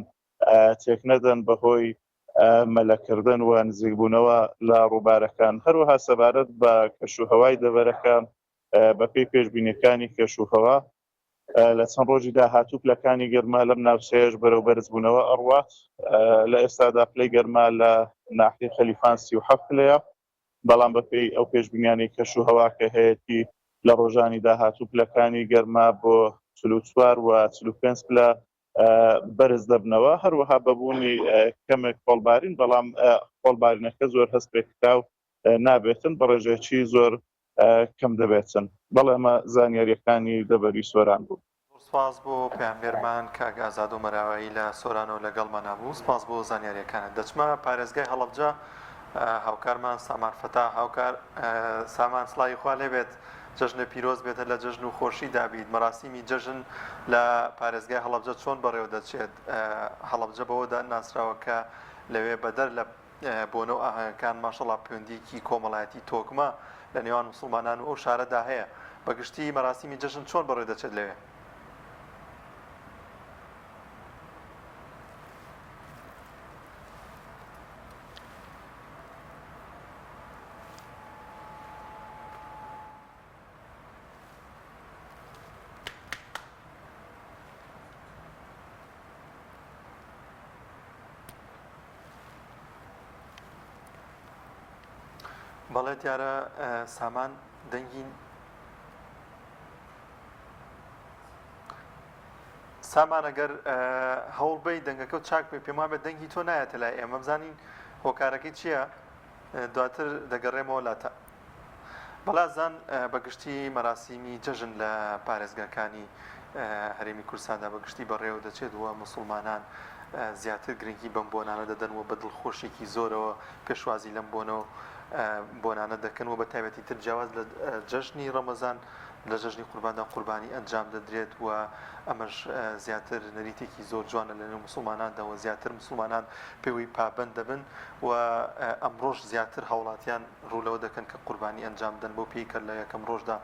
تێکنەدەن بەهۆی مەلەکردن و نزیکبوونەوە لە ڕووبارەکان، هەروەها سەبارەت بە کەشوهەوای دەڤەرەکە بەپێی پێشبینییەکانی کەشوهەوا لە چەند ڕۆژی داهاتوو پلەکانی گەرما لەم ناوچەیەش بەرەو بەرزبوونەوە ئەڕوات لە ئێستادا پلەی گەرما لە ناحیەی خەلیفان 37 پلەیە بەڵام بەپێی ئەو پێشبینیانەی کەش و هەوا کە هەیەتی لە ڕۆژانی داهاتوو پلەکانی گەرما بۆ 44 و 45 پلە بەرز دەبنەوە هەروەها بەبوونی کەمێک خۆڵبارین بەڵام خۆڵبارینەکە زۆر هەست پێکراو نابێتن بە ڕێژەیەکی زۆر کەم دەبێتن. بەڵێ ئەمە زانیارییەکانی دەڤەری سۆران بوو. زۆر سپاس بۆ پەیامنێرمان کاک ئازاد ئۆمەراوایی لە سۆرانەوە لەگەڵمانا بوو سپاس بۆ زانیاریەکانت دەچمە پارێزگای هەڵەبجە هاوکارمان سامان فەتاح هاوکار سامان سڵاوی خوا لێبێت جەژنە پیرۆز بێت هەر لە جەژن و خۆشی دابیت مەراسیمی جەژن لە پارێزگای هەڵەبجە چۆن بەڕێوە دەچێت هەڵەبجە بەوەدا ناسراوە کە لەوێ بەدەر لە بۆنە و ئاهەنگەکان ماشەڵا پەیوەندییەکی کۆمەڵایەتی تۆکمە لە نێوان موسڵمانان و ئەو شارەدا هەیە. بە گشتی مەراسیمی جەژن چۆن بەڕێ دەچێت لەوێ؟ بەڵێ دیارە سامان دەنگی سامان ئەگەر هەوڵ بی دەنگەکە و چاک بێ پێم وابێت دەنگی تۆ نایەتە لای ئێمە بزانین هۆکارەکەی چییە دواتر دەگەڕێمەوە لاتە بەڵازان بە گشتی مەراسیمی جەژن لە پارێزگاکانی هەرێمی کوردستاندا بە گشتی بەڕێوە دەچێت و موسڵمانان زیاتر گرنگی بەم بۆنانە دەدەن و بە دڵخۆشیەکی زۆرەوە پێشوازی لەم بۆنە و بۆنانە دەکەن و بە تایبەتی تر جیاواز لە جەژنی ڕەمەزان لە جەژنی قورباندا قوربانی ئەنجام دەدرێت و ئەمەش زیاتر نەریتێکی زۆر جوانە لە نێو موسڵماناندا و زیاتر موسڵمانان پێوەی پابەند دەبن و ئەمڕۆش زیاتر هاوڵاتیان ڕوو لەوە دەکەن کە قوربانی ئەنجام بدەن بەو پێی کە لە یەکەم ڕۆژدا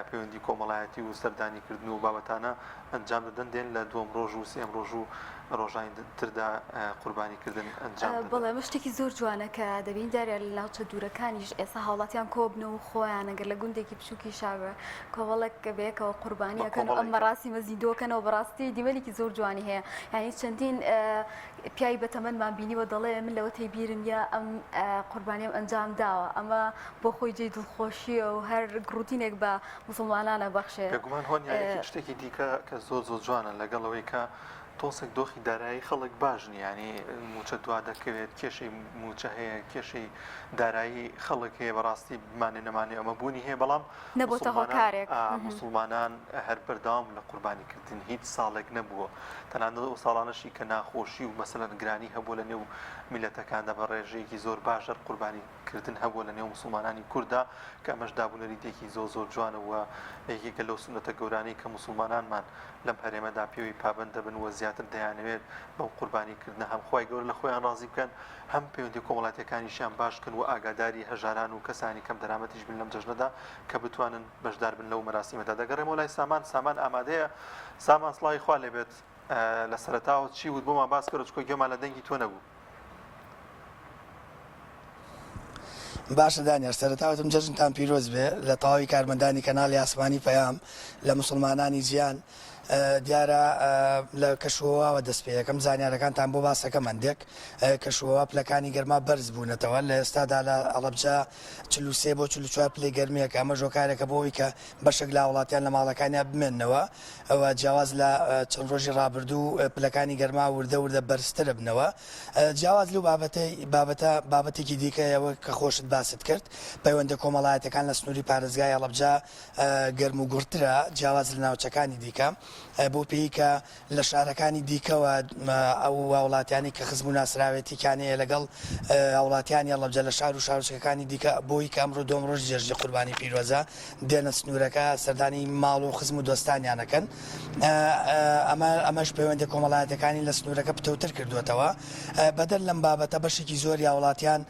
پەیوەندی کۆمەڵایەتی و سەردانی کردن و بابەتانە ئەنجام دەدەن دێن لە دووەم ڕۆژ و سێم ڕۆژ و ڕۆژانی تردا قوربانی کردن ئەنجام دەدەن. بەڵێ ئەمە شتێکی زۆر جوانە کە دەبینین داریا لە ناوچە دوورەکانیش ئێستا هاوڵاتیان کۆبنەوە و خۆیان ئەگەر لە گوندێکی بچووکیشا بێ کۆمەڵێک بەیەکەوە قوربانی ئەکەن و ئەم مەراسیمە زیندووەکەنەوە بەڕاستی دیمەنێکی زۆر جوانی هەیە یانی چەندین پیاوی بەتەمەنمان بینیوە دەڵێ من لەوەتەی بیرم یە ئەم قوربانیەم ئەنجام داوە ئەمە بۆ خۆی جێی دڵخۆشیە و هەر گڕوتینێک بە موسڵمانان ئەبەخشێ. بێگومان هۆنیا یەکێک شتێکی دیکە کە زۆر زۆر جوانە لەگەڵ ئەوەی کە. تۆزێک دۆخی دارایی خەڵک باش نییە یانی مووچە دوا دەکەوێت کێشەی مووچە هەیە کێشەی دارایی خەڵک هەیە بەڕاستی بمانێ نەمانێ ئەمە بوونی هەیە بەڵام نەبۆتە هۆکارێک موسڵمانان هەر بەردەوام لە قوربانی کردن هیچ ساڵێک نەبووە تەنانەت ئەو ساڵانەشی کە ناخۆشی و مەسەلەن گرانی هەبووە لە نێو میلەتەکاندا بە ڕێژەیەکی زۆر باش هەر قوربانی کردن هەبووە لە نێو موسڵمانانی کورددا کە ئەمەش دابونەریتێکی زۆر زۆر جوانە و یەکێکە لەو سوننەتە گەورانەی کە موسڵمانانمان لەم هەرێمەدا پێوەی پابەند دەبن و زیاتر دەیانەوێت بەم قوربانی کردنە هەم خوای گەورە لە خۆیان ڕازی بکەن هەم پەیوەندی کۆمەڵاتیەکانیشیان باش بکەن و ئاگاداری هەژاران و کەسانی کەم دەرامەتیش بن لەم جەژنەدا کە بتوانن بەشدار بن لەو مەراسیمەدا. دەگەڕێمەوە لای سامان، سامان ئامادەیە؟ سامان سڵاوی خوا لێبێت لە سەرەتاوە چی وت بۆمان باس کەرە چونکە گوێمان لە دەنگی تۆ نەبوو. باشە دانیار سەرەتا وتم جەژنتان پیرۆز بێ لە تەواوی کارمەندانی کەناڵی ئاسمانی پەیام لە موسڵمانانی جیان دیارە لە کەشوهەواوە دەست پێ یەکەم زانیارەکانتان بۆ باسەکەم هەندێک کەشوهەوا پلەکانی گەرما بەرز بوونەتەوە لە ئێستادا لە هەڵەبجە 43 بۆ 44 پلەی گەرمیە کە ئەمەش هۆکارێکە بۆ ئەوەی کە بەشێک لە هاوڵاتیان لە ماڵەکانیان بمێننەوە و جیاواز لە چەند ڕۆژی ڕابردوو پلەکانی گەرما وردە وردە بەرزتر بنەوە جیاواز لەو بابەتەی بابەتە بابەتێکی دیکەیە وەک کە خۆشت باست کرد پەیوەندە کۆمەڵایەتەکان لە سنووری پارێزگای هەڵەبجە گەرم و گوڕترە جیاواز لە ناوچەکانی دیکە بەو پێی کە لە شارەکانی دیکەوە ئەو هاوڵاتیانی کە خزم و ناسراوێتیکان هەیە لەگەڵ هاوڵاتیانی هەڵەبجە لە شار و شارۆچکەکانی دیکە بۆی کە ئەمڕۆ دووەم ڕۆژی جەژنی قوربانی پیرۆزە دێنە سنوورەکە سەردانی ماڵ و خزم و دۆستانیان ئەکەن ئەمە ئەمەش پەیوەندە کۆمەڵایەتەکانی لە سنوورەکە پتەوتر کردووەتەوە بەدەر لەم بابەتە بەشێکی زۆری هاوڵاتیان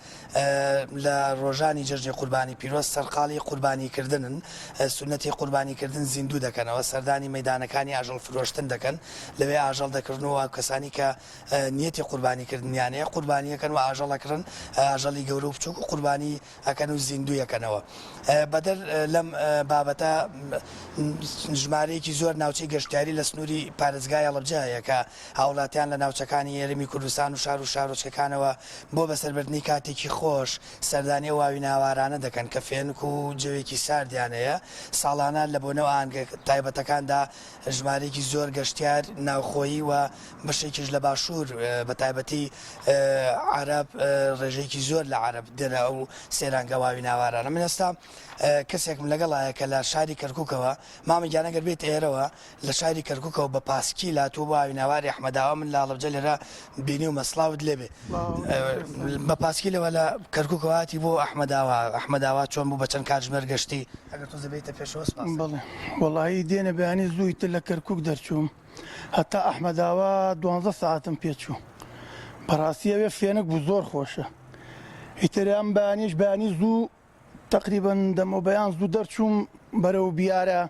لە ڕۆژانی جەژنی قوربانی پیرۆز سەرقاڵی قوربانی کردنن، سوننەتی قوربانی کردن زیندوو دەکەنەوە، سەردانی مەیدانەکانی ئاژەڵ فرۆشتن دەکەن، لەوێ ئاژەڵ دەکڕن و کەسانی کە نیەتی قوربانی کردنیان هەیە قوربانی ئەکەن و ئاژەڵ ئەکڕن، ئاژەڵی گەورە و بچووک و قوربانی ئەکەن و زیندووی ئەکەنەوە. بەدەر لەم بابەتە ژمارەیەکی زۆر ناوچەی گەشتیاری لە سنووری پارێزگای هەڵەبجە هەیە کە هاوڵاتیان لە ناوچەکانی هەرێمی کوردستان و شار و شارۆچکەکانەوە بۆ بەسەربردنی کاتێکی خۆش سەردانی ئەو ئاویناوارانە دەکەن کە فێنک و جەوێکی ساردیان هەیە، ساڵانە لە بۆنە و ئاهەنگە تایبەتەکاندا ژمارەیەکی زۆر گەشتیار ناوخۆیی و بەشێکیش لە باشوور بە تایبەتی عەرەب ڕێژەیەکی زۆر لە عەرەب دێنە ئەو سەیرانگە واویناوارانە. من ئێستا کەسێکم لەگەڵایە کە لە شاری کەرکووکەوە مامە گیان ئەگەر بێیتە ئێرەوە لە شاری کەرکوکەوە بە پاسکیل هاتووە بۆ ئاویناواری ئەحمەداوا من لە هەڵەبجە لێرە بینیومە سڵاوت لێبێ بە پاسکیلەوە لە کەرکوکەوە هاتی بۆ ئەحمەداوا ئەحمەداوا چۆن بوو بە چەند کاتژمێر گەشتی ئەگەر تۆزێ بێیتە پێشەوە سپاس بەڵێ وەڵایی دێنە بەیانی زووی تر لە کەرکوک دەرچووم هەتا ئەحمەداوا دوانزە سەعاتم پێچوو بەڕاستی ئەوێ فێنک بوو زۆر خۆشە ئیتر ئەم بەیانیش بەیانی زوو تەقریبەن دەمەو بەیان زوو دەرچووم بەرەو بیارە،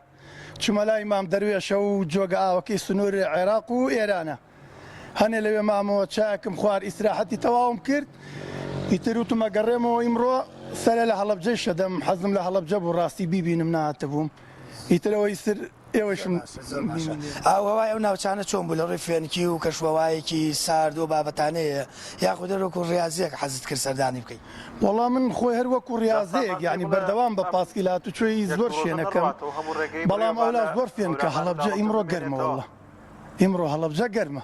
چوومە لای مام دەروێشە و جۆگە ئاوەکەی سنوور عێراق و ئێرانە. هەنێ لەوێ مامەوە چایەکم خوارد ئیسراحەتی تەواوم کرد، ئیتر وتم ئەگەڕێمەوە ئیمڕۆ سەرێ لە هەڵەبجەیش ئەدەم، حەزم لە هەڵەبجە بوو ڕاستی بیبینم نەهاتبووم، ئیتر ئەوە ئیتر ئێوەشم زۆر باشە ئاوهەوای ئەو ناوچانە چۆن بوو لە ڕووی فێنکی و کەشوهەوایەکی سارد و بابەتانەیە یاخود هەر وەکو ڕیازیەک حەزت کرد سەردانی بکەی؟ وەڵا من خۆی هەر وەکو جا ڕیازەیەک سامان پێی یانی بڵێ بەردەوام بە ئەم پاسکیل هاتوچۆی یەک زۆر دوو ڕۆژە شوێنەکەم نەڕواتەوە هەموو ڕێگەی بەڵام بڕیوە با ئەولا لە زۆر فێنکە هەورامان و هەڵەبجە لاڵەبجە ئیمڕۆ گەرمە بمێنێتەوە. وەڵا ئیمڕۆ هەڵەبجە گەرمە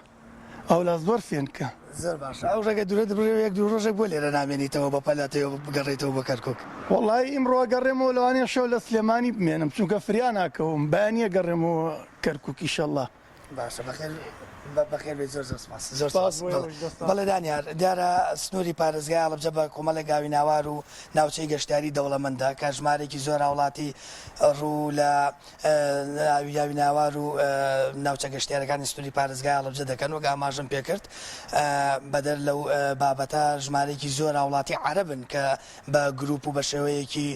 ئەولا زۆر فێنکە. زۆر باشە ئەو ڕێگە دوورەت بڕیوە یەک دوو ڕۆژێک بۆ لێرە نامێنیتەوە بە پەلەتەوە بگەڕێیتەوە بۆ کەرکوک؟ وەڵایی ئیمڕۆ ئەگەڕێمەوە لەوانەیە شەو لە سلێمانی بمێنم چونکە فریا ناکەوم بەیانی ئەگەڕێمەوە کەرکوک ئیشەڵا. باشە بەخێر بەخێر بێیت زۆر زۆر سپاس زۆر سپاس سپاس بۆ بەڵێ ئێوەش دەستان بەڵێ دانیار دیارە سنووری پارێزگای هەڵەبجە بە کۆمەڵێک ئاویناوار و ناوچەی گەشتیاری دەوڵەمەندە کە ژمارێکی زۆر هاوڵاتی ڕوو لە ئاویناوار و ناوچە گەشتیارەکانی سنووری پارێزگای هەڵەبجە دەکەن، وەک ئاماژەم پێکرد بەدەر لەو بابەتە ژمارەیەکی زۆر هاوڵاتی عەرەبن کە بە گروپ و بە شێوەیەکی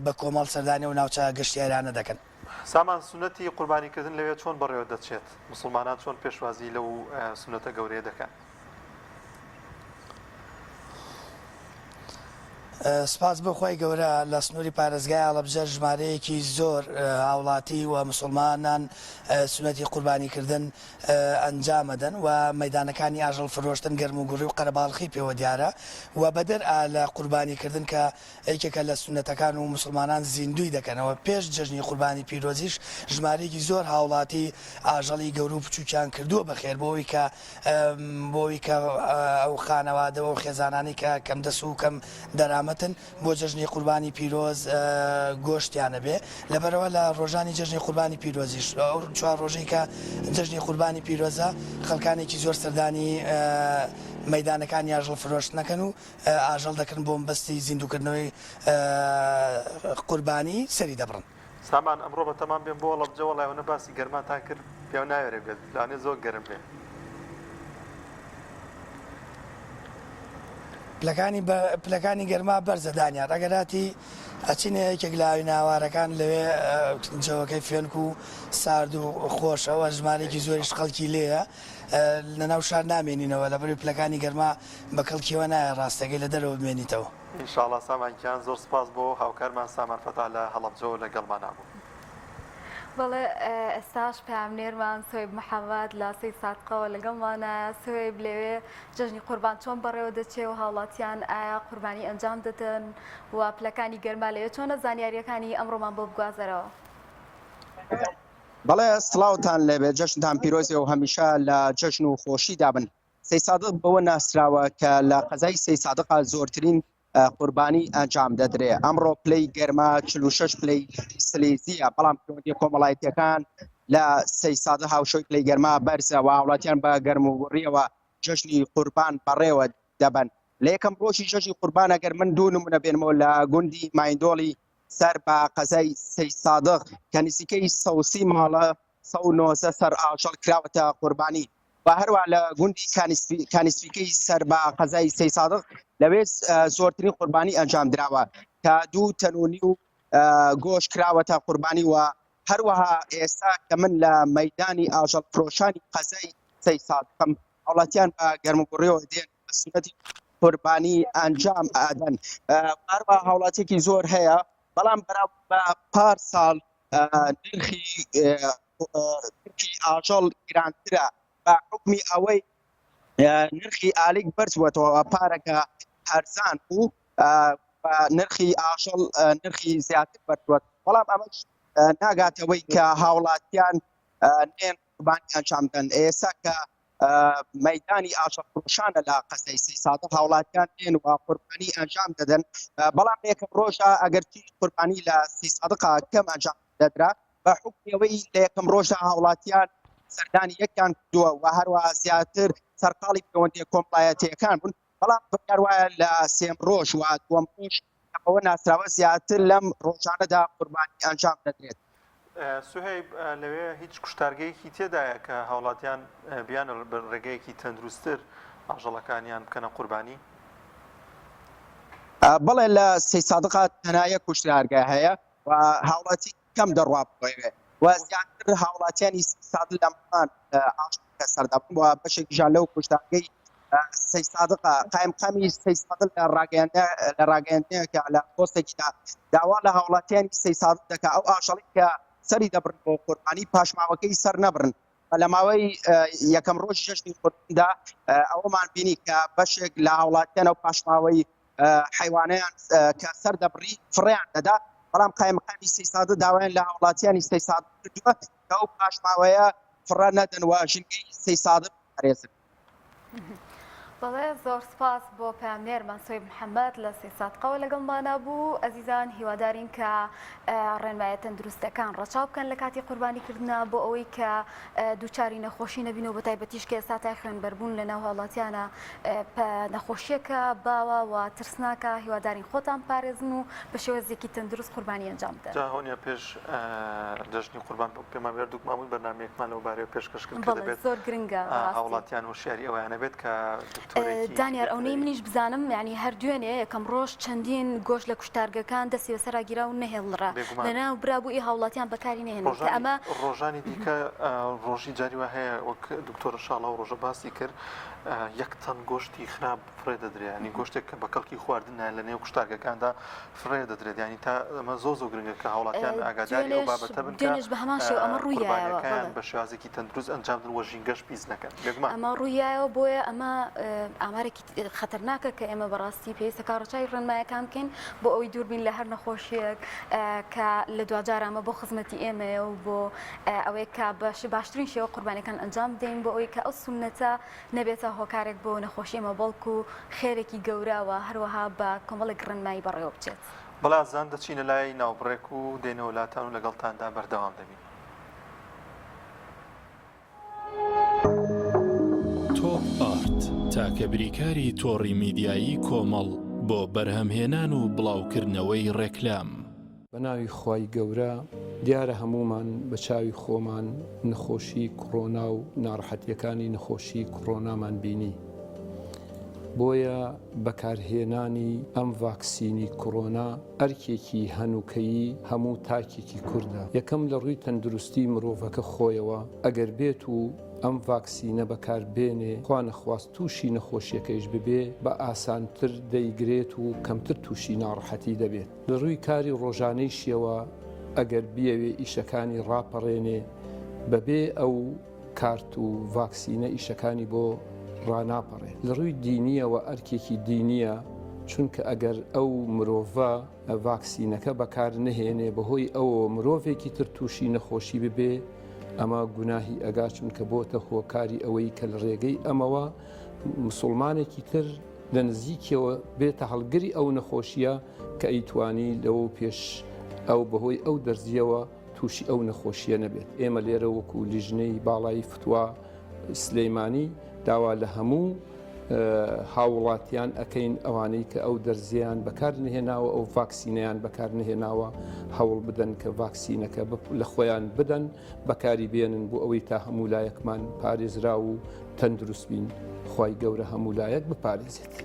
بە کۆمەڵ سەردانی ئەو ناوچە گەشتیارانە دەکەن. سامان، سوننەتی قوربانیکردن لەوێ چۆن بەڕێوە دەچێت؟ موسڵمانان چۆن پێشوازی لەو سوننەتە گەورەیە دەکەن؟ سپاس بۆ خوای گەورە لە سنووری پارێزگای هەڵەبجە ژمارەیەکی زۆر هاوڵاتی و مسوڵمانان سوننەتی قوربانی کردن ئەنجامەدەن و مەیدانەکانی ئاژەڵ فرۆشتن گەرموگوڕی و قەرەباڵخی پێوە دیارە و بەدەر لە قوربانی کردن کە یەکێکە لە سوننەتەکان و موسڵمانان زیندووی دەکەنەوە، پێش جەژنی قوربانی پیرۆزیش ژمارەیەکی زۆر هاوڵاتی ئاژەڵی گەورە و بچووکیان کردووە بە خێر بۆ ئەوەی کە بۆ ئەوەی کە ئەو خانەوادە و ئەو خێزانانەی کە کەمدەست و کەم دەرامەتن بۆ جەژنی قوربانی پیرۆز گۆشتیان هەبێ لەبەرئەوە لە ڕۆژانی جەژنی قوربانی پیرۆزیش ئەو چوار ڕۆژەی کە جەژنی قوربانی پیرۆزە خەڵکانێکی زۆر سەردانی مەیدانەکانی ئاژەڵ فرۆشتن ئەکەن و ئاژەڵ دەکڕن بۆ مەبەستی زیندووکردنەوەی قوربانی سەری دەبڕن. سامان ئەمڕۆ بەتەمام بێم بۆ هەڵەبجە وەڵای ئەوەنە باسی گەرماتان کرد پیاو ناوێرێ بێت لەوانەیە زۆر گەرم بێ. پلەکانی پلەکانی گەرما بەرزە دانیار ئەگەر هاتی ئەچینە یەکێک لە ئاویناوارەکان لەوێ جەوەکەی فێنک و سارد و خۆشەوە ژمارێکی زۆریش خەڵکی لێیە لەناو شار نامێنینەوە لەبەرئەوەی پلەکانی گەرما بە کەڵکیەوە نایە ڕاستەکەی لە دەرەوە بمێنیتەوە. ان شاءاللە سامان گیان زۆر سوپاس بۆ هاوکارمان سامان فەتاح لە هەڵەبجەوە لە گەڵمانا بوو. بەڵێ ئێستاش پەیامنێرمان سوهەیب محەمەد لە سەیدسادقەوە لەگەڵمانایە. سوهەیب لەوێ جەژنی قوربان چۆن بەڕێوە دەچێ و هاوڵاتیان ئایا قوربانی ئەنجام دەدەن و پلەکانی گەرما لەوێ چۆنە؟ زانیارییەکانی ئەمڕۆمان بۆ بگوازەرەوە. بەڵێ سڵاوتان لێبێ جەژنتان پیرۆزێ و هەمیشە لە جەژن و خۆشیدا بن. سەیدسادق بەوە ناسراوە کە لە قەزای سەیدسادقا زۆرترین قوربانی ئەنجام دەدرێ ئەمڕۆ پلەی گەرما 46 پلەی سلیزیە بەڵام پەیوەندیە کۆمەڵایەتیەکان لە سەیدسادق هاوشێوەی پلەی گەرما بەرزە و هاوڵاتیان بە گەرم و گوڕیەوە جەژنی قوربان بەڕێوە دەبەن لە یەکەم ڕۆژی جەژنی قوربان ئەگەر من دوو نمونە بێنمەوە لە گوندی مایندۆڵی سەر بە قەزای سەیدسادق کە نزیکەی 130 ماڵە 119 سەر ئاژەڵ کراوەتە قوربانی و هەروە لە گوندی کانیسپیکەی سەر بە قەزای سەیدسادق لەوێ زۆرترین قوربانی ئەنجام دراوە کە دوو تەنونی و گۆش کراوەتە قوربانی و هەروەها ئێستا کە من لە مەدانی ئاژەڵ فرۆشانی قەزای سەیدسادقم هاوڵاتیان بە گەرموگوڕیەوە دێن بە سونەتی قوربانی ئەنجام ئەدەن هەروە هاوڵاتیەکی زۆر هەیە بەڵام بەراورد بە پار ساڵ نرخی نرخی ئاژەڵ گرانترە بە حکمی ئەوەی نرخی ئالیک بەرز بووەتەوە پارەکە هەرزان بوو نرخی ئاژەڵ نرخی زیاتر بەرزوە بەڵام ئەمەش ناگاتەوەی کە هاوڵاتیان نێن قوربانی ئەنجام دەن ئێستا کە مەدانی ئاژەڵ فرۆشانە لە قەزای سەیدسادق هاوڵاتیان دێن و قوربانی ئەنجام دەدەن بەڵام یەکەم ڕۆژە ئەگەرچی قوربانی لە سەیدسادقا کەم ئەنجام دەدرا بە حوکمی ئەوەی لە یەکەم ڕۆژدا هاوڵاتیان سەردانی یەکیان کردووە و هەروەها زیاتر سەرقاڵی پەیوەندیە کۆمەڵایەتیەکان بوون بەڵام بڕیار وایە لە سێم ڕۆژ و دووەم ڕۆژ کە بەوە ناسراوە زیاتر لەم ڕۆژانەدا قوربانی ئەنجام دەدرێت. سوهەیب، لەوێ هیچ کوشتارگەیەکی تێدایە کە هاوڵاتیان بیان بە ڕێگەیەکی تەندروستتر ئاژەڵەکانیان بکەنە قوربانی؟ بەڵێ لە سەیدسادقا تەنها یەک کوشتارگە هەیە و هاوڵاتی کەم دەڕوا بۆ ئەوێ و زیاتر هاوڵاتیانی سەیدسادق لە ماڵان ئاژەڵەکە سەردەبڕن و بەشێکیشیان لەو کوشتارگەی سەیدسادقە قایمقامی سەیدسادق لە ڕاگەیاندنە لە ڕاگەیاندنێکە لە پۆستێکیدا داوا لە هاوڵاتیانی سەیدسادق دەکا ئەو ئاژەڵی کە سەری دەبڕن بۆ قوربانی پاشماوەکەی سەر نەبڕن لە ماوەی یەکەم ڕۆژی جەژنی قورباندا ئەوەمان بینی کە بەشێک لە هاوڵاتیان ئەو پاشماوەی حیوانیان کە سەر دەبڕی فڕیان دەدا بەڵام قایمقامی سەیدسادق داوایان لە هاوڵاتیانی سەیدسادق کردووە کە ئەو پاشماوەیە فڕە نەدەن و ژینگەی سەیدسادق بپارێزن. بەڵێ زۆر سپاس بۆ پەیامنێرمان سۆیب محەممەد لە سەیدسادقەوە لەگەڵمانە بوو ئەزیزان هیوادارین کە ڕێنمایە تەندروستەکان ڕەچاو بکەن لە کاتی قوربانیکردنا بۆ ئەوەی کە دووچاری نەخۆشی نەبین و بە تایبەتیش کە ئێستا تای خوێنبەربوون لە ناو هاوڵاتیانە نەخۆشیەکە باوە و ترسناکە هیوادارین خۆتان پارێزن و بە شێوازێکی تەندروست قوربانی ئەنجام بدەن. جا هۆنیا پێش جەژنی قوربان پێمان بێ هەردووکمان بووین بەرنامەیەکمان لەو بارەیەوە پێشکەش کرد کە بەڵێ دەبێت زۆر گرنگە بەڕاستی. هاوڵاتیان هۆشیاری ئەوەیان هەبێت کە دکتۆر. دکتۆرێکی دانیار ئەونەی منیش بزانم یانی هەر دوێنێ یەکەم ڕۆژ چەندین گۆشت لە کوشتارگەکان دەستی بەسەرا گیرا و نەهێڵرا بێگومان. لەناو برا بوو ئی هاوڵاتیان بەکاری نەهێنن کە ڕۆژانی ئەمە ڕۆژانی دیکە ڕۆژی جاری وا هەیە وەک دکتۆر شاڵاو ڕۆژە باسی کرد یەک تەن گۆشتی خراپ فڕێ دەدرێ ینی گۆشتێک کە بە کەڵکی خواردن نایە لە نێو کوشتارگەکاندا فڕێ دەدرێت ینی تا ئەمە زۆر زۆر گرنگە کە هاوڵاتیان ئاگاداری ئەو دوێنێش بابەتە بن کە دوێنێش بە هەمان شێوە ئەمە ڕوویایەوە قوربانیەکەیان بەڵێ. بە شێوازێکی تەندروست ئەنجام بدەن و ژینگەش پیس نەکەن بێگومان. ئەمە ڕوویایەوە بۆیە ئەمە ئامارێکی خەتەرناکە کە ئێمە بەڕاستی پێویستە کە ڕەچاوی ڕێنمایەکان بکەین بۆ ئەوەی دووربین لە هەر نەخۆشیەک کە لە دواجار ئەمە بۆ خزمەتی ئێمەیە و بۆ ئەوەیە کە باشترین شێوە قوربانیەکان ئەنجام بدەین بۆ ئەوەی کە ئەو سوننەتە نەبێتە هۆکارێک بۆ نەخۆشی ئێمە بەڵکو خێرێکی گەورە و هەروەها بە کۆمەڵێک ڕێنمایی بەڕێوە بچێت. بەڵێ ئازیزان دەچینە لای ناوبڕێک و دێنەوە لاتان و لەگەڵتاندا بەردەوام دەبین. تۆپ ئارت، تاکە بریکاری تۆڕی میدیایی کۆمەڵ بۆ بەرهەمهێنان و بڵاوکردنەوەی ڕێکلام. بە ناوی خوای گەورە، دیارە هەموومان بە چاوی خۆمان نەخۆشی کڕۆنا و ناڕەحەتیەکانی نەخۆشی کڕۆنامان بینی، بۆیە بەکارهێنانی ئەم ڤاکسینی کڕۆنا ئەرکێکی هەنوکەیی هەموو تاکێکی کوردە، یەکەم لە ڕووی تەندروستی مرۆڤەکە خۆیەوە، ئەگەر بێت و ئەم ڤاکسینە بەکار بێنێ خوا نەخواست تووشی نەخۆشیەکەیش ببێ بە ئاسانتر دەیگرێت و کەمتر تووشی ناڕەحەتی دەبێت. لە ڕووی کاری ڕۆژانەیشیەوە ئەگەر بیەوێ ئیشەکانی ڕاپەڕێنێ بەبێ ئەو کارت و ڤاکسینە ئیشەکانی بۆ ڕاناپەڕێ. لە ڕووی دینیەوە ئەرکێکی دینیە چونکە ئەگەر ئەو مرۆڤە ڤاکسینەکە بەکار نەهێنێ بەهۆی ئەوەوە مرۆڤێکی تر تووشی نەخۆشی ببێ ئەمە گوناهی ئەگا چونکە بۆتە هۆکاری ئەوەی کە لە ڕێگەی ئەمەوە مسوڵمانێکی تر لە نزیکیەوە بێتە هەڵگری ئەو نەخۆشیە کە ئەیتوانی لەوە پێش ئەو بەهۆی ئەو دەرزیەوە تووشی ئەو نەخۆشیە نەبێت. ئێمە لێرە وەکو لیژنەی باڵای فتوا سلیمانی داوا لە هەموو هاوڵاتیان ئەکەین ئەوانەی کە ئەو دەرزیان بەکار نهێناوە ئەو ڤاکسینەیان بەکار نهێناوە هەوڵ بدەن کە ڤاکسینەکە لە خۆیان بدەن بەکاری بێنن بۆ ئەوەی تا هەموو لایەکمان پارێزراو و تەندروست بین خوای گەورە هەموو لایەک بپارێزێت.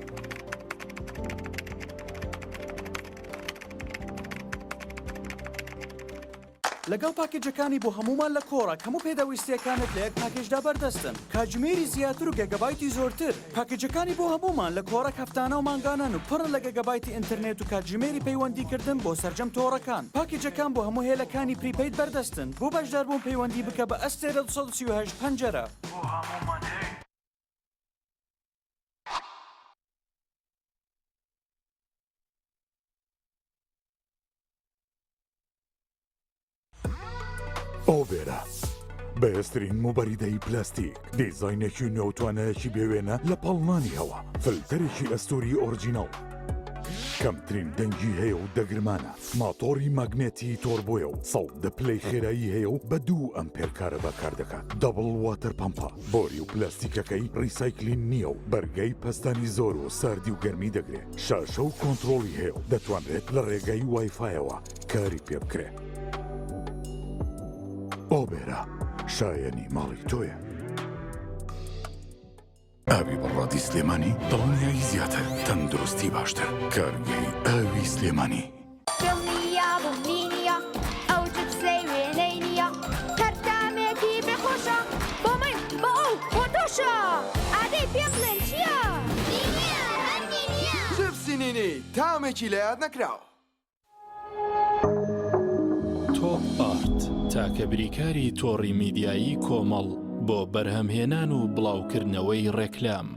لەگەڵ پاکێجەکانی بۆ هەموومان لە کۆڕەک هەموو پێداویستییەکانت لە یەک پاکێجدا بەردەستن کاتژمێری زیاتر و گێگابایتی زۆرتر پاکێجەکانی بۆ هەموومان لە کۆڕەک هەفتانە و مانگانەن و پڕن لە گێگابایتی ئینتەرنێت و کاتژمێری پەیوەندیکردن بۆ سەرجەم تۆڕەکان پاکێجەکان بۆ هەموو هێلەکانی prepaid بەردەستن بۆ بەشداربوون پەیوەندی بکە بە ئەستێرە 238 پەنجەرە. بۆ هەموومان هەیە. ئۆبێرا بەهێزترین موبەریدەی پلاستیک، دیزاینێکی نوێ و توانایەکی بێوێنە لە پاڵنانی هەوا، فلتەرێکی ئەستوری original، کەمترین دەنگی هەیە و دەگرمانە، ماتۆڕی ماگنێتی تۆربۆیە و 110 پلەی خێرایی هەیە و بە دوو ئەمپێر کارەبا کار دەکات، double water pump ە، بۆری و پلاستیکەکەی recycling نییە و بەرگەی پەستانی زۆر و ساردی و گەرمی دەگرێ، شاشە و کۆنترۆڵی هەیە و دەتوانرێت لە ڕێگای وایفایەوە کاری پێ بکرێ. ئۆبێرا شایەنی ماڵی تۆیە. ئاوی بەڕادی سلێمانی دڵنیایی زیاتر تەندروستی باشتر کارگەی ئاوی سلێمانی. دڵنیابم نینیە ئەو چپسەی وێنەی نییە هەر تامێکی بێ خۆشە بۆ من بۆ ئەو بۆ تۆشە ئادەی پێم بڵێن چییە؟ نینیە هەر نینیە. چپسی نینی تامێکی لەیاد نەکراو. تۆپ ئارت، تاکە بریکاری تۆڕی میدیایی کۆمەڵ بۆ بەرهەمهێنان و بڵاوکردنەوەی ڕێکلام.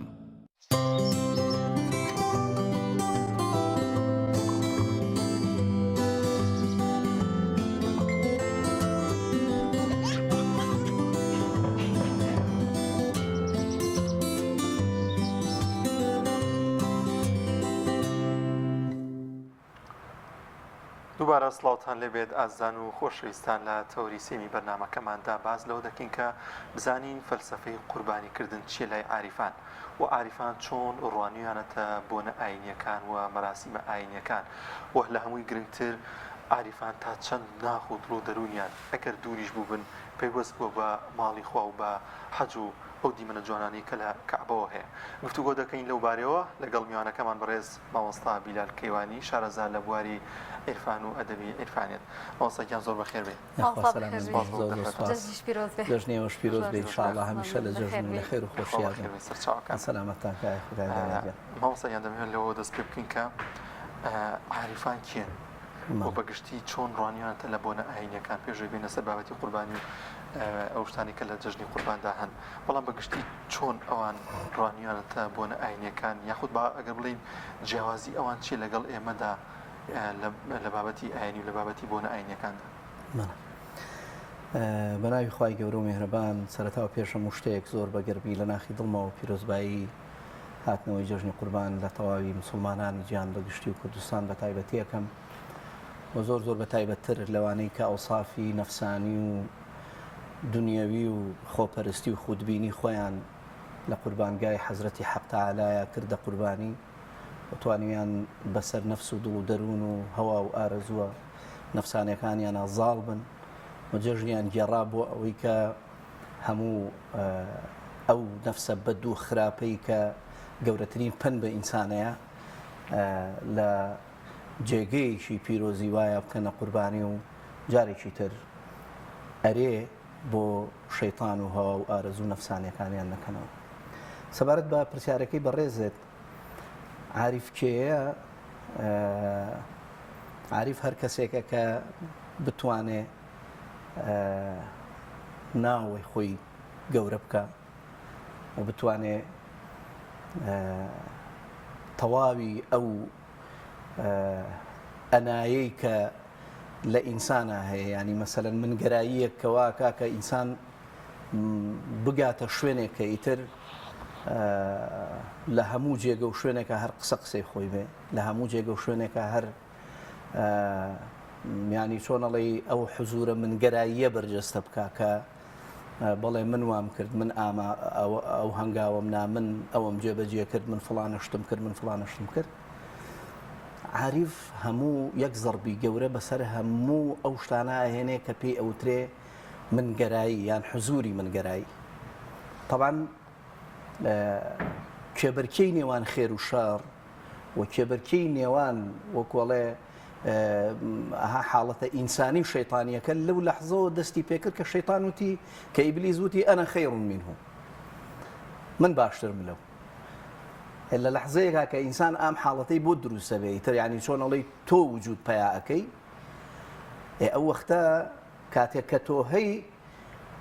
دووبارە سڵاوتان لێبێت ئازیزان و خۆشەویستان لە تەوەری سێمی بەرنامەکەماندا باس لەوە دەکەین کە بزانین فەلسەفەی قوربانیکردن چییە لای عاریفان و عاریفان چۆن ڕوانیویانەتە بۆنە ئاینیەکان و مەراسیمە ئاینیەکان و لە هەمووی گرنگتر. عاریفان تا چەند ناخ و دڵ و دەروونیان ئەگەر دووریش بووبن پەیوەست بووە بە ماڵی خوا و بە حەج و ئەو دیمەنە جوانانەی کە لە کەعبەوە هەیە. گفتوگۆ دەکەین لەو بارەیەوە لەگەڵ میوانەکەمان بەڕێز مامۆستا بیلال کەیوانی شارەزا لە بواری عیرفان و ئەدەبی عیرفانیەت. مامۆستا گیان زۆر بەخێر بێی. یاخوا سەلامەت بی زۆر زۆر سوپاس. جەژنیش پیرۆز بێ. جەژنی ئێوەش پیرۆز بێ ان شاء اللە هەمیشە لە جەژن و لە خێر و خۆشیا بن. سەرچاوەکان. سەلامەتتان کە ئای خودای گەورە گیان. مامۆستا گیان دەمەوێت لەوەوە دەست پێ بکەین کە عاریفان کێن؟ و بە گشتی چۆن ڕوانیویانەتە لە بۆنە ئایینیەکان پێش ئەوەی بێینە سەر بابەتی قوربانی و ئەو شتانەی کە لە جەژنی قورباندا هەن بەڵام بە گشتی چۆن ئەوان ڕوانیویانەتە بۆنە ئایینیەکان یاخود با ئەگەر بڵێین جیاوازی ئەوان چیە لەگەڵ ئێمەدا لە بابەتی ئایینی و لە بابەتی بۆنە ئایینیەکاندا؟ بە ناوی خوای گەورە و میهرەبان سەرەتا و پێش هەموو شتێک زۆر بە گەرمی لە ناخی دڵمەوە پیرۆزبایی هاتنەوەی جەژنی قوربان لە تەواوی مسوڵمانانی جیهان بە گشتی و کوردستان بە تایبەتی ئەکەم و زۆر زۆر بە تایبەتتر لەوانەی کە ئەوسافی نەفسانی و دنیاوی و خۆپەرستی و خودبینی خۆیان لە قوربانگای حەزرەتی حەق تەعالایا کردە قوربانی و توانیویان بەسەر نەفس و دڵ و دەروون و هەوا و ئارەزووە نەفسانیەکانیانا زاڵ بن و جەژنیان گێڕا بۆ ئەوەی کە هەموو ئەو نەفسە بەد و خراپەی کە گەورەترین پەن بە ئینسانەیە لە جێگەیەکی پیرۆزی وایە بکەنە قوربانی و جارێکی تر ئەرێ بۆ شەیتان و هەوا و ئارەزوو نەفسانیەکانیان نەکەنەوە. سەبارەت بە پرسیارەکەی بەڕێزت عاریف کێیە؟ عاریف هەر کەسێکە کە بتوانێ ناوەوەی خۆی گەورە بکە و بتوانێ تەواوی ئەو ئەنایەی کە لە ئینسانا هەیە ینی مەسەلەن من گەراییەک کەوا کاکە ئینسان بگاتە شوێنێک کە ئیتر لە هەموو جێگە و شوێنێکە هەر قسە قسەی خۆی بێ لە هەموو جێگە و شوێنێکە هەر یانی چۆن ئەڵێی ئەو حزوورە منگەراییە بەرجەستە بکا کە بەڵێ من وام کرد من ئاما ئەو هەنگاوەم نا من ئەوەم جێبەجێ کرد من فڵانە شتم کرد من فڵانە شتم کرد عریف هەموو یەک زەربی گەورە بەسەر هەموو ئەو شتانە ئەهێنێ کە پێی ئەوترێ منگەرایی یان حزوری منگەرایی طبعا کێبەرکێی نێوان خێر و شەڕ و کێبەرکێی نێوان وەکو ئەڵێ ئەها حاڵەتە ئینسانی و شەیتانیەکە لەو لەحزەوە دەستی پێکرد کە شەیتان وتی کە ئیبلیس وتی أنا خير منه من باشترم لەو لە لەحزەیەکا کە ئینسان ئام حاڵەتەی بۆ دروستە بێ ئیتر یعنی چۆن ئەڵێی تۆ وجود پیا ئەکەی ئەو وەختە کاتێک کە تۆ هەی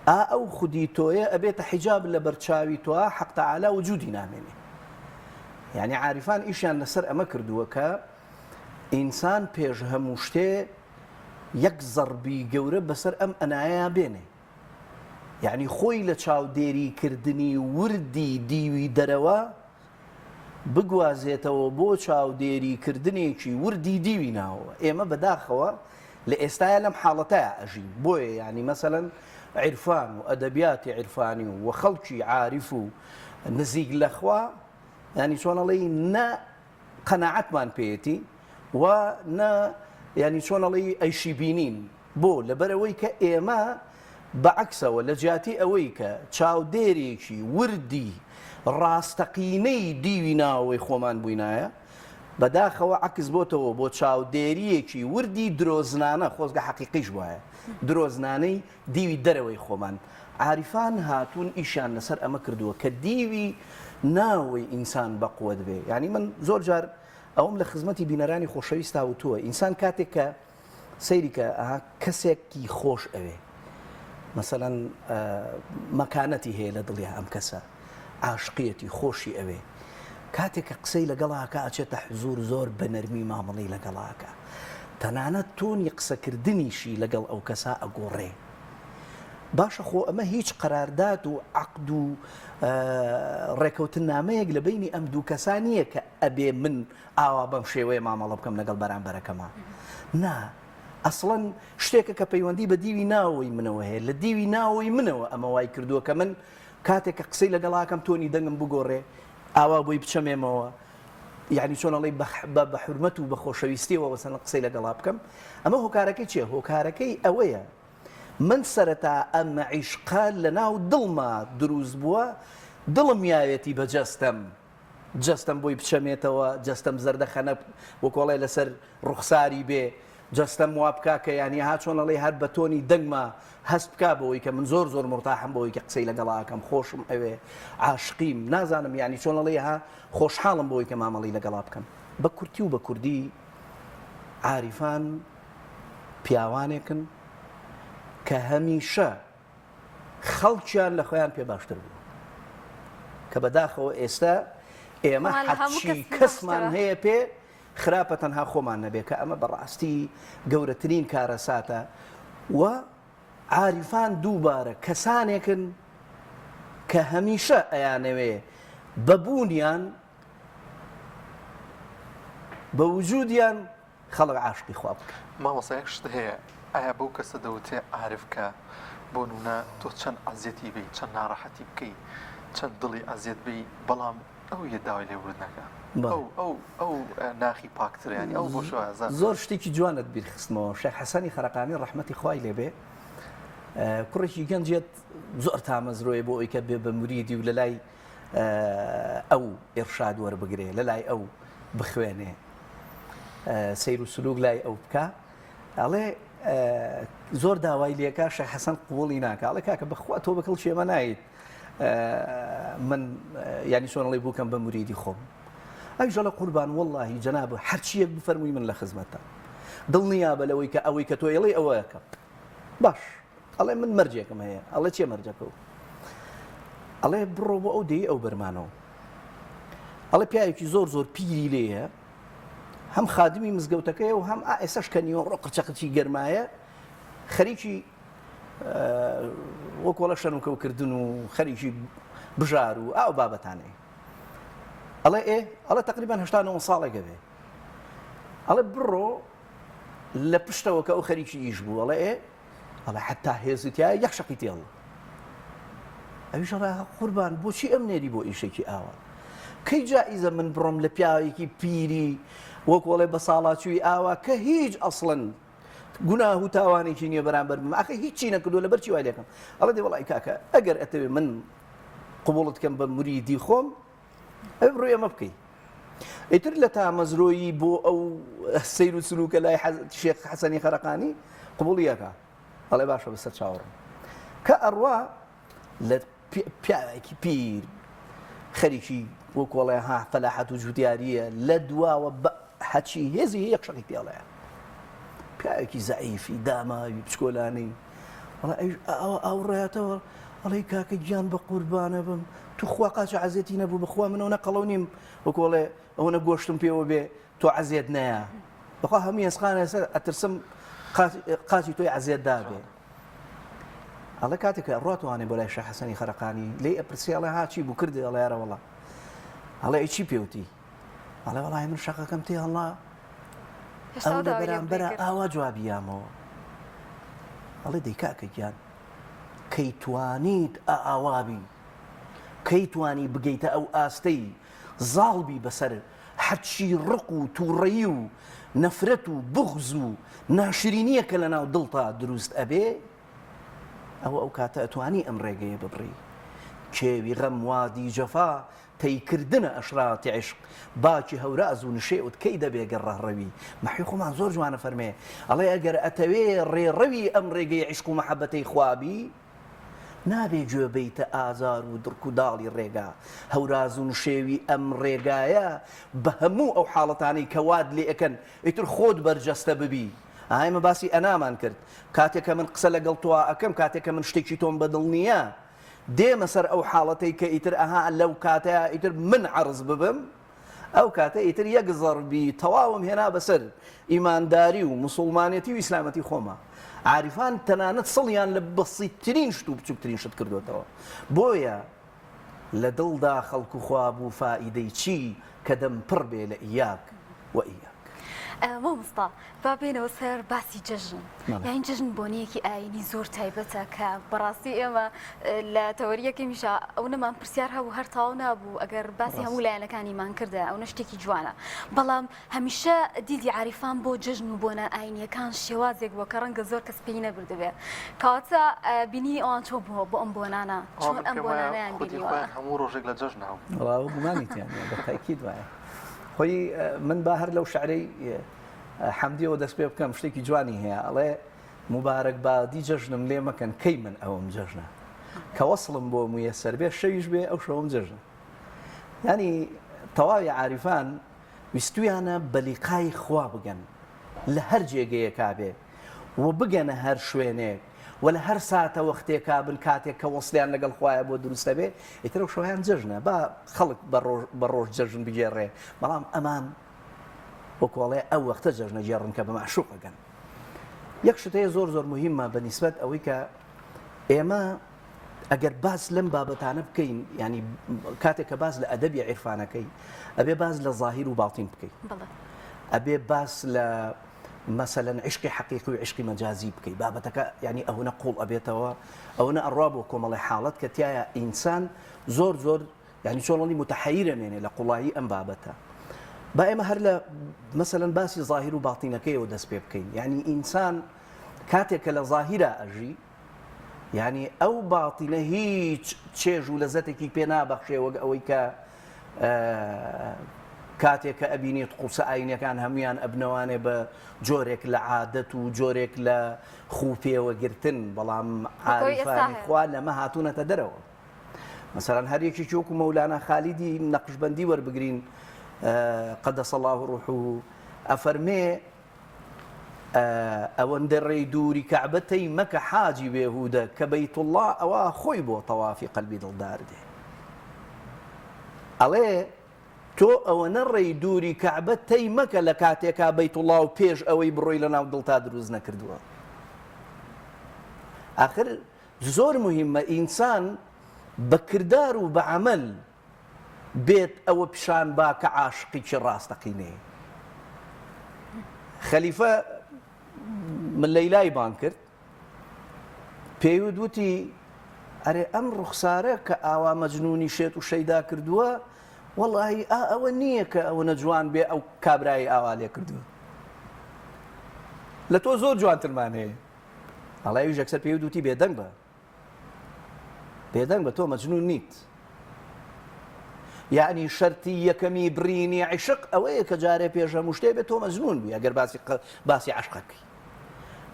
ئا ئەو خودی تۆیە ئەبێتە حیجاب لەبەر چاوی تۆ حەق تەعالا وجودی نامێنێ یعنی عارفان ئیشیان لەسەر ئەمە کردووە کە ئینسان پێش هەموو شتێ یەک زەڕبی گەورە بەسەر ئەم ئەنایە بێنێ یعنی خۆی لە چاودێری کردنی وردی دیوی دەرەوە بگوازێتەوە بۆ چاودێری کردنێکی وردی دیوی ناوەوە ئێمە بەداخەوە لە ئێستایا لەم حاڵەتەیا ئەژین بۆیە یانی مەسەلەن عیرفان و ئەدەبیاتی عیرفانی و وە خەڵکی عاریف و نزیک لە خوا یانی چۆن ئەڵێی نە قەناعەتمان پێیەتی و نە یانی چۆن ئەڵێی ئەیشی بینین بۆ؟ لەبەرئەوەی کە ئێمە بە عەکسەوە لە جیاتی ئەوەی کە چاودێرێکی وردی ڕاستەقینەی دیوی ناوەوەی خۆمان بووینایە، بەداخەوە عەکس بۆتەوە بۆ چاودێرییەکی وردی درۆزنانە، خۆزگە حەقیقیش بوایە، درۆزنانەی دیوی دەرەوەی خۆمان. عاریفان هاتوون ئیشیان لەسەر ئەمە کردووە کە دیوی ناوەوەی ئینسان بەقوەت بێ. یانی من زۆر جار ئەوەم لە خزمەتی بینەرانی خۆشەویستا وتووە، ئینسان کاتێک کە سەیری کە ئەها کەسێکی خۆش ئەوێ مەسەلەن مەکانەتی هەیە لە دڵیا ئەم کەسە عاشقیەتی خۆشی ئەوێ کاتێک کە قسەی لەگەڵاکە ئەچێتە حزور زۆر بە نەرمی مامەڵی لەگەڵاکە تەنانەت تۆنی قسەکردنیشی لەگەڵ ئەو کەسا ئەگۆڕێ باشە خۆ ئەمە هیچ قەراردات و عقد و ڕێکەوتنامەیەک لە بینی ئەم دوو کەسا نییە کە ئەبێ من ئاوا بەم شێوەیە مامەڵە بکەم لەگەڵ بەرامبەرەکەما نا ئەسڵەن شتێکە کە پەیوەندی بە دیوی ناوەوەی منەوە هەیە لە دیوی ناوەوەی منەوە ئەمە وای کردووە کە من کاتێک کە قسەی لەگەڵاکەم تۆنی دەنگم بگۆڕێ ئاوا بۆی بچەمێمەوە. یعنی چۆن ئەڵێی بە حورمەت و بە خۆشەویستیەوە مەسەلەن قسەی لەگەڵا بکەم ئەمە هۆکارەکەی چیە هۆکارەکەی ئەوەیە من سەرەتا ئەم عیشقە لەناو دڵما دروست بووە دڵم یاوێتی بە جەستەم جەستەم بۆی بچەمێتەوە جەستەم زەردەخەنە وەکۆڵێ لەسەر ڕوخساری بێ جەستەم وا بکا کە یانی ها چۆن ئەڵێی هەر بە تۆنی دەنگما هەست بکا بەوەی کە من زۆر زۆر مورتاحم بەوەی کە قسەی لەگەڵا ئەکەم خۆشم ئەوێ عاشقیم نازانم یانی چۆن ئەڵێی ها خۆشحاڵم بەوەی کە مامەڵەی لەگەڵا بکەم بە کورتی و بە کوردی عاریفان پیاوانێکن کە هەمیشە خەڵکیان لە خۆیان پێ باشتر بوو کە بەداخەوە ئێستا ئێمە هەرچی کەسمان هەیە پێ خراپە تەنها خۆمان نەبێ کە ئەمە بەڕاستی گەورەترین کارەساتە و عاریفان دووبارە کەسانێکن کە هەمیشە ئەیانەوێ بە بوونیان بە وجودیان خەڵک عاشقی خوا بکەن. مامۆستا یەک شت هەیە ئایا بەو کەسە دەوترێ عارف کە بۆ نمونە تۆ چەند ئەزیەتی بەی چەند ناڕەحەتی بکەی چەند دڵی ئەزیەت بەی بەڵام ئەو یە داوای لێبوردن ئەکا ئەو ئەو ئەو ناخی پاکترە یانی ئەو بۆ شێوازە. زۆر شتێکی جوانت بیر خستمەوە شێخ حەسەنی خەرەقانی ڕەحمەتی خوای لێ بێ کوڕێکی گەنجێت زۆر تامەزرۆیە بۆ ئەوی کە بێ بە مریدی و لە لای ئەو ئیرشاد وەربگرێ لە لای ئەو بخوێنێ سەیر و سلوک لای ئەو بکە ئەڵێ زۆر داوای لێکا شێخ حەسەن قوڵی ناکە ئەڵێ کاکە بەخوا تۆ بەکەڵ شێمە نایت من یانی چۆن ئەڵێی بووکەم بە موریدی خۆم ئەویش ئەڵێ قوربان وەڵڵاهی جەناب هەرچیەک بفەرمووی من لە خزمەتتام دڵنیابە لەوەی کە ئەوەی کە تۆ ئەڵێی ئەوە ئەکەم باش ئەڵێ من مەرجێکم هەیە ئەڵێ چیە مەرجەکە و ئەڵێ بڕۆ بۆ ئەو دێی ئەو بەرمانەوە ئەڵێ پیاوێکی زۆر زۆر پیری لێیە هەم خادمی مزگەوتەکەی و هەم ئا ئێسش کە نیوەڕۆ قرچەقرچی گەرمایە خەریکی وەکۆڵە شەنوکەوکردن و خەریکی بژار و ئەو بابەتانەی ئەڵێ ئێ ئەڵێ تقریبان هشتا نۆ ساڵێکە بێ ئەڵێ بڕۆ لە پشتەوە کە ئەو خەریکی ئیش بوو ئەڵێ ئێ ئەڵێ حتا هێزی تیا یەک شەقی تێڵ ئەویش ئەڵێ قوربان بۆچی ئەم نێری بۆ ئیشێکی ئاوا کەی جائیزە من بڕۆم لە پیاوێکی پیری وەکۆڵێ بە ساڵاچووی ئاوا کە هیچ ئەسڵەن گوناه و تاوانێکی نییە بەرامبەر بم ئاخە هیچی نەکردووە لەبەر چی وای لێکەم ئەڵێ دەی وەڵای کاکە ئەگەر ئەتەوێ من قبوڵت کەم بە مریدی خۆم ئەوێ بڕۆی ئەمە بکەی ئیتر لە تامەزرۆیی بۆ ئەو سەیر و سلوکە لای شێخ حەسەنی خەرەقانی قبوڵی ئەکا ئەڵێ باشە بەسەر چاوەڕم کە ئەڕوا لە پیاوێکی پیر خەریکی وەکۆڵێ ها فەلاحەت و جوتیاریە لە دواوە بە هەچی هێزی هەیە یەک شەقی پێڵەیە پیاوێکی زەعیفی داماوی بچکۆلانەی وەڵا ئەویش ئاوا ئاوڕایەتەوە ئەڵێ کاکە گیان بە قوربانە بم تو خوا قاچە عەزێتی نەبوو بەخوا من ئەوەنە قەڵەو نیم وەکۆڵێ ئەوەنە گۆشتم پێوە بێ تۆ عەزێت نەیە بەخوا هەموو ئێسقان ئێستا ئەترسم قاچی تۆی عەزێت دابێ ئەڵێ کاتێک کە ڕاتوانێ بۆ لای شێخ حەسەنی خەرەقانی لێی ئەپرسی ئەڵێ ها چی بوو کردی ئەڵێ یارە وەڵا ئەڵێ ئەی چی پێوتی ئەڵێ وەڵای من شەقەکەم تێ هەڵا ئەو لە بەرامبەرە ئاوا جوابی یامەوە ئەڵێ دەی کاکە گیان کەی توانیت ئاوابی کەی توانی بگەیتە ئەو ئاستەی زاڵبی بەسەر هەرچی ڕق و تووڕەیی و نەفرەت و بوغز و ناشرینییە کە لەناو دڵتا دروست ئەبێ، ئەوە ئەو کاتە ئەتوانی ئەم ڕێگەیە ببڕی. کێوی غەم وادی جەفا تەی کردنە ئەشراتی عیشق باکی هەوراز و نشێوت کەی دەبێ گەر ڕەهڕەوی مەحوی خۆمان زۆر جوانە فەرمێ ئەڵێ ئەگەر ئەتەوێ ڕێڕەوی ئەم ڕێگەی عیشق و مەحەبەتەی خوا بی نابێ گوێ بەیتە ئازار و دڕک و داڵی ڕێگا، هەوراز و نشێوی ئەم ڕێگایە بە هەموو ئەو حاڵەتانەی کە وات لێ ئەکەن ئیتر خۆت بەرجەستە ببی. ئا ئێمە باسی ئەنامان کرد. کاتێ کە من قسە لەگەڵ تۆا ئەکەم، کاتێ کە من شتێکی تۆم بە دڵ نییە، دێمە سەر ئەو حاڵەتەی کە ئیتر ئەها لەو کاتەیا ئیتر من عەرز ببم، ئەو کاتە ئیتر یەک زەڕبی تەواوم هێنا بەسەر ئیمانداری و موسوڵمانێتی و ئیسلامەتی خۆما. عاریفان تەنانەت سڵیان لە بەسیتترین شت و بچوکترین شت کردۆتەوە. بۆیە لە دڵدا خەڵک و خوا بوو فائیدەی چی کە دەم پڕ بێ لە ئیاک و ئیاک. مامۆستا با بێینەوە سەر باسی جەژن یانی جەژن بۆنەیەکی ئاینی زۆر تایبەتە کە بەڕاستی ئێمە لە تەوەریەکەمیشا ئەو نەمان پرسیار هەبوو هەر تاو نابوو ئەگەر باسی هەموو لایەنەکانیمان کردە ئەو شتێکی جوانە بەڵام هەمیشە دیدی عاریفان بۆ جەژن و بۆنە ئاینیەکان شێوازێک بووە کە ڕەنگە زۆر کەس پێی نەبردبێ کەواتە بینینی ئەوان چۆن بووە بۆ ئەم بۆنانە چۆن ئەم بۆنانەیان بینیوە هەموو ڕۆژێک لە جەژن هەبوو گومانی تیا نییە بە تاکید وایە خۆی من با هەر لەو شعرەی حەمدیەوە دەست پێ بکەم شتێکی جوانی هەیە ئەڵێ موبارەک بادی جەژنم لێ مەکەن کەی من ئەوم جەژنە کە وەسڵم بۆ مویەسەر بێ شەویش بێ ئەو شەوم جەژنە ینی تەواوی عاریفان ویستویانە بە لیقای خوا بگەن لە هەر جێگەیەکا بێ و بگەنە هەر شوێنێک و لە هەر ساتە وەختێکا بن کاتێک کە وەسڵیان لەگەڵ خوایە بۆ دروست دەبێ ئیتر ئەو شەوەیان جەژنە با خەڵک بە ڕۆژ بە ڕۆژ جەژن بگێڕێ بەڵام ئەمان وەکو ئەڵێ ئەو وەختە جەژنە گێڕن کە بە مەعشوق ئەگەن یەک شت هەیە زۆر زۆر مهمە بە نیسبەت ئەوەی کە ئێمە ئەگەر باس لەم بابەتانە بکەین ینی کاتێک کە باس لە ئەدەبی عیرفانەکەی ئەبێ باس لە ظاهیر و باڵتین بکەیت ئەبێ باس لە مەسەلەن عیشقی حەقیقی و عیشقی مەجازی بکەی بابەتەکە یانی ئەونە قوڵ ئەبێتەوە ئەونە ئەڕوا بۆ کۆمەڵی حاڵەت کە تایە ئینسان زۆر زۆر یعنی چۆڵی متحەیرە مێنێ لە قوڵایی ئەم بابەتە با ئێمە هەر لە مەسەلەن باسی ظاهر و باطینەکەیەوە دەست پێ بکەین یعنی ئینسان کاتێک کە لە ظاهرا ئەژی یعنی ئەو باطینە هیچ چێژ و لەزەتێکی پێ نابەخشێ وەک ئەوەی کە کاتێک کە ئەبینیت قوسە ئاینەکان هەمویان ئەبنەوانێ بە جۆرێک لە عادەت و جۆرێک لە خوو پێوەگرتن بەڵام عارفانی خوا لەمە هاتوونەتە دەرەوە مەسەلەن هەر یەکێکی وەکو مەولانا خالیدی نەقشبەندی وەربگرین قدس الله روحه ئەفەرمێ ئەوەندە ڕێی دووری کەعبە تەی مەکە حاجی بێهودە کە بەیتوڵڵا ئەوا خۆی بۆ تەوافی قەلبی دڵدار دێ ئەڵێ تۆ ئەوەنە ڕێی دووری کەعبە تەی مەکە لە کاتێکا بەیتوڵڵا و پێش ئەوەی بڕۆی لە ناو دڵتا دروست نەکردووە ئاخر زۆر مهمە ئینسان بە کردار و بە عەمەل بێت ئەوە پیشان با کە عاشقێکی ڕاستەقینەیە. خەلیفە من لەیلای بانگ کرد پێیوت وتی ئەرێ ئەم ڕوخسارە کە ئاوا مەجنونی شێت و شەیدا کردووە وەڵی ئا ئەوە نییە کە ئەوە جوان بێ ئەو کابرایی ئاوا لێ کردووە لە تۆ زۆر جوانترمان هەیە ئەڵێ ئەویش یەکسەر پێی وتی بێدەنگ بە بێدەنگ بە تۆ مەجنون نیت یعنی شەرتی یەکەمی بڕینی عیشق ئەوەیە کە جارێ پێش هەموو شتێ بێت تۆ مەجنون بی ئەگەر باسی باسی عەشقەکەی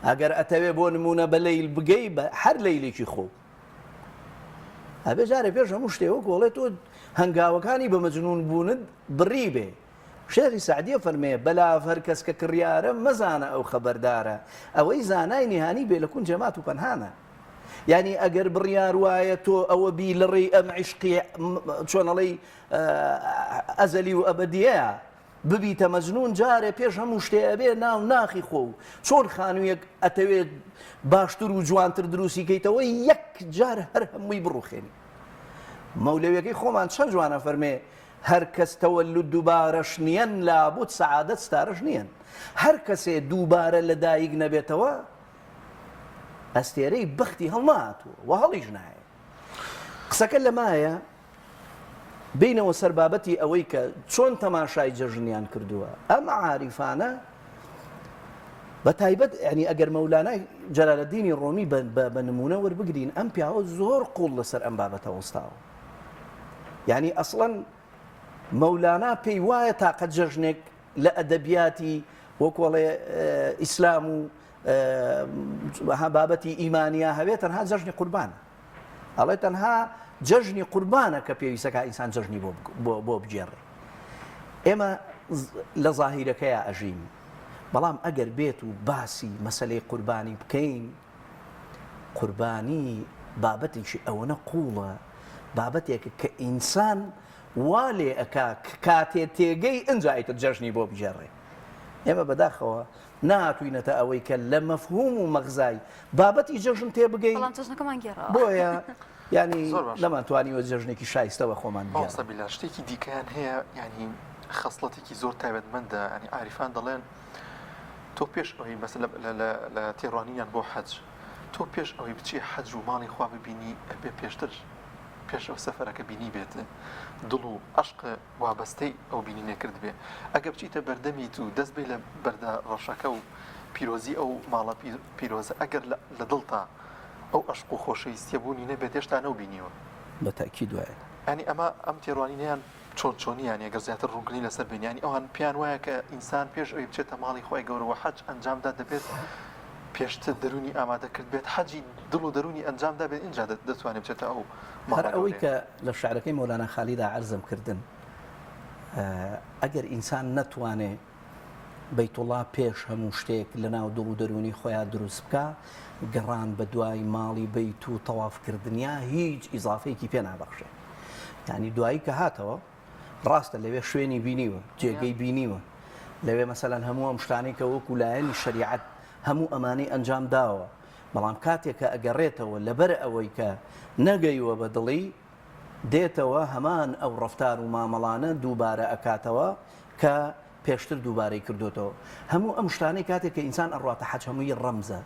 ئەگەر ئەتەوێ بۆ نمونە بە لەیل بگەی بە هەر لەیلێکی خۆ ئەبێ جارێ پێش هەموو شتێ وەک وڵێ تۆ هەنگاوەکانی بە مەجنون بوونت بڕی بێ شێخی سەعدی ئەفەرمێ، بەلاف هەر کەس کە کڕیارە، مەزانە ئەو خەبەردارە، ئەوەی زانای نیهانی بێ لە کونجێ مات و پەنهانە. یانی ئەگەر بڕیار وایە تۆ ئەوە بی لە ڕێی ئەم عیشقی چۆن ئەڵێی ئەزەلی و ئەبەدیەیە ببیتە مەجنوون جارێ پێش هەموو شتێ ئەبێ ناو ناخی خۆ و چۆن خانوویەک ئەتەوێ باشتر و جوانتر دروستی کەیتەوە یەک جار هەر هەمووی بڕوخێنی. مەولەویەکەی خۆمان چەند جوان ئەفەرمێ هەر کەس تەوەلود دووبارەش نیەن لابد سەعادەت ستارەش نیەن هەر کەسێ دووبارە لە دایک نەبێتەوە ئەستێرەی بەختی هەڵنەهاتووە و هەڵیش نایە قسەکە لەمایە بینەوە سەر بابەتی ئەوەی کە چۆن تەماشای جەژنیان کردووە ئەم عاریفانە بە تایبەت ینی ئەگەر مەولانای جەلالەدینی ڕۆمی بە نمونە وەربگرین ئەم پیاوە زۆر قوڵ لەسەر ئەم بابەتە وەستاوە یانی ئەسڵەن مەولانا پێی وایە تاقە جەژنێک لە ئەدەبیاتی وەکۆڵێ ئیسلام و بابەتی ئیمانیا هەبێ تەنها جەژنی قوربانە ئەڵێ تەنها جەژنی قوربانە کە پێویستەکە ئینسان جەژنی بۆ بگێڕێ ئێمە لە ظاهیرەکەیا ئەژین بەڵام ئەگەر بێت و باسی مەسلەی قوربانی بکەین قوربانی بابەتێکی ئەوەنە قووڵە، بابەتێکە کە ئینسان وا لێ ئەکا کە کاتێ تێگەی ئنجا ئیتر جەژنی بۆ بگێڕێ. ئێمە بەداخەوە نەهاتووینەتە ئەوەی کە لە مەفهووم و مەغزای بابەتی جەژن تێبگەین، بەڵام جەژنەکەمان گێڕاوە. بۆیە یانی زۆر باشە. نەمانتوانیوە جەژنێکی شایستە بە خۆمان مامۆستا بگێڕین. بیلال شتێکی دیکەیان هەیە یانی خەسڵەتێکی زۆر تایبەتمەندە یانی عاریفان دەڵێن. تۆ پێش ئەوەی مەسەلەن لە تێڕوانینیان بۆ حەج تۆ پێش ئەوەی بچی حەج و ماڵی خوا ببینی ئەبێ پێشتر پێش ئەو سەفەرەکە بینی بێت دڵ و عەشق وابەستەی ئەو بینینە کردبێ ئەگە بچیتە بەردەمیت و دەست بی لە بەردە ڕەشەکە و پیرۆزی ئەو ماڵە پیرۆزە ئەگەر لە دڵتا ئەو ئەشق و خۆشەویستیە بوونی نەبێت هێشتا نەوبینیوە. بە تەئکید وایە. یانی ئەمە ئەم تێڕوانینەیان چۆن چۆنی یانی ئەگەر زیاتر ڕوونکردنی لەسەر بێن یانی ئەوان پێیان وایە کە ئینسان پێش ئەوی بچێتە ماڵی خوای گەورە وە حەج ئەنجام دا دەبێت پێشتر دەروونی ئامادە کرد بێت حەجی دڵ و دەروونی ئەنجام دا بێت ئینجا دەتوانێت بچێتە ئەو هەر ماڵە ئەوەی گەورەیە. کە لە شعرەکەی مەولانا خالیدا عەرزم کردن ئەگەر ئینسان نەتوانێ بەیتوڵا پێش هەموو شتێک لە ناو دڵ و دەروونی خۆیا دروست بکا گەڕان بە دوای ماڵی بەیت و تەواف کردنیا هیچ ئیزافەیەکی پێ نابەخشێ یانی دوایی کە هاتەوە ڕاستە لەوێ شوێنی بینیوە جێگەی بینیوە لەوێ مەسەلەن هەموو ئەم شتانەی کە وەکو لایەنی شەریعەت هەموو ئەمانەی ئەنجام داوە بەڵام کاتێک کە ئەگەڕێتەوە لەبەر ئەوەی کە نەگەیوە بە دڵی دێتەوە هەمان ئەو ڕەفتار و مامەڵانە دووبارە ئەکاتەوە کە پێشتر دووبارەی کردۆتەوە. هەموو ئەم شتانەی کاتێک کە ئینسان ئەڕواتە حەج هەمووی ڕەمزە.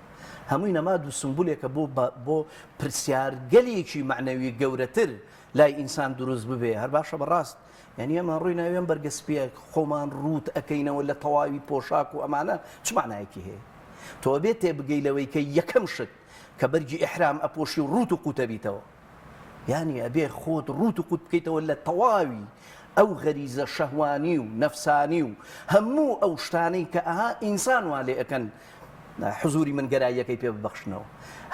هەمووی نەماد و سمبولێکە بۆ بۆ پرسیارگەلێکی مەعنەوی گەورەتر لای ئینسان دروست ببێ. هەر باشە بەڕاست یانی ئێمە ڕووی ناوی ئەم بەرگە سپییە خۆمان ڕووت ئەکەینەوە لە تەواوی پۆشاک و ئەمانە چ مەعنایەکی هەیە؟ تۆ ئەبێ تێبگەی لەوەی کە یەکەم شت کە بەرگی ئیحرام ئەپۆشی و ڕووت و قووتەبیتەوە یانی ئەبێ خۆت ڕووت و قوت بکەیتەوە لە تەواوی ئەو غەریزە شەهوانی و نەفسانی و هەموو ئەو شتانەی کە ئەها ئینسان وا لێ ئەکەن حزوری من گەراییەکەی پێ ببەخشنەوە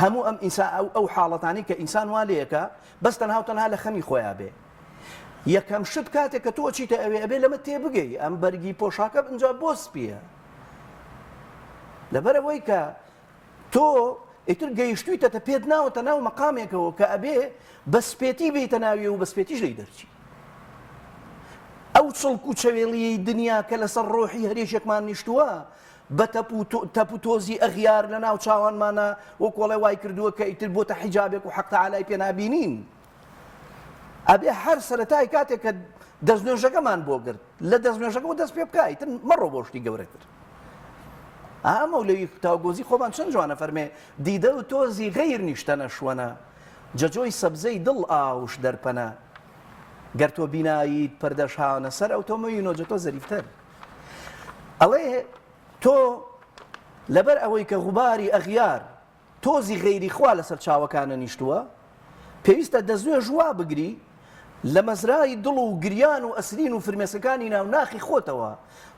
هەموو ئەم ئینسان ئەو ئەو حاڵەتانەی کە ئینسان وا لێ ئەکا بەس تەنها و تەنها لە خەمی خۆیا بێ یەکەم شت کاتێک کە تۆ ئەچیتە ئەوێ ئەبێ لەمە تێبگەی ئەم بەرگی پۆشاکە ئینجا بۆ سپییە لەبەرئەوەی کە تۆ ئیتر گەیشتویتەتە پێت ناوەتە ناو مەقامێکەوە کە ئەبێ بە سپێتی بێیتە ناوی و بە سپێتیش لێی دەرچی. ئەو چڵک و چەوێڵیەی دنیا کە لەسەر ڕۆحی هەرێکێکمان نیشتووە بە تەپ و تەپ و تۆزی ئەغیار لە ناو چاوانمانە وەکۆڵێ وای کردووە کە ئیتر بۆتە حیجابێک و حەق تەعالای پێ نابینین. ئەبێ هەر سەرەتای کاتێک کە دەستنوێژەکەمان بۆ گرت لە دەستنوێژەکەەوە دەست پێ بکە ئیتر مەڕۆ بۆ شتی گەورەتر. ئا مەولەوی تاوگۆزی خۆمان چەند جوانە فەرمێ دیدە و تۆزی غەیر نیشتەنە شوەنە جەجۆی سەبزەی دڵ ئاوش دەرپەنە گەر تۆ بیناییت پەردەش هانە سەر ئەو تۆ مەوینۆ جە تۆ زەریفتەر ئەڵێ تۆ لەبەر ئەوەی کە غوباری ئەغیار تۆزی غەیری خوا لەسەر چاوەکانە نیشتووە، پێویستە دەستنوێژ وا بگری لە مەزرای دڵ و گریان و ئەسرین و فرمێسکەکانی ناو ناخی خۆتەوە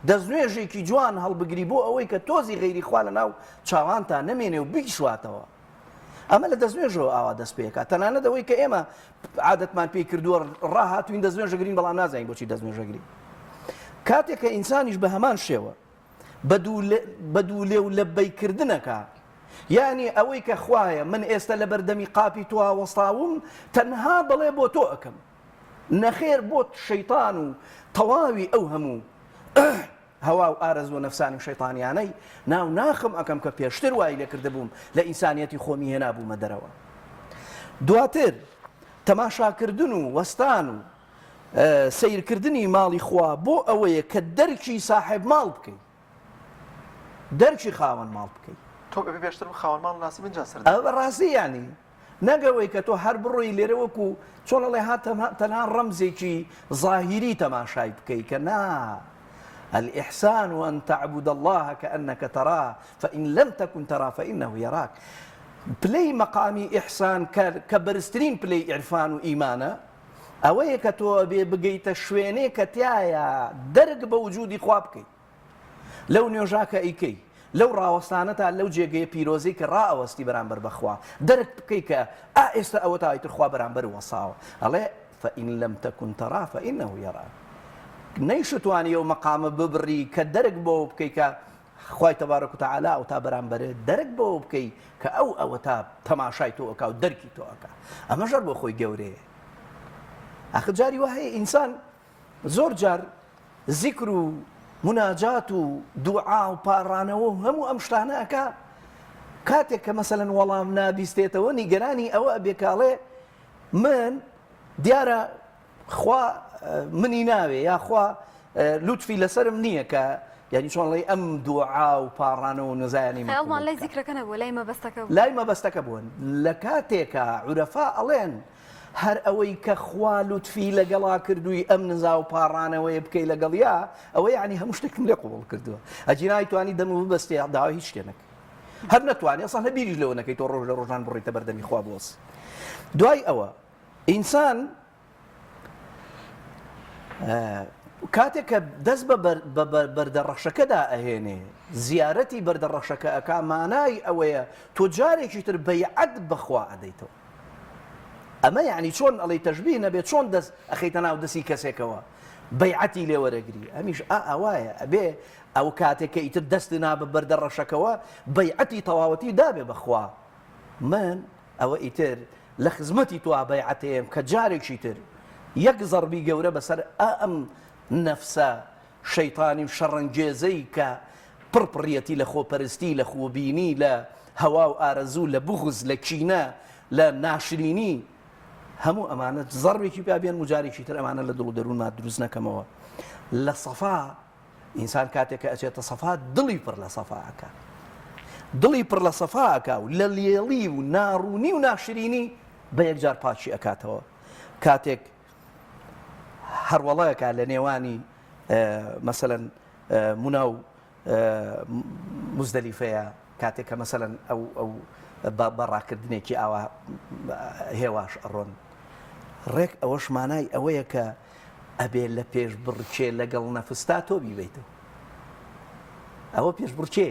دەستنوێژێکی جوان هەڵبگری بۆ ئەوەی کە تۆزی غەیری خوا لە ناو چاوانتا نەمێنێ و بیشواتەوە. ئەمە لە دەستنوێژەوە ئاوا دەست پێکا. تەنانەت ئەوەی کە ئێمە عادەتمان پێی کردووە ڕاهاتووین دەستنوێژەگرین بەڵام نازانین بۆچی دەستنوێژەگرین. کاتێک کە ئینسانیش بە هەمان شێوە بە دوولێ و لەببەیک کردنەکە یانی ئەوەی کە خوایە من ئێستا لە بەردەمی قاپی تۆ وەستاوم تەنها بەڵێ بۆ تۆ ئەکەم نەخێر بۆت شەیتان و تەواوی ئەو هەموو هەوا و ئارەزوە نەفسانی و شەیتانیانەی ناو ناخم ئەکەم کە پێشتر وای لێکردبووم لە ئینسانیەتی خۆمی هێنابوومە دەرەوە دواتر تەماشاکردن و وەستان و سەیرکردنی ماڵی خوا بۆ ئەوەیە کە دەرکی ساحێب ماڵ بکەی دەرکی خاوەن ماڵ بکەی. تۆ ئەبێ پێشتر خاوەن ماڵ ناسی بنجا سەردانی. ئەوە بەڕاستی یانی نەک ئەوەی کە تۆ هەر بڕۆی لێرە وەکو چۆن ئەڵێ ها تەنها ڕەمزێکی زاهیری تەماشای بکەی کە نا الإحسان أن تعبد الله كأنك تراه فإن لم تكن تراه فإنه يراك پلەی مەقامی ئیحسان کە بەرزترین پلەی عیرفان و ئیمانە ئەوەیە کە تۆ ئەبێ بگەیتە شوێنێ کە تیایا دەرک بە وجودی خوا بکەی لەو نوێژا کە ئەیکەی لەو ڕاوەستانەتا لەو جێگەیە پیرۆزەی کە ڕائەوەستی بەرامبەر بە خوا دەرک بکەی کە ئا ئێستا ئەوەتا ئیتر خوا بەرامبەر وەساوە ئەڵێ فإن لم تكن تراه فإنه يراك نەیشتوانی ئەو مەقامە ببڕی کە دەرک بەوە بکەی کە خوای تبارک و تعالی ئەوتا بەرامبەرت دەرک بەوە بکەی کە ئەو ئەوەتا تەماشای تۆ ئەکا و دەرکی تۆ ئەکا ئەمەش هەر بۆ خۆی گەورەیە ئاخر جاری وا هەیە ئینسان زۆر جار زیکر و مناجات و دوعا و پاڕانەوە و هەموو ئەم شتانە ئەکا کاتێک کە مەسەلەن وەڵام نابیستێتەوە نیگەرانی ئەوە ئەبێ کاڵێ من دیارە خوا منی ناوێ یاخوا لوتفی لەسەرم نییە کە. یانی چۆن ڵێی ئەم دوعا و پاڕانەوە و نزایانەی من خەیاڵمان قبوڵ لای بکە. زیکرەکە نەبووە لای مەبەستەکە بووە. لای مەبەستەکە بووە. لە کاتێکا عورەفا ئەڵێن هەر ئەوەی کە خوا لوتفی لەگەڵا کردووی ئەم نزا و پاڕانەوەیە بکەی لەگەڵیا ئەوە یانی هەموو شتێکم لێ قبوڵ کردووە. ئەگینا ئەیتوانی دەمت ببەستێ داوای هیچ شتێ نەکەی. هەر نەتوانی ئەسڵەن هەر بیریش لەوە نەکەی تۆ ڕۆژ لە ڕۆژان بڕۆیتە بەردەمی خوا بوەستی. دوای ئەوە ئینسان کاتێک کە دەست بە بەردە ڕەشەکەدا ئەهێنێ زیارەتی بەردە ڕەشەکە ئەکا مانای ئەوەیە تۆ جارێکی تر بەیعەت بەخوا ئەدەیتەوە ئەمە یعنی چۆن ئەڵی تەشبیه نەبێ چۆن دەست ئەخەیتە ناو دەستی کەسێکەوە بەیعەتی لێوەرەگری ئەمیش ئا ئەوایە ئەبێ ئەو کاتێک کە ئیتر دەست نا بە بەردە ڕەشەکەوە بەیعەتی تەواوەتی دابێ بەخوا من ئەوە ئیتر لە خزمەتی تۆا بەیعەتەیەم کە جارێکی تر یەک زەڕبی گەورە بەسەر ئا ئەم نەفسە شەیتانی و شەڕەنگێزەی کە پڕ پڕیەتی لە خۆپەرستی، لە خۆبینی، لە هەوا و ئارەزوو، لە بوغز، لە کینە، لە ناشرینی، هەموو ئەمانە زەڕبێکی پیا بێنم و جارێکی تر ئەمانە لە دڵ و دەروونما دروست نەکەمەوە. لە سەفا ئینسان کاتێک کە ئەچێتە سەفا دڵی پڕ لە سەفا ئەکا دڵی پڕ لە سەفا ئەکا و لە لێڵی و ناڕوونی و ناشرینی بە یەکجار پاکی ئەکاتەوە کاتێک هەروەڵەکە لە نێوانی مەسەلەن مونا و موزدەلیفەیە کاتێک کە مەسەلەن ئەو ئەو بە ڕاکردنێکی ئاوا هێواش ئەڕۆن ڕێک ئەوەش مانای ئەوەیە کە ئەبێ لە پێشبڕکێ لەگەڵ نەفستا تۆ بیبەیتەوە ئەوە پێشبڕکێ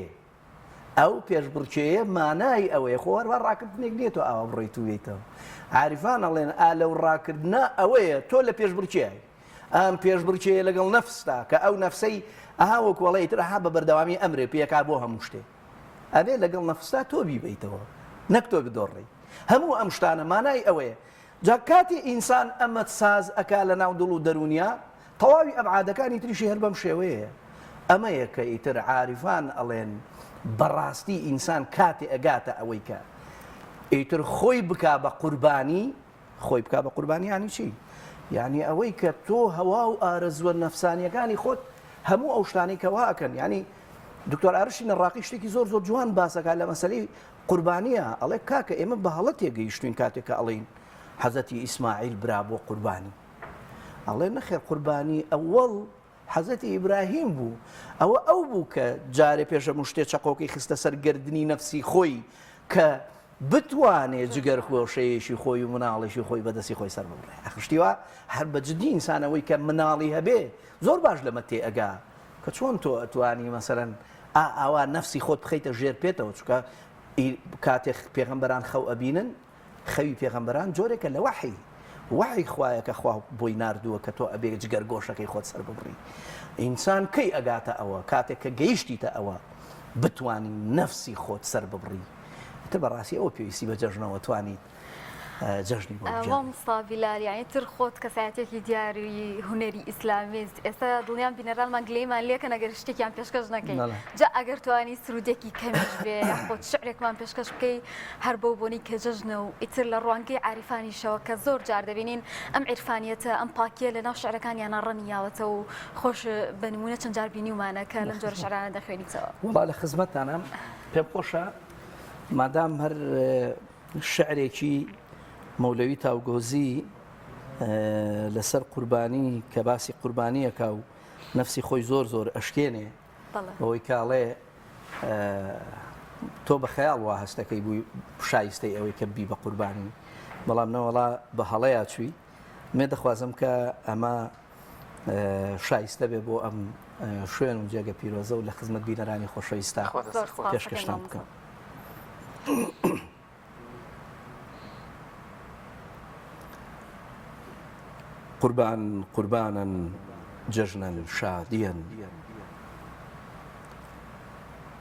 ئەو پێشبڕکێیە مانای ئەوەیە خۆ هەروە ڕاکردنێک نییە تۆ ئاوا بڕۆیت و بێیتەوە عارفان ئەڵێن ئا لەو ڕاکردنە ئەوەیە تۆ لە پێشبڕکێی ئەم پێشبڕکێیە لەگەڵ نەفستا کە ئەو نەفسەی ئەها وەکو ئەڵێ ئیتر ئەها بە بەردەوامی ئەمرێ پێکا بۆ هەموو شتێ ئەبێ لەگەڵ نەفستا تۆ بیبەیتەوە نەک تۆ بدۆڕێی هەموو ئەم شتانە مانای ئەوەیە جا کاتێ ئینسان ئەمە ساز ئەکا لە ناو دڵ و دەروونیا تەواوی ئەبعادەکانی تریشی هەر بەم شێوەیەیە ئەمەیە کە ئیتر عارفان ئەڵێن بەڕاستی ئینسان کاتێ ئەگاتە ئەوەی کە ئیتر خۆی بکا بە قوربانی خۆی بکا بە قوربانی یانی چی؟ یانی ئەوەی کە تۆ هەوا و ئارەزووە نەفسانیەکانی خۆت هەموو ئەو شتانەی کە وا ئەکەن یانی دکتۆر ئارشی نەڕاقی شتێکی زۆر زۆر جوان باسەکە لە مەسەلەی قوربانیە ئەڵێ کاکە ئێمە بە هەڵە تێگەیشتوین کاتێک کە ئەڵێین حەزەتی ئیسماعیل برا بۆ قوربانی ئەڵێ نەخێر قوربانی ئەوەڵ حەزرەتی ئیبراهیم بوو، ئەوە ئەو بوو کە جارێ پێش هەموو شتێ چەقۆکەی خستە سەر گەردنی نەفسی خۆی کە بتوانێ جگەر خۆشەیەکی خۆی و مناڵێکی خۆی بە دەستی خۆی سەر ببڕێ. ئەخر شتی وا هەر بە جدی ئینسان ئەوەی کە مناڵی هەبێ زۆر باش لەمە تێ ئەگا کە چۆن تۆ ئەتوانی مەسەلەن ئا ئاوا نەفسی خۆت بخەیتە ژێر پێتەوە چونکە کاتێ پێغەمبەران خەو ئەبینن خەوی پێغەمبەران جۆرێکە لە وەحی، وەحی خوایە کە خوا بۆی ناردووە کە تۆ ئەبێ جگەر گۆشەکەی خۆت سەر ببڕی. ئینسان کەی ئەگاتە ئەوە؟ کاتێک کە گەیشتیتە ئەوە بتوانی نەفسی خۆت سەر ببڕی. ئیتر بەڕاستی ئەوە پێویستی بە جەژنەوە توانیت جەژنی بۆ بگێڕی. مامۆستا بیلال یانی تر خۆت کەسایەتیەکی دیاری هونەری ئیسلامیست ئێستا دڵنیام بینەرانمان گلەیمان لێکەن ئەگەر شتێکیان پێشکەش نەکەین جا ئەگەر توانی سرودێکی کەمیش بێ یاخود شعرێکمان پێشکەش بکەی هەر بەو بۆنەی کە جەژنە و ئیتر لە ڕوانگەی عاریفانیشەوە کە زۆر جار دەبینین ئەم عیرفانیەتە ئەم پاکیە لە ناو شعرەکانیانە ڕەنگی یاوەتەوە و خۆش بە نموونە چەند جار بینیومانە کە لەم جۆرە شعرانە دەخوێنیتەوە. وەڵا لە خزمەتتانام پێم خۆشە مادام هەر شعرێکی مەولەوی تاوگۆزی لەسەر قوربانی کە باسی قوربانیەکە و نەفسی خۆی زۆر زۆر ئەشکێنێ بەوەی کاڵێ تۆ بە خەیاڵ وا هەستەکەی بووی شایستەی ئەوەی کە بی بە قوربانی بەڵام نەوەڵا بە هەڵەیە چووی مێ دەخوازم کە ئەمە شایستە بێ بۆ ئەم شوێن و جێگە پیرۆزە و لە خزمەت بینەرانی خۆشەویستا پێشکەشتان بکەم. قوربان قوربانن جەژنن شادیەن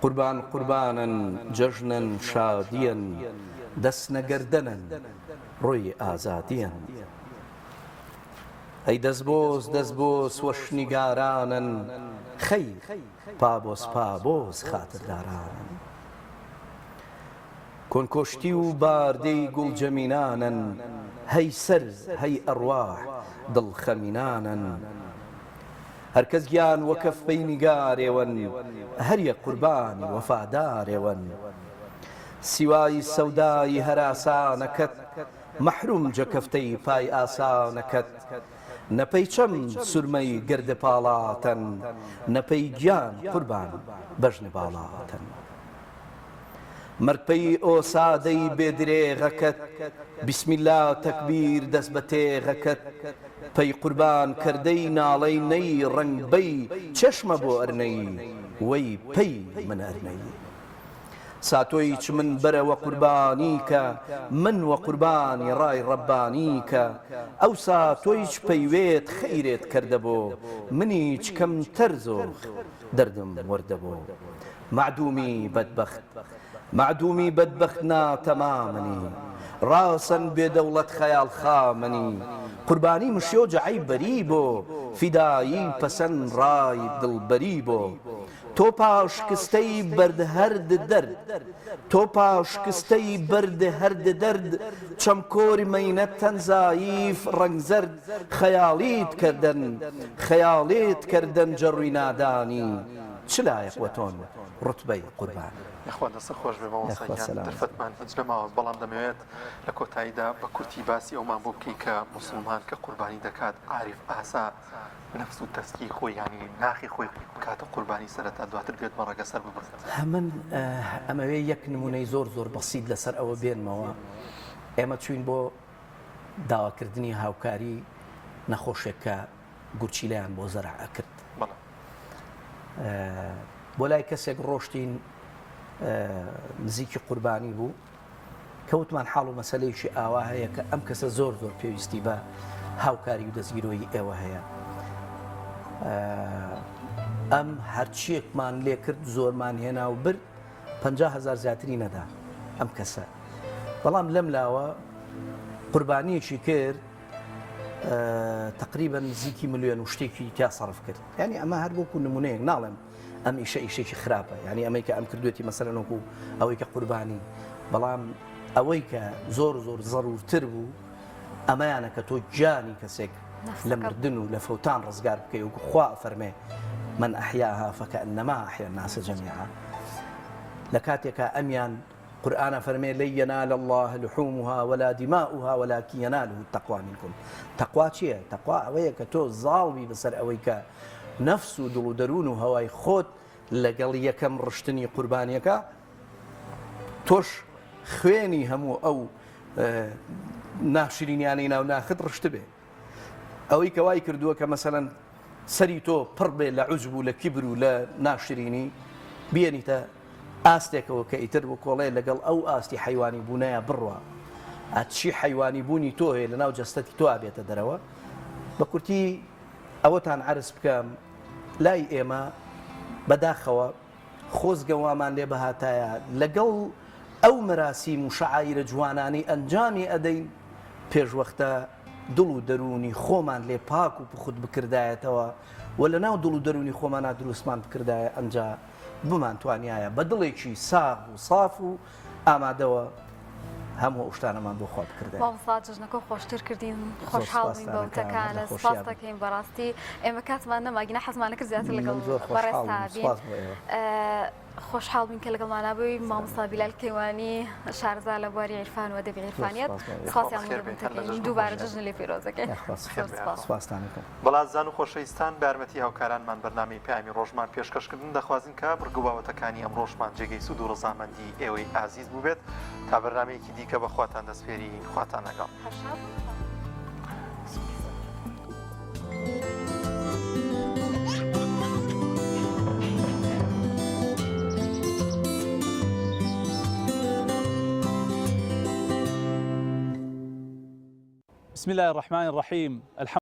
قوربان قوربانن جەژنن شادیەن دەستنە گەردەنن ڕووی ئازادیەن ئەی دەستبۆس دەستبۆس وەشنیگارانن خەی پابۆس پابۆس خاتردارانن کۆنکۆشتی و باردەی گوڵ جەمینانن هەی سەر هەی ئەڕواح دڵ خەمینانن. هەرکەس گیان وە کەف پەی نیگارێوەن هەر یەک قوربانی وەفادارێوەن سیوای سەودای هەراسانەکەت مەحروم جە کەفتەی پای ئاسانەکەت نە پەی چەم سورمەی گرد پاڵاتەن نە پەی گیان قوربان بەژن باڵاتەن. مەرگ پەی ئۆسادەی بێ درێغەکەت بیسمیلا تەکبیر دەس بە تێغەکەت پەی قوربان کەردەی ناڵەی نەی ڕەنگ بەی چێشمە بۆ ئەرنەی وەی پەی من ئەرنەی ساتۆی چ من بەرە وە قوربانی کە من وە قوربانی ڕای ڕەبانی کە ئەوسا تۆیچ پەیوێت خەیرێت کەردە بۆ منیچ کەمتەر زۆخ دەردم وەردە بۆ مەعدومی بەدبەخت مەعدومی بەدبەخت ناتەمامنی ڕاسەن بێ دەوڵەت خەیاڵ خامنی قوربانی مشیۆ جەعەی بەری بۆ فیدایی پەسەن ڕای دڵبەری بۆ تۆ پاشکستەی بەرد هەرد دەرد تۆ پاشکستەی بەرد هەرد دەرد چەم کۆر مەینەت تەن زاییف ڕەنگ زەرد خەیاڵیت کردن خەیاڵیت کردن جەڕوی نادانی چ لایەق وە تۆن ڕوتبەی قوربانی. یاخوا دەستت خۆش بێ مامۆستا یاخوا گیان سەلامەت بی. دەرفەتمان هیچ نەماوە بەڵام دەمەوێت لە کۆتاییدا بە کورتی باسی ئەومان بۆ بکەی کە موسڵمان کە قوربانی دەکات عارف ئاسا نەفس و تەسکی خۆی یانی ناخی خۆی بکاتە قوربانی سەرەتا دواتر بێت مەڕەکە سەر ببڕێت. من ئەمەوێ یەک نمونەی زۆر زۆر بەسیت لەسەر ئەوە بێنمەوە ئێمە چوین بۆ داواکردنی هاوکاری نەخۆشێک کە گورچیلەیان بۆ زەرع ئەکرد بۆ لای کەسێک ڕۆشتین نزیکی قوربانی بوو کەوتمان حاڵ و مەسلەیەکی ئاوا هەیە کە ئەم کەسە زۆر زۆر پێویستی بە هاوکاری و دەستگیرۆیی ئێوە هەیە ئەم هەرچیەکمان لێکرد زۆرمان هێنا و برد 500هزار زیاتری نەدا ئەم کەسە بەڵام لەم لاوە قوربانیەکی کرد تقریبا نزیکی ملیۆن و شتێکی تیا سەرف کرد یعنی ئەمە هەر وەکو نمونەیەک ناڵێم ئەم ئیشە ئیشێکی خراپە یعنی ئەمەی کە ئەم کردوێتی مەسەلەن وەکو ئەوەی کە قوربانی بەڵام ئەوەی کە زۆر زۆر زەرورتر بوو ئەمەیانە کە تۆ گیانی کەسێک لە مردن و لە فەوتان ڕزگار بکەی و خوا فەرمێ من أحياها فكأنما أحيا الناس جميعا لە کاتێکا ئەمیان قورئان ئەفەرمێ، لن ینال اللە لحومها ولا دماؤها ولکن یناله التقوی منکم، تەقوا چیە؟ تەقوا ئەوەیە کە تۆ زاڵ بی بەسەر ئەوەی کە نەفس و دڵ و دەروون و هەوای خۆت لەگەڵ یەکەم ڕشتنی قوربانیەکە تۆش خوێنی هەموو ئەو ناشرینیانەی ناو ناخت ڕشتبێ. ئەوەی کە وای کردووە کە مەسەلەن سەری تۆ پڕ بێ لە عوجب و لە کیبر و لە ناشرینی بیێنیتە ئاستێکەوە کە ئیتر وکۆڵێ لەگەڵ ئەو ئاستی حەیوانی بوونەیا بڕوا ئەچی حەیوانی بوونی تۆ هەیە لەناو جەستەتی تۆ بێتە دەرەوە بە کورتی ئەوەتان عەرز بکەم لای ئێمە بەداخەوە خۆزگە وامان لێ بهاتایە لەگەڵ ئەو مەراسیم و شەعایرە جوانانەی ئەنجامی ئەدەین پێشوەختە دڵ و دەروونی خۆمان لێ پاک و پوخت بکردایەتەوە و لەناو دڵ و دەروونی خۆمانا دروستمان بکردایە ئەنجا بمانتوانیایە بە دڵێکی ساغ و ساف و ئامادەوە هەموو ئەو شتانەمان بۆ خوا بکردایە. مامۆستا جەژنەکە خۆشتر کردین خۆشحاڵ بووین بە وتەکانت سپاست دەکەین بەڕاستی ئێمە کاتمان نەما گینا حەزمان نەکرد زیاتر لەگەڵ بەڕێزتا بین خۆشحاڵ بووین کە لەگەڵمانا بووی مامۆستا بیلال کەیوانی شارەزا لە بواری عیرفان و ئەدەبی عیرفانیەت سپاسیان بۆ دەکەین دووبارە جەژن لێ پیرۆز دەکەین سپاستان دەکەم. بەڵازان و خۆشەویستان بە یارمەتی هاوکارانمان بەرنامەی پەیامی ڕۆژمان پێشکەشکردن دەخوازین کە بڕگە و بابەتەکانی ئەمڕۆشمان جێگەی سوود و ڕەزامەندی ئێوەی ئازیز بووبێت تا بەرنامەیەکی دیکە بە خواتان دەسپێرین خواتان لەگەڵ. بسم اللە الرحمن الرحیم الحمد.